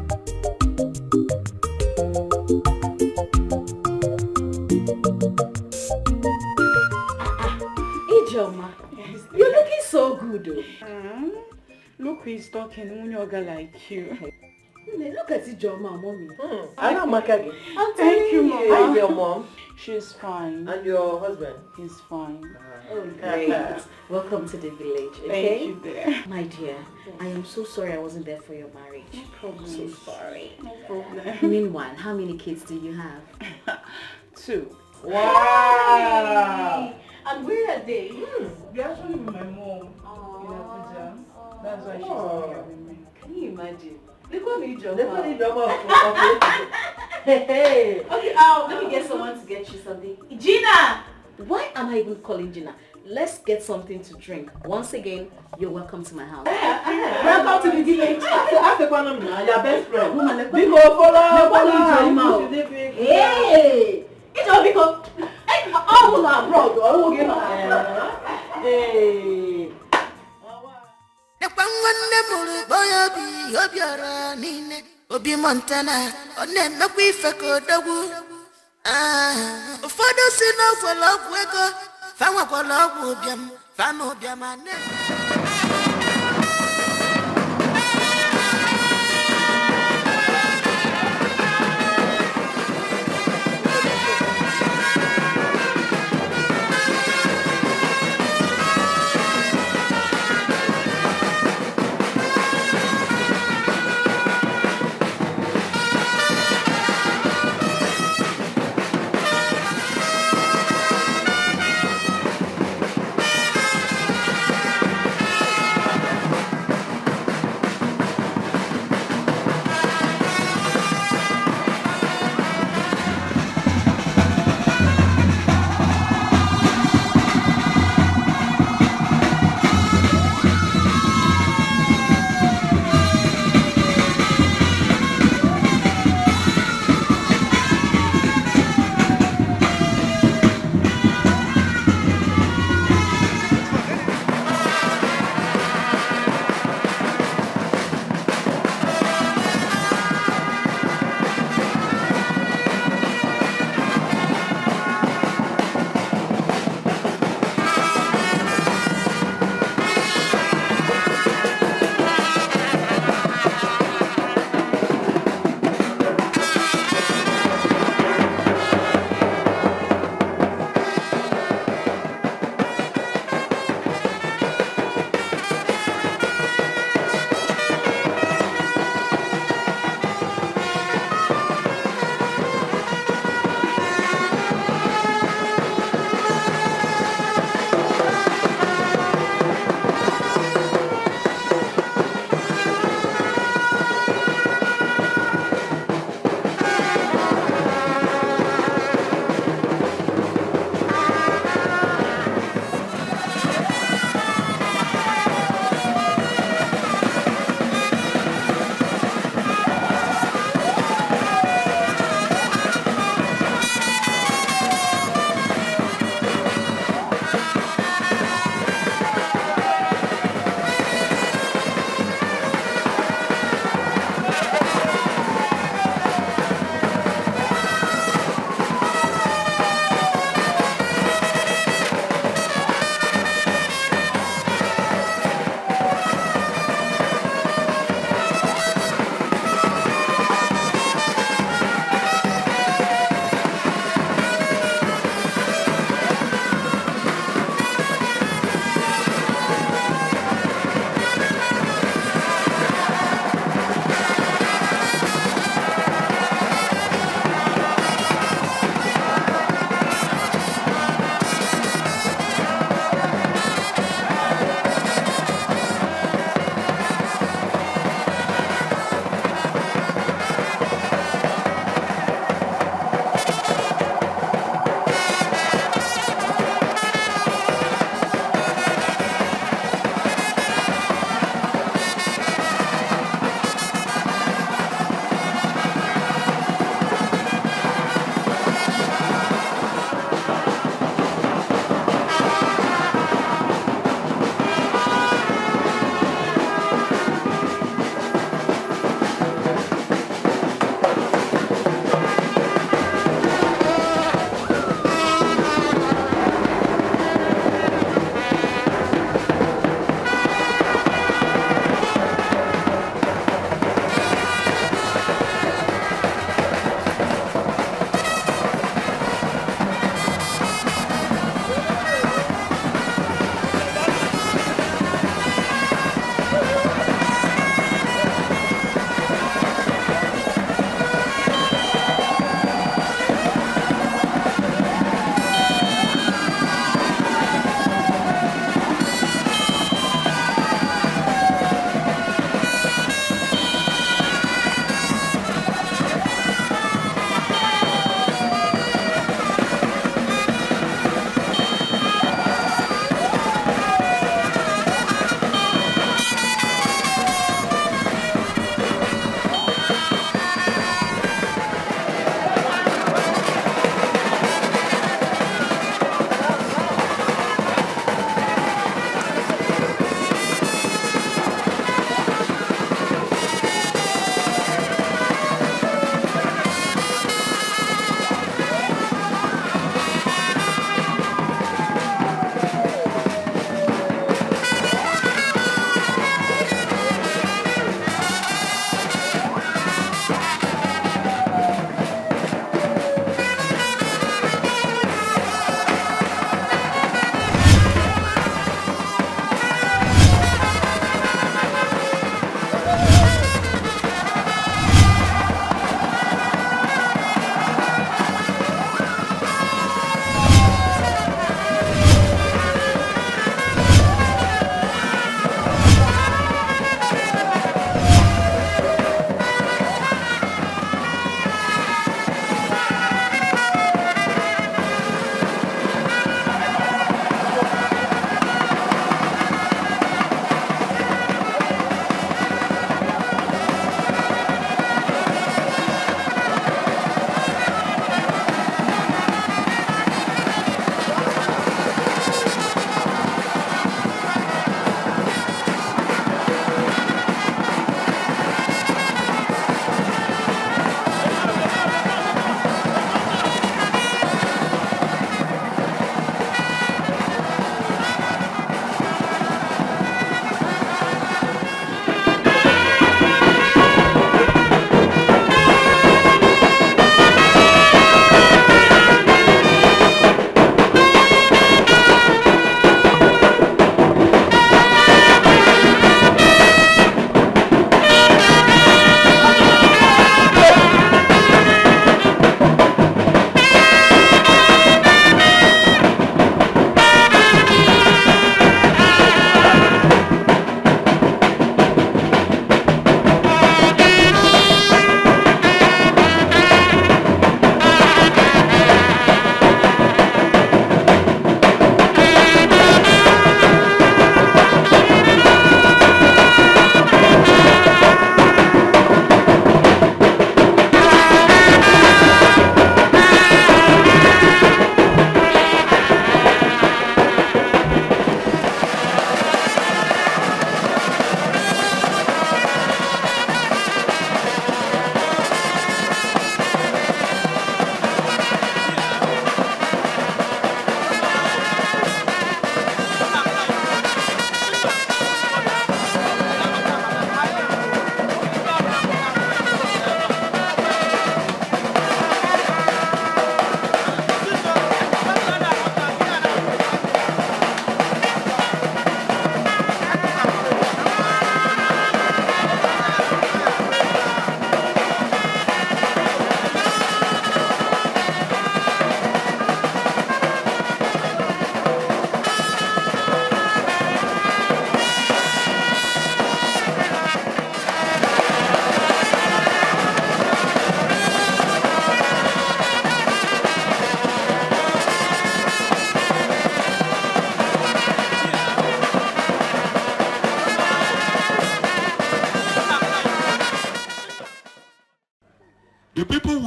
Ijeoma, you're looking so good though. Look who is talking, nwunye oga like you. Look at Ijeoma, mommy. I'm I'm Thank you, telling Mama. you. How is your mom? She's fine. And your husband? He's fine. Oh, great. Welcome to the village, okay? Thank you, dear. My dear, I am so sorry I wasn't there for your marriage. No problem. So sorry. No problem. Meanwhile, how many kids do you have? 2. Wow! And where are they? They're actually with my mom in Abuja. That's why she's not here with me. Can you imagine? Look what Ijeoma. Look what Ijeoma. Hey. Okay, let me get someone to get you something. Gina! Why am I even calling Gina? Let's get something to drink. Once again, you're welcome to my house. Welcome to the village. Your best friend. Biko, follow, follow. Hey! Ijeoma, biko. Hey, all abroad. Hey! Nekwa nwanne mụrụ kpọọ ya obi, obiọra niile. Obi Montana, ọ na-emekwa ife ka odogwu. Ụfọdụ si na ọ gwọrọ ọgwụ ego, fa nwekwara ọgwụ ụbịam, fa na ụbịam a na-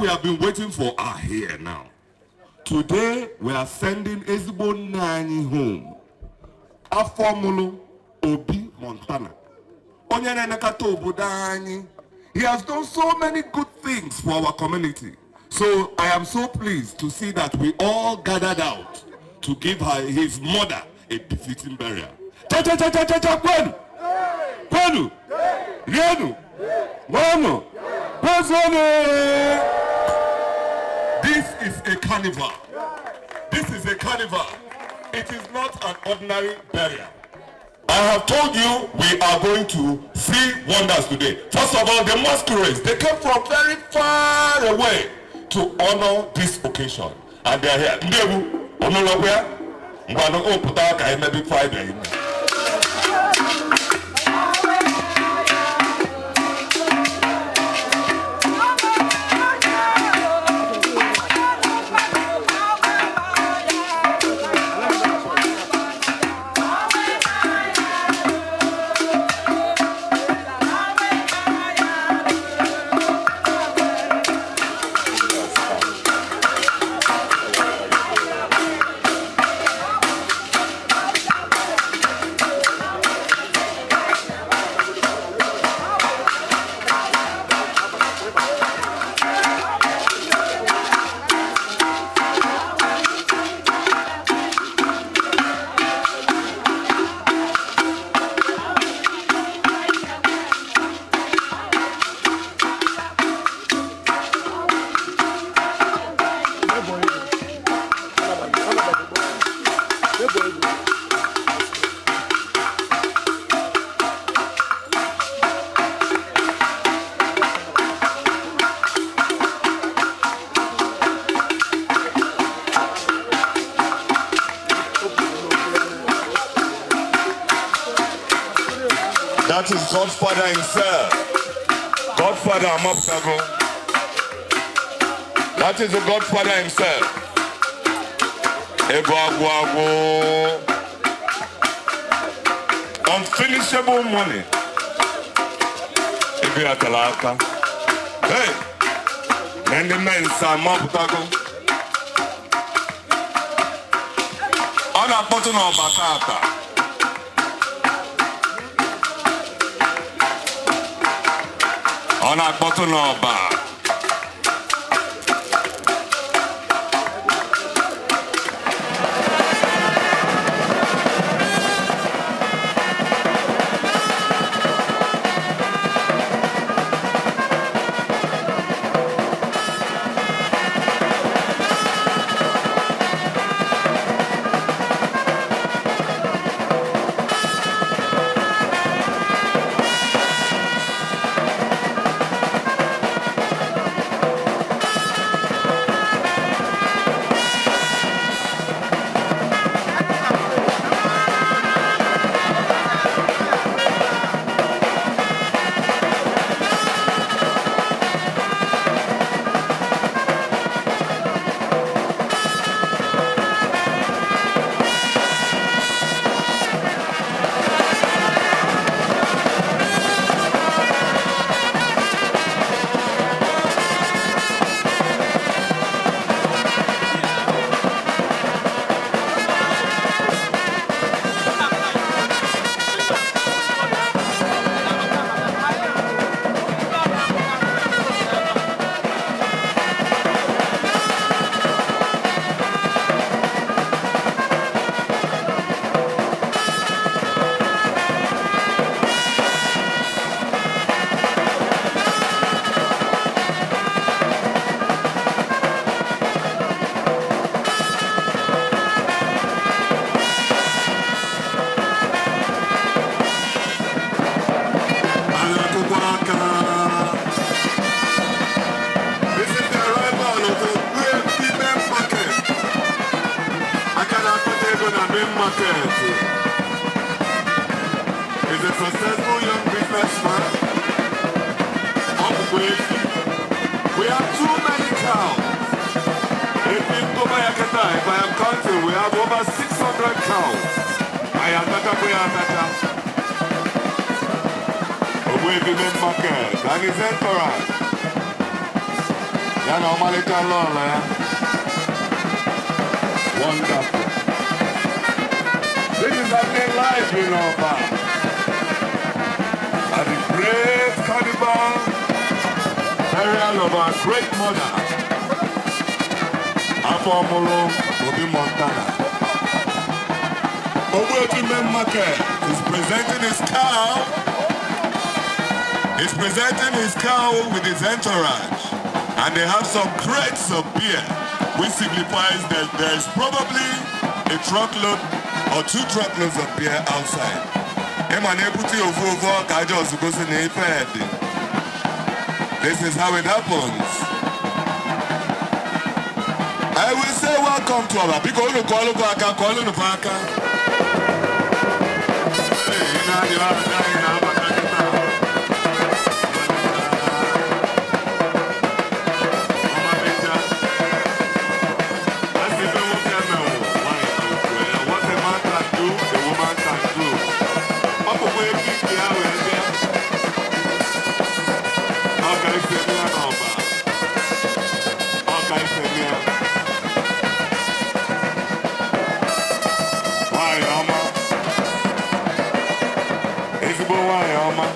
we have been waiting for are here now. Today, we are sending ezigbo nne anyị home. Afọ mụlụ Obi Montana. Onye na-elekọta obodo anyị. He has done so many good things for our community. So I am so pleased to see that we all gathered out to give her his mother a befitting burial. Cha cha cha cha cha cha kwenu! Kwenu! Rienu! Nwanu! Kwezuonu! This is a carnival. This is a carnival. It is not an ordinary burial. I have told you we are going to see wonders today. First of all, the masquerades, they came from very far away to honor this occasion. And they are here. Ndewu, onulokwa, ngwanu oputa ka eme Friday. That is Godfather himself. Godfather Amaputago. That is the Godfather himself. Ego agwo agwo. Unfinishable money. Ego ya tara aka. Hey! Na ndị mensa amapụtago. Ọ na-akpọtụ n'ọba tata. Ọ na-akpọtụ n'ọba. This is the arrival of the Ogbuefi main market. Aka na-akpata ego na main market. Is a successful young businessman. Ọ bụkwa efi. We have too many cows. If in Kobayakata, if I am counting, we have over 600 cows. Ayataka Koyataka. Ogbuefi main market and his entourage. Ya na ọmalịcha lọlọ ya. Wonderful. This is happening live in Oba at the great carnival burial of our great mother, Afomolo Obi Montana. Ogbuefi Main Market is presenting his cow. He's presenting his cow with his entourage. And they have some crates of beer, which signifies that there's probably a truckload or two truckloads of beer outside. Ịma na ebute ofu ofu ọka aja ozugbo si na ife dị. This is how it happens. I will say welcome to our biko unu kụọlụ fa aka kụọlụ fa aka. Hey, ị na-anyụ aka anyị na-abata kịta. Ọmalịcha. Asị ife nwoke menwụ, nwaanyị ga-ekwe ya. What a man can do, a woman can do. Ọ bụkwa efi nke ya wee bịa. Ọ ka esi eme ya n'ọba. Ọ ka esi eme ya. Nwaanyị ọma. Ezigbo nwaanyị ọma.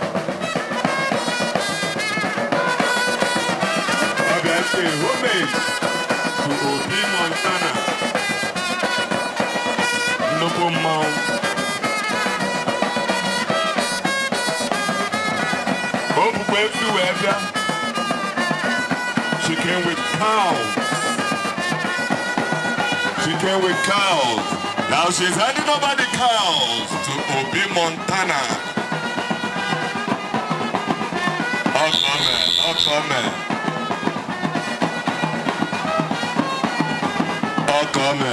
Ọ bịa pay homage to Obi Montana. Nnukwu mmanwụ. O bukwa efi wee bịa. She came with cows. She came with cows. Now she's handing over the cows to Obi Montana. Ọkọme, ọkọme. Ọkọme.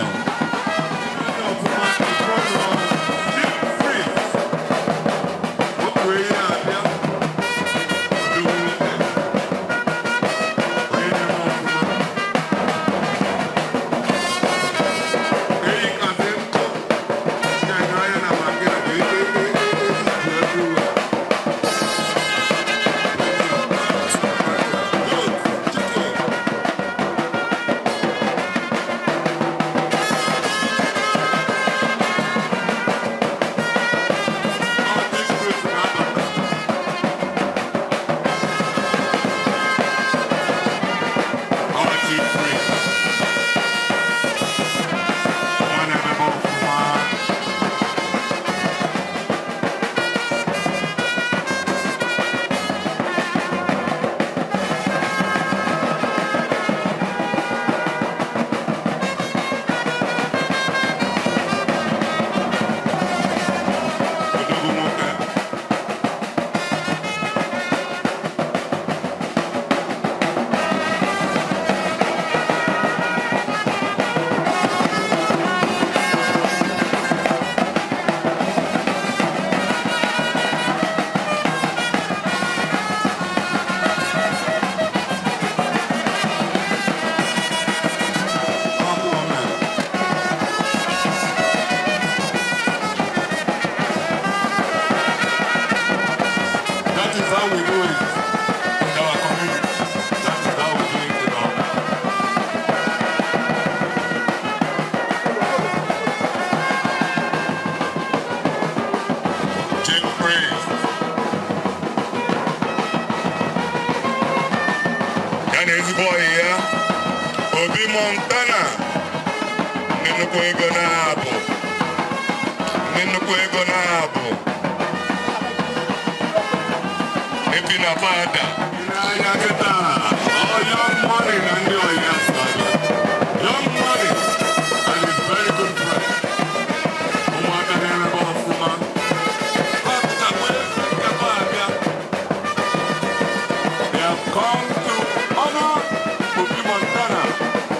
That is how we do it in our community. That is how we do it in our. Chief Priest. Ya na ezigbo ọyị ya, Obi Montana, ndị nnukwu ego na-abụ, ndị nnukwu ego na-abụ. Ebi na fada. N'anya kịta, ọ Young Money na ndị ọyị ya so abịa. Young Money and his very good friend. Ụmụaka na-emebe ọfụma. Ha pụtakwa ebe abịa. They have come to honor Obi Montana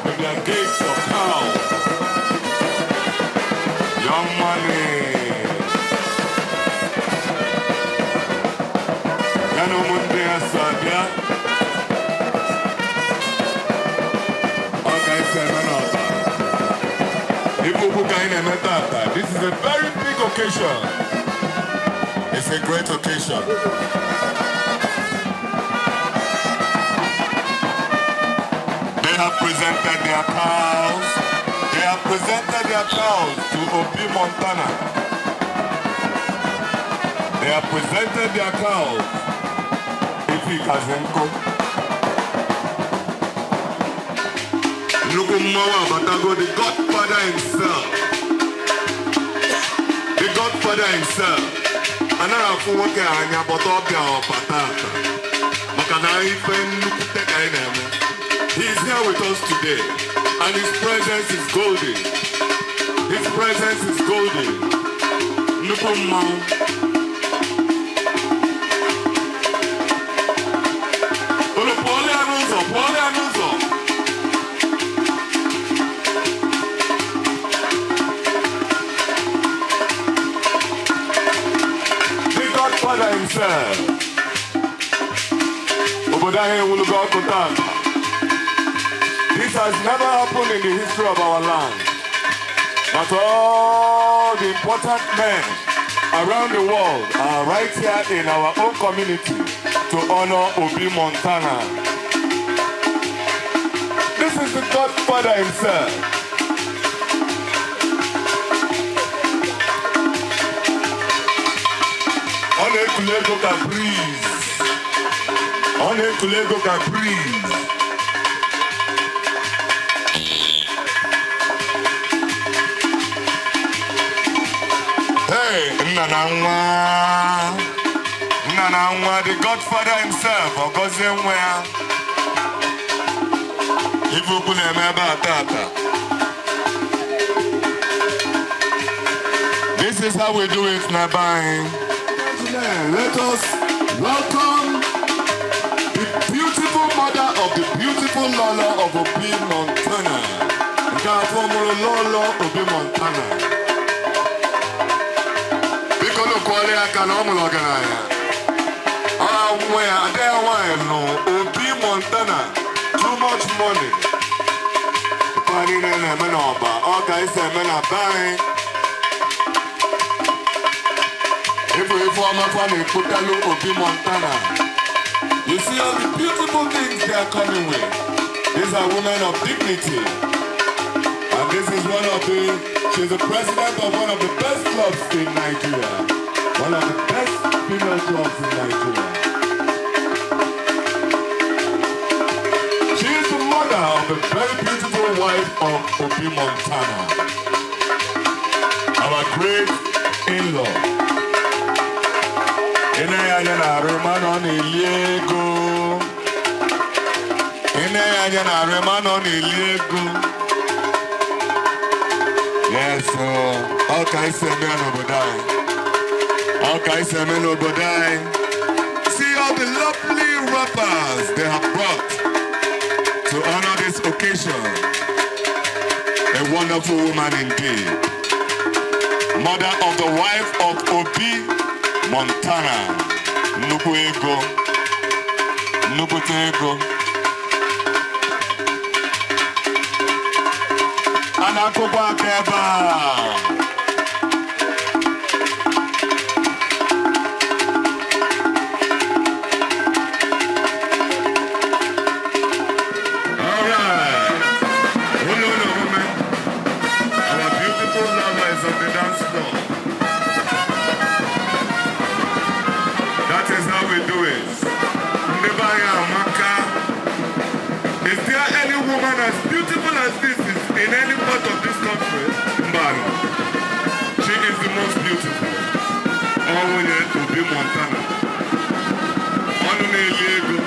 with their gates of cows. Young Money. Ya na ụmụnne ya so abịa. Ọ ka esi eme n'ọba. Ife ukwu ka anyị na-eme tata. This is a very big occasion. It's a great occasion. They have presented their cows. They have presented their cows to Obi Montana. They have presented their cows. Ifi Kazenko. Nnukwu mmanwụ abatago, the Godfather himself. The Godfather himself. Anaghị afụ nwoke a anya bọta ọbịa ọba tata. Maka na ife nnukwute ka anyị na-eme. He is here with us today, and his presence is golden. His presence is golden. Nnukwu mmanwụ. Unu pụọla ya n'ụzọ, pụọla ya n'ụzọ. The Godfather himself. Obodo anyị enwulugo ọkụ tata. This has never happened in the history of our land. But all the important men around the world are right here in our own community to honor Obi Montana. This is the Godfather himself. Ọ na-ekuli ego ka breeze. Ọ na-ekuli ego ka breeze. Hey, nna na nwa. Nna na nwa, the Godfather himself, ọ gọzie nwa ya. Ife ukwu na-eme ebe a tata. This is how we do it na be anyị. Let us welcome the beautiful mother of the beautiful Lolo of Obi Montana. Nke afọ mụrụ Lolo Obi Montana. Biko nụkwọrọ ya aka na ọ mụrụ ọgaranya. Ọ nwa ya, ada ya nwaanyị nụ Obi Montana. Too much money. Ife a niile na-eme n'ọba, ọ ka esi eme na be anyị. Ife ife ọma fa na-ekpotalụ Obi Montana. You see all the beautiful things they are coming with. These are women of dignity. And this is one of the, she's the president of one of the best clubs in Nigeria. One of the best female clubs in Nigeria. She is the mother of the very beautiful wife of Obi Montana. Our great in-law. Ị na-enye anya na-arụ ma na ọ na-eli ego. Ị na-enye anya na-arụ ma na ọ na-eli ego. Yes, ọ ka esi eme ya n'obodo anyị. Ọ ka esi eme n'obodo anyị. See all the lovely rappers they have brought to honor this occasion. A wonderful woman indeed. Mother of the wife of Obi Montana. Nnukwu ego. Nnukwute ego. A na-akụkwa aka ebe a. All right. Unu na omume. Our beautiful lover is on the dance floor. That is how we do it. Ndị be anyị amaka. Is there any woman as beautiful as this is in any part of this country? Mba. She is the most beautiful. Ọ nwunye Obi Montana. Ọnụ na-eli ego.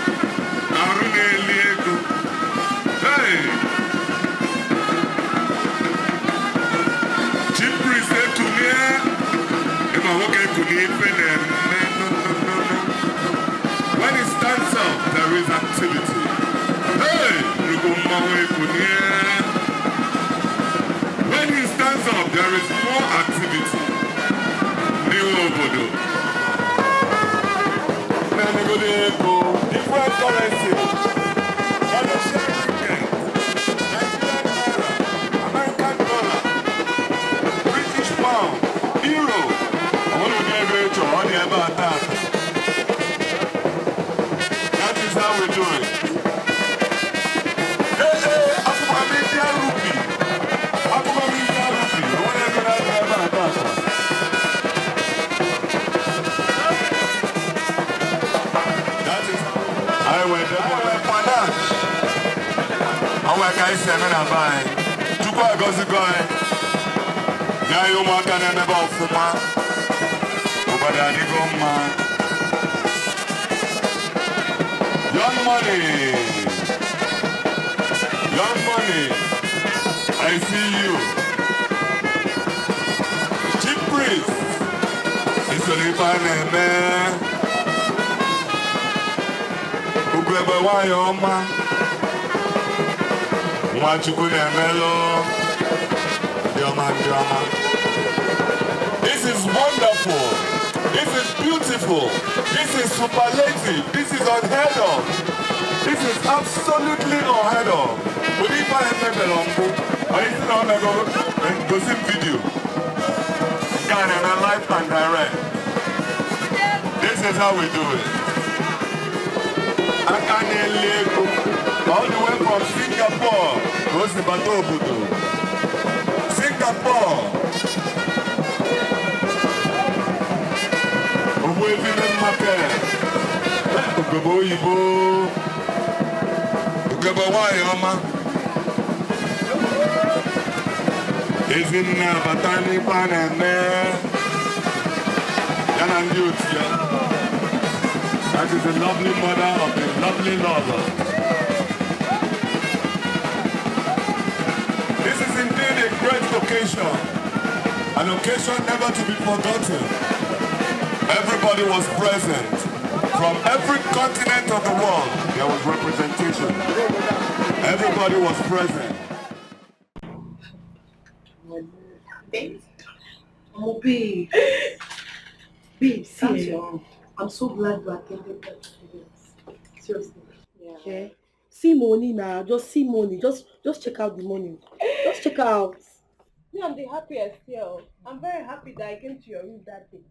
Arụ na-eli ego. Hey! Chief Priest ekunie. Ịma nwoke ekunie ife na-eme, no, no, no, no. When he stands up, there is activity. Hey! Nnukwu mmanwụ ekunie. When he stands up, there is more activity. Ndị nwe obodo. Na-emegodi ego, different currencies. Malaysian ringgit, Nigerian naira, American dollar, British pound, euro. Ọ nwere ụdị ego ị chọrọ, ọ dị ebe a taata. That is how we do it. Hey, hey! anyị si eme na be anyị. Chukwu agọzigo anyị. Nye anyị ụmụaka na-emebe ọfụma. Obodo adịgo mma. Young Money. Young Money. I see you. Chief Priest. Isoro ife a na-eme. Ugegbe nwanyị ọma. Nwachukwu na-emelụ. Ndị ọma, ndị ọma. This is wonderful. This is beautiful. This is superlative. This is unheard of. This is absolutely unheard of. Ụdị ife anyị mebere mbụ, onye si na ọ mego, gosi m video. Nke a na-eme live and direct. This is how we do it. Aka na-eli ego all the way from Singapore ka o si bata obodo. Singapore. Ogbuefi Main Market. Ugegbe oyibo. Ugegbe nwanyị ọma. Ezinne abata n'ife a na-eme. Ya na ndị otu ya. That is the lovely mother of the lovely lover. This is indeed a great occasion. An occasion never to be forgotten. Everybody was present. From every continent of the world, there was representation. Everybody was present. Babe. Oh, babe. Babe, see, I'm so glad you attended that event. Seriously. Yeah. Okay. See money now. Just see money. Just check out the money. Just check out. Me, I'm the happiest here. I'm very happy that I came to your room that day.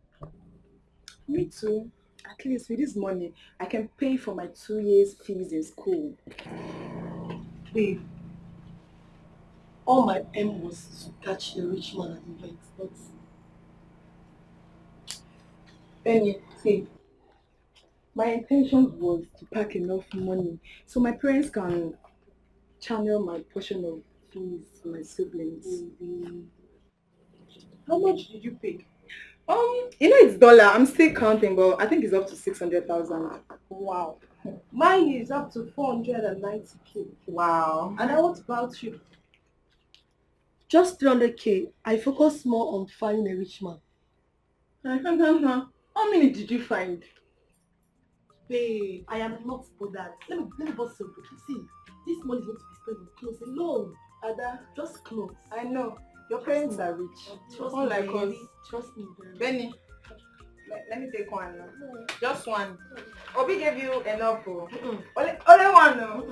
Me too. At least with this money, I can pay for my 2 years fees in school. Babe, all my aim was to catch the rich man at the event, but... Benny, see, my intention was to pack enough money so my parents can channel my portion of fees to my siblings. Baby. How much did you pay? You know it's dollar. I'm still counting, but I think it's up to 600,000. Wow. Mine is up to 490K. Wow. And what about you? Just 300K. I focus more on finding a rich man. How many did you find? Babe, I am not bothered. Let me bust some cookies. See, this money is going to be spent on clothes alone. Ada, just clothes. I know. Your parents are rich. Trust me, like us. Trust me, baby. Benny, let me take one. No. Just one. Obi gave you enough. Oh. Only one. No.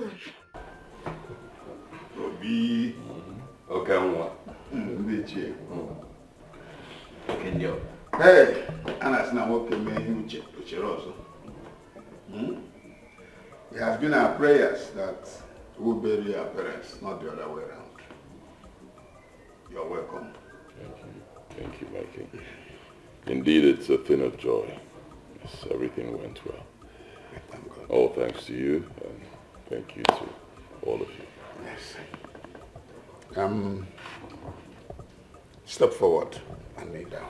Obi, okay, one. Hey, Anna, now what can me It has been our prayers that we will bury our parents, not the other way around. You're welcome. Thank you. Thank you, my king. Indeed, it's a thing of joy. Yes, everything went well. Thank God. All thanks to you, and thank you to all of you. Yes. Step forward and kneel down.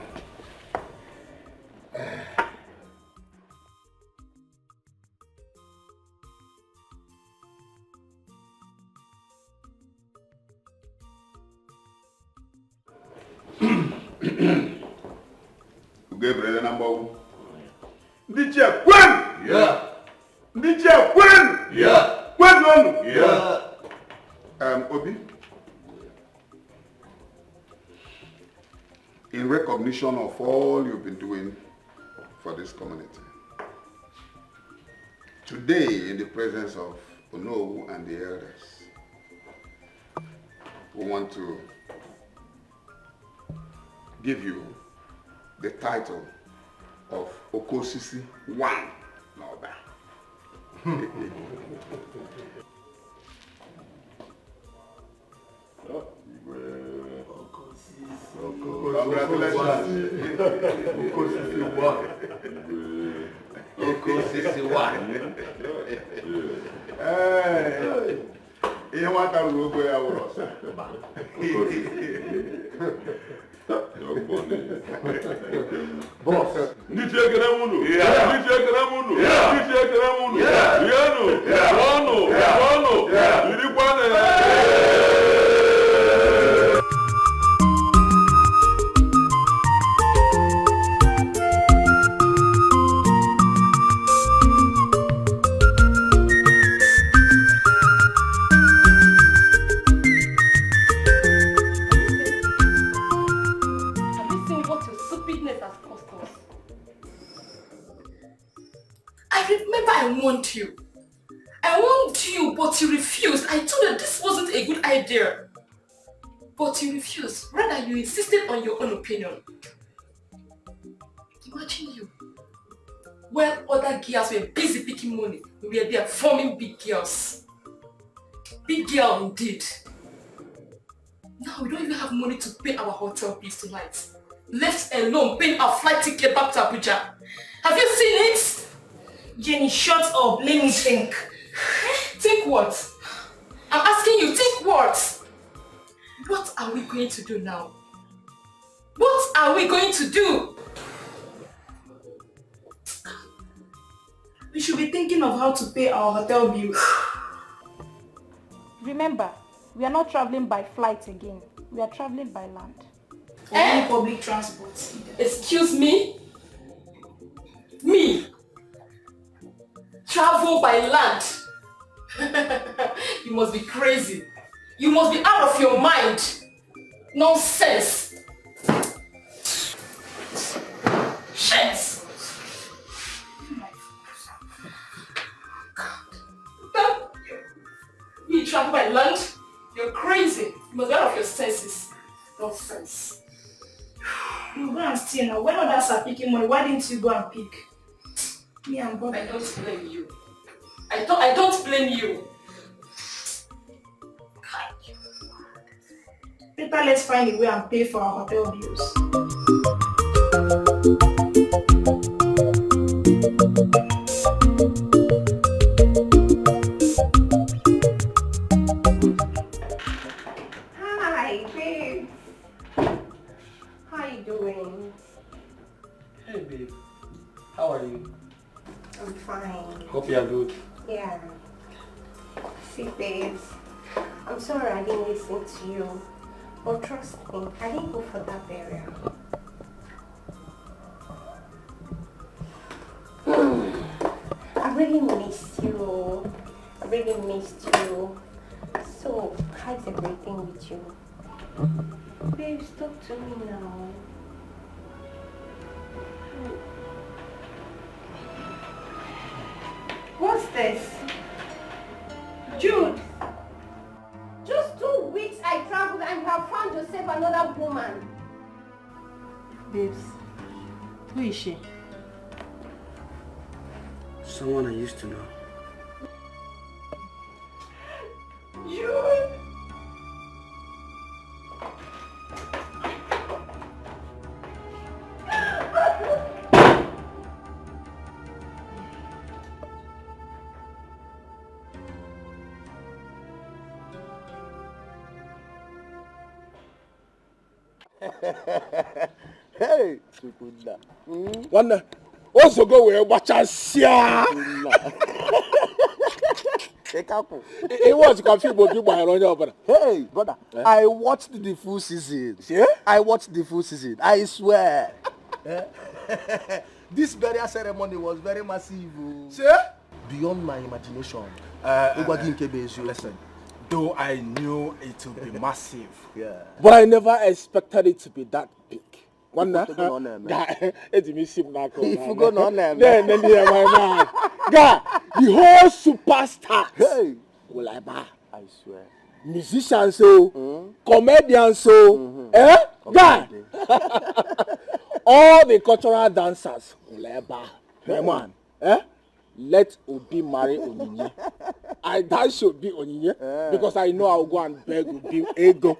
Yeah. Obi, in recognition of all you've been doing for this community, today in the presence of Onowu and the elders, we want to give you the title of Okosisi 1 N'Oba. Congratulations. Okosisi 1. Okosisi 1. Hey, Ihe nwata ruru ogo ya wụrụ ọsọ. Boss. Ndị chi ekele m unu. Ndị chi ekele m unu. Ndị chi ekele m unu. Rienụ, ṅụọnụ, ṅụọnụ, ririkwanụ. Have you seen what your stupidness has cost us? I remember I warned you. I warned you, but you refused. I told you this wasn't a good idea. But you refused. Rather, you insisted on your own opinion. Imagine you. When other girls were busy picking money, we were there forming big girls. Big girl indeed. Now we don't even have money to pay our hotel bills tonight. Left alone paying our flight ticket back to Abuja. Have you seen it? Jenny, shut up. Let me think. Think what? I'm asking you, think what? What are we going to do now? What are we going to do? We should be thinking of how to pay our hotel bills. Remember, we are not traveling by flight again. We are traveling by land. Or any public transport. Excuse me? Me? Travel by land? You must be crazy. You must be out of your mind. Nonsense. Shit. God. Me travel by land? You're crazy. You must be out of your senses. Nonsense. You go and steal now. When others are picking money, why didn't you go and pick? Me and Bob. I don't blame you. I don't blame you. Better let's find a way and pay for our hotel bills. Hi, babe. How you doing? Hey babe, how are you? I'm fine. Hope you are good. Yeah. See, babes, I'm sorry I didn't listen to you. But trust me, I didn't go for that burial. I really missed you. I really missed you. So, how's everything with you? Babes, talk to me now. What's this? Jude! Just 2 weeks I traveled and you have found yourself another woman. Babes, who is she? Someone I used to know. Jude! Hey, Chukwunna. Nwanne, ozogo wee gbachasịa. Ị watch film Obi gbanyere onye ọbụla. Hey, brother, I watched the full season. Yeah? I watched the full season. I swear. This burial ceremony was very massive. Yeah? Beyond my imagination. Listen, though I knew it would be massive, yeah, but I never expected it to be that big. Guy, the whole superstar. Hey, will I buy? I swear. Musicians, so comedians, so eh, guy. All the cultural dancers, will I buy? My man, eh? Let Obi marry Onyinye. That should be Onyinye, because I know I'll go and beg Obi ego.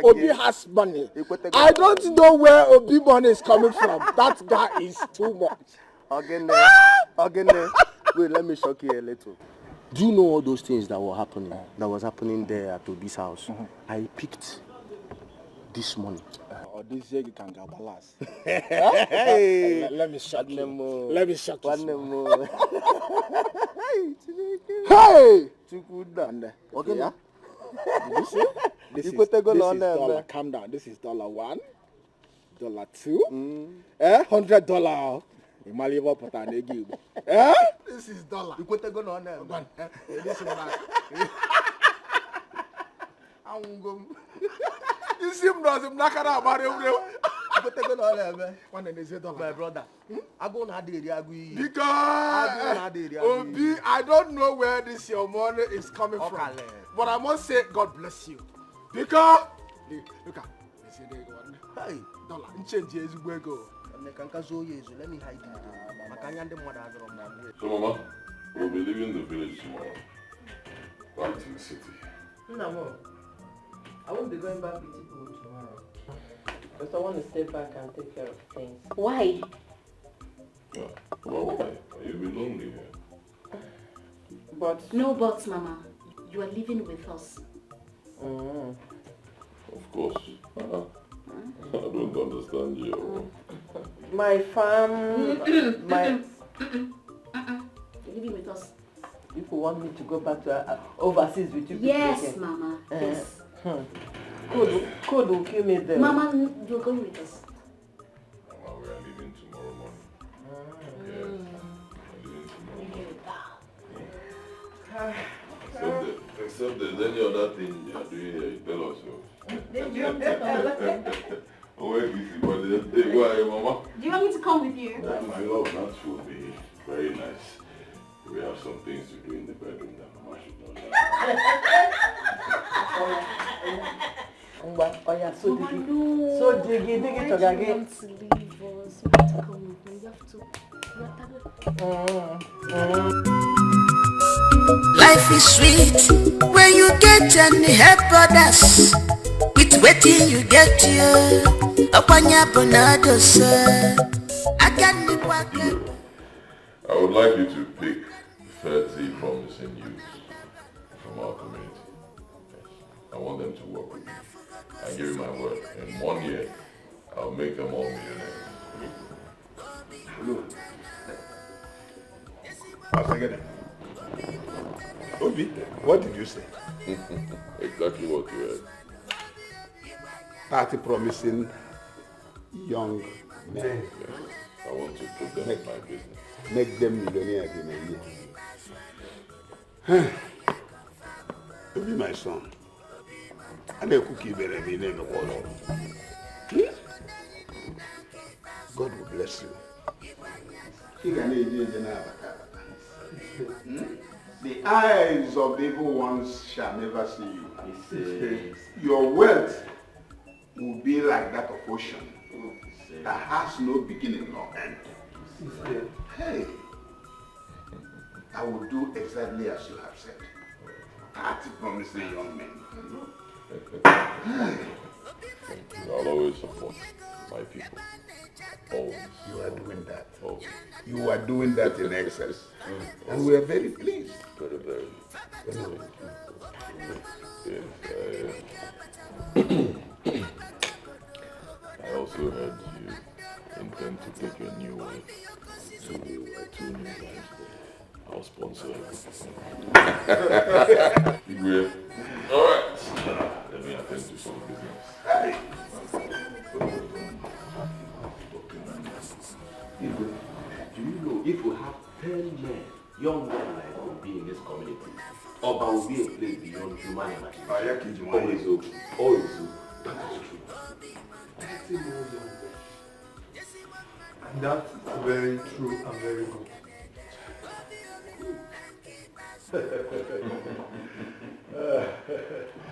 Obi has money. I don't know where Obi money is coming from. That guy is too much. Ogene, wait, let me shock you a little. Do you know all those things that were happening? That was happening there at Obi's house? I picked this money. Ọ dịzie gị ka m ga-agba last. Hey! Let me shock you. Nwanne m o. Let me shock you. Nwanne m o. Hey! Chukwunna. Yeah? Did you see? This is, Ikwetego this na ọ is na-eme. dollar. Calm down. This is $1, $2, eh? $100. Ị mara ife ọ pụtara n'ego Igbo. Eh? This is dollar. Ikwetego na ọ na-eme. This is na. Anwụgo m. Isi m nọzi m n'aka na-agba rewrew. Ikwetego na ọ na-eme. Nwanne, n'ezie dollar. My brother, agụụ na-adị eri agụ iyi. Biko, Agụụ na-adị eri agụ iyi. Obi, I don't know where this your money is coming from. Ọkale. But I must say, God bless you. Biko, look at this Hey. dollar. Nchange ezigbo ego. Nne, ka nka zuo ya ezu, let me hide it. Maka anya ndị mmadụ adịrọ mma. So, Mama, we'll be leaving the village tomorrow. Back to the city. Nnamo, I won't be going back with you people tomorrow. Because I want to stay back and take care of things. Why? Yeah. Mama, why? You'll be lonely here. But... No buts, Mama. You are living with us. Of course. I don't understand you. My farm... my... You're living with us. People want me to go back to overseas with you people Yes, again. Mama. Yes. Code will kill me there. Mama, you're going with us. Mama, we are leaving tomorrow morning. Yes. We're leaving tomorrow morning. Except there's any other thing you are doing here, you tell us. Oh, wait, go ahead, Mama. Do you want me to come with you? Yeah, my love, that will be very nice. We have some things to do in the bedroom that Mama should know. Oya, so Mama, digi. no. So digi, digi, Why do chogagi. you want to leave us? You have to come with me. You have to. Life is sweet when you get and help others. With wetin you get you. Ọkwanye bụ na adosa. Aka nri bụ aka. I would like you to pick 30 promising youths from our community. Yes. I want them to work with me. I give you my word. In 1 year, I'll make them all millionaires. Look. Obi, what did you say? Exactly what you heard. 30 promising young men. Yes. I want to put them in my business. Make them millionaires in a year. Obi, my son. I na-ekwu ka ibere m ị na-emekwa ọzọ. God will bless you. Ị ga na-eje eje na-abata abata. The eyes of the evil ones shall never see you. Your wealth will be like that of ocean that has no beginning nor end. Hey, I will do exactly as you have said. 30 promising young men. Thank you. I'll always support my people. Always. You are doing that. Always. You are doing that in excess. And we are very pleased. Very, very. Yes, I also heard you intend to take your new wife. Two new wives. I'll sponsor everything. All right. Let me attend to some business. Do you know if we have 10 men, young men like Obi in this community, Oba will be a place beyond human imagination. Always open. Always open. That is true. 30 more young men. And that's very true and very good.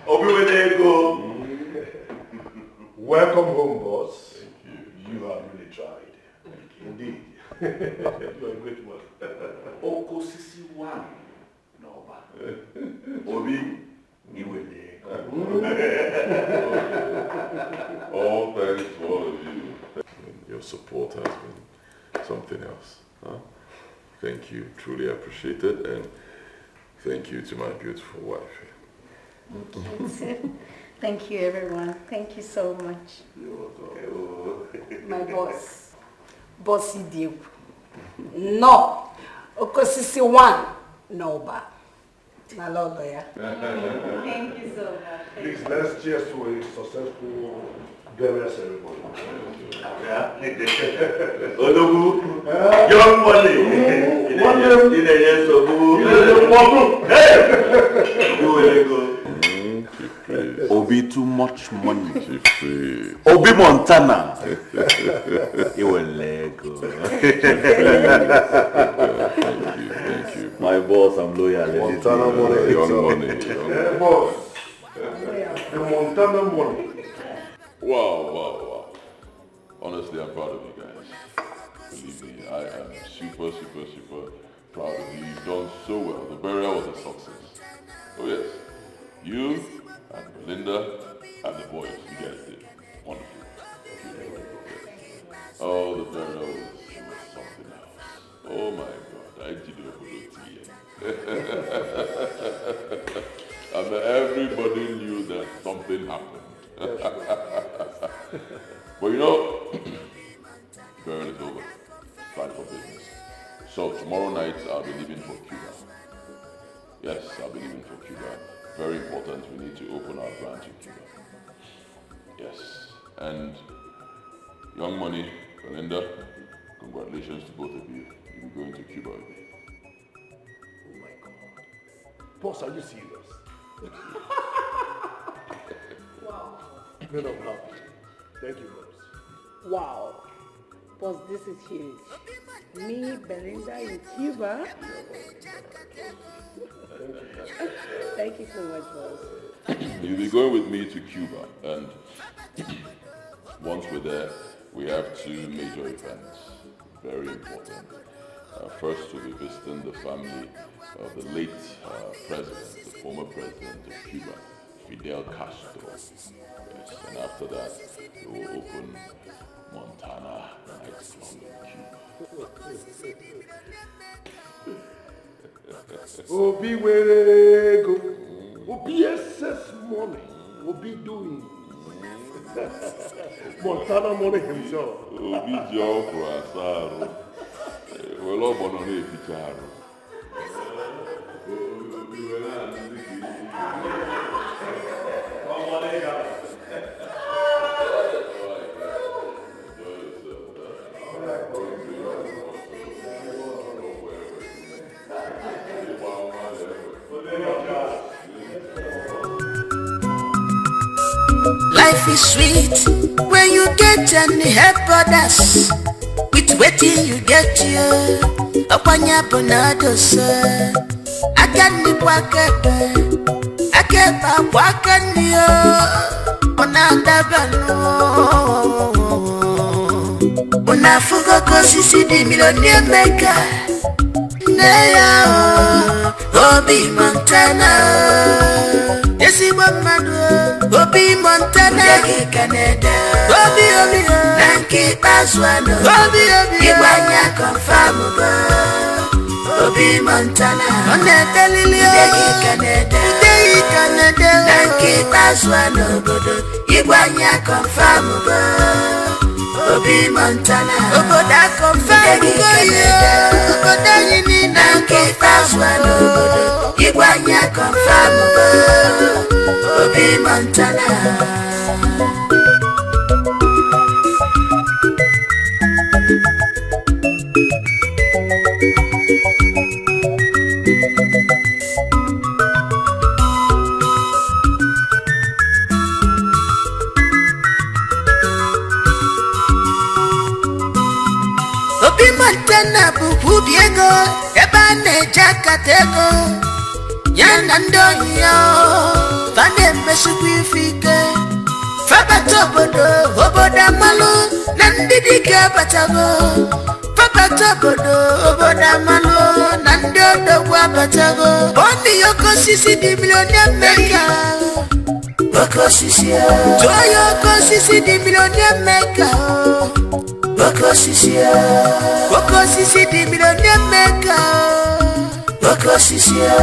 Obi Wenego. Welcome home, boss. Thank you. You have really tried. Thank you. Indeed. You are a great one. Okosisi one. N'Oba. Obi Iwele. All thanks to all of you. Your support has been something else. Huh? Thank you. Truly appreciate it. And Thank you to my beautiful wife. Thank you. Thank you, everyone. Thank you so much. You're welcome. My boss. Bossy Diego. No. Okosisi one. No ba. Na lolo ya. Thank you so much. Please, let's cheers to a successful burial ceremony. Yeah. Odogwu, young money. Ị na-enye nsogbu. Hey! Obi were ego. Obi too much money. Obi Montana. Iwere ego. Thank you, thank you. My boss, I'm loyal. Montana money. Young money. Yeah, boss. The Montana money. Wow. Honestly, I'm proud of you guys. Believe me, I am super, super, super proud of you. You've done so well. The burial was a success. Oh yes. You and Belinda and the boys, you guys did wonderful. Oh, the burial was something else. Oh my God, I did it. And everybody knew that something happened. But you know, burial is over. Time for business. So tomorrow night I'll be leaving for Cuba. Yes, I'll be leaving for Cuba. Very important, we need to open our branch in Cuba. Yes, and Young Money, Belinda, congratulations to both of you. You'll be going to Cuba with me. Oh my God. Boss, are you serious? Wow. Man, I'm happy. Thank you, boss. Wow. Boss, this is huge. Me, Belinda in Cuba. Thank you so much, boss. You'll be going with me to Cuba, and once we're there, we have two major events, very important. First, we'll be visiting the family of the late president, the former president of Cuba, Fidel Castro. Yes, and after that, we will open Montana nightclub in Cuba. Obi were ego. Obi SS money. Obi doing. Montana money himself. Obi ji ọkwụrụ asa arụ. Were ọgbọnọ na-eficha arụ. Obi were anụ dịka Life is sweet when you get and help others. With wetin you get you, ọkwanye bụ na adosa. Aka nri bụ aka ekpe, aka ekpe abụ aka nri o, ọ na-adaba nụ. Unu afụgo ka osisi dị millionaire maker, nne ya o, Obi Montana. Ezigbo mmadụ o, Obi Montana. Gị ka na-ede Obi obi na nke ikpeazụ anọ Obi obi ịgbanye confirm go Obi Montana ọ na-edelili o gị ka na-ede gị ka na-ede na nke ikpeazụ anọ obodo ịgbanye confirm go Obi Montana obodo a confirm go ya obodo anyị niile na nke ikpeazụ anọ obodo ịgbanye confirm go Obi Montana. Obi Montana bụkwa ubi ego ebe a na-eje akata ego ya na ndị ohi ya fa na-emesikwa ife ike fabata obodo obodo amalụ na ndị dike abatago fabata obodo obodo amalụ na ndị odogwu abatago bọndị ya oke osisi dị millionaire maker oke osisi tụọ ya oke osisi dị millionaire maker oke osisi oke osisi dị millionaire maker Oke osisi o.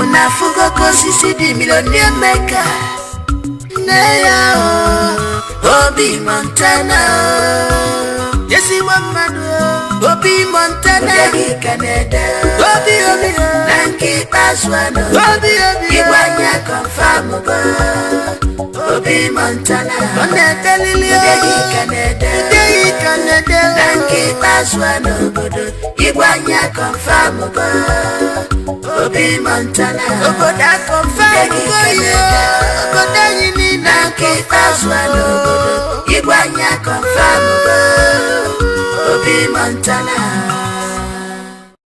Unu afụgo ka osisi dị millionaire maker. Nne ya o, Obi Montana o. Ezigbo mmadụ o, Obi Montana. Obi ka na-ede. Obi obi o. Na nke ikpeazụ anọ. Obi obi o. Ịgbanye confirm go. Obi Montana. Ọ na-edelili o. Odeghị ka na-ede. Odeghị ka na-ede. Na nke ikpeazụ anọ obodo. Ịgbanye confirm go. Obi Montana. Obodo a confirm go yo. Obodo anyị niile na nke ikpeazụ anọ obodo. Ịgbanye confirm go. Obi Montana.